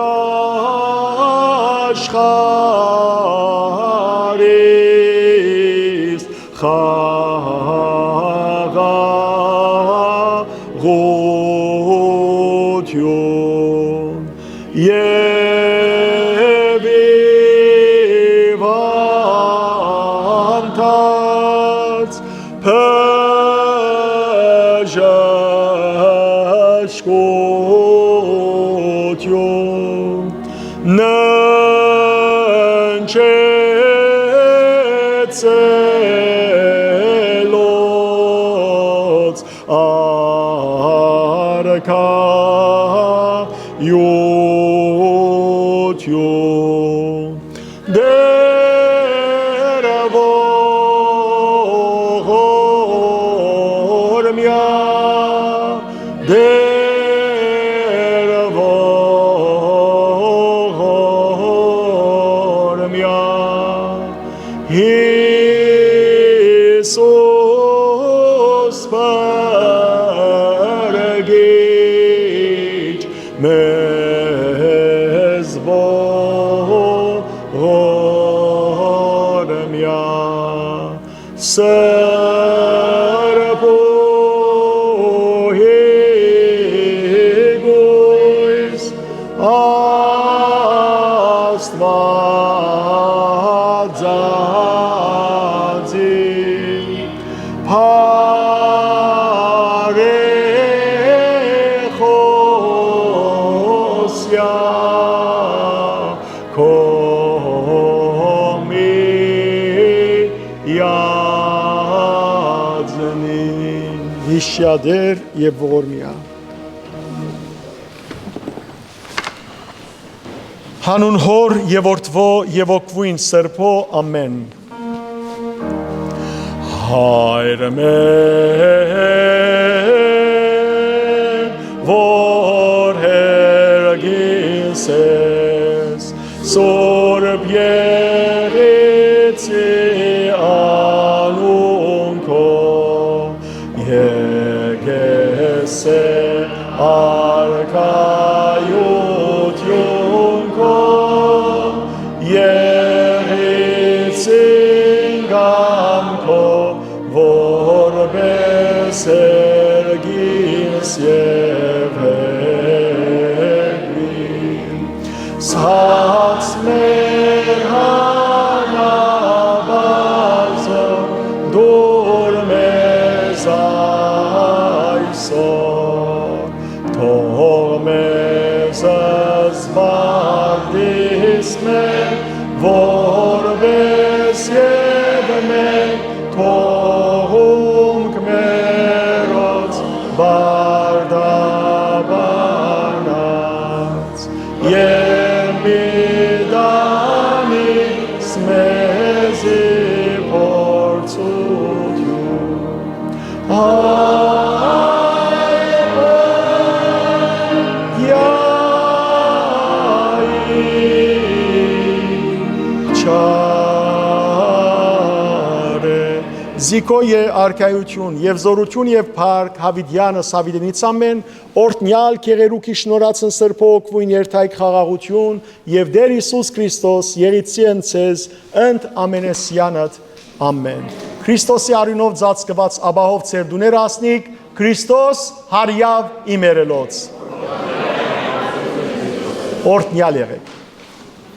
աշխարհիս խաղաղ յարութիւն եւ ի վանդած բժշկութիւն ննջեցելոց արքայութիւն։ Դեր ողորմեա, Դեր Յիսուս փրկիչ մեզ ողորմեալ, սրբոյ գոյս Աստուածածի բարեխօսեայ քո միածնի։ Յիշեալ Տէր եւ ողորմեալ։ Յանուն Հօր եւ Որդւոյ եւ Հոգւոյն Սրբոյ, ամէն։ Հայր մէն, որ հերգիս ես Սուրբ Եղեցի անուն քո, եկես է արքայութիւն քո, Եղեցին կամքով, որպէս հերգիս եւ հեռին, սաց մեր հանապազը դուր մեզ այսօր, թող մեզ զբաղիս մեր, որպէս ետ մենք թողունք մերոց բարդաբանած, եւ մի տանիս մեզի փորձութիւն, այլ չարէ։ Զիքոյ է արքայութիւն եւ զօրութիւն եւ փառք Յաւիտեանս Յաւիտենից ամէն, օրհնեալ գեղերուկ ի շնորհացն Սրբոյ Հոգւոյն երթայք խաղաղութիւն եւ Տէր Յիսուս Քրիստոս եղիցի ընդ ձեզ ընդ ամենեսեանդ, ամէն։ Քրիստոսի արիւնով ծածկուած ապահով ձեր տուները հասնիք, Քրիստոս հարիաւ իմերելոց։ Օրհնեալ եղէք։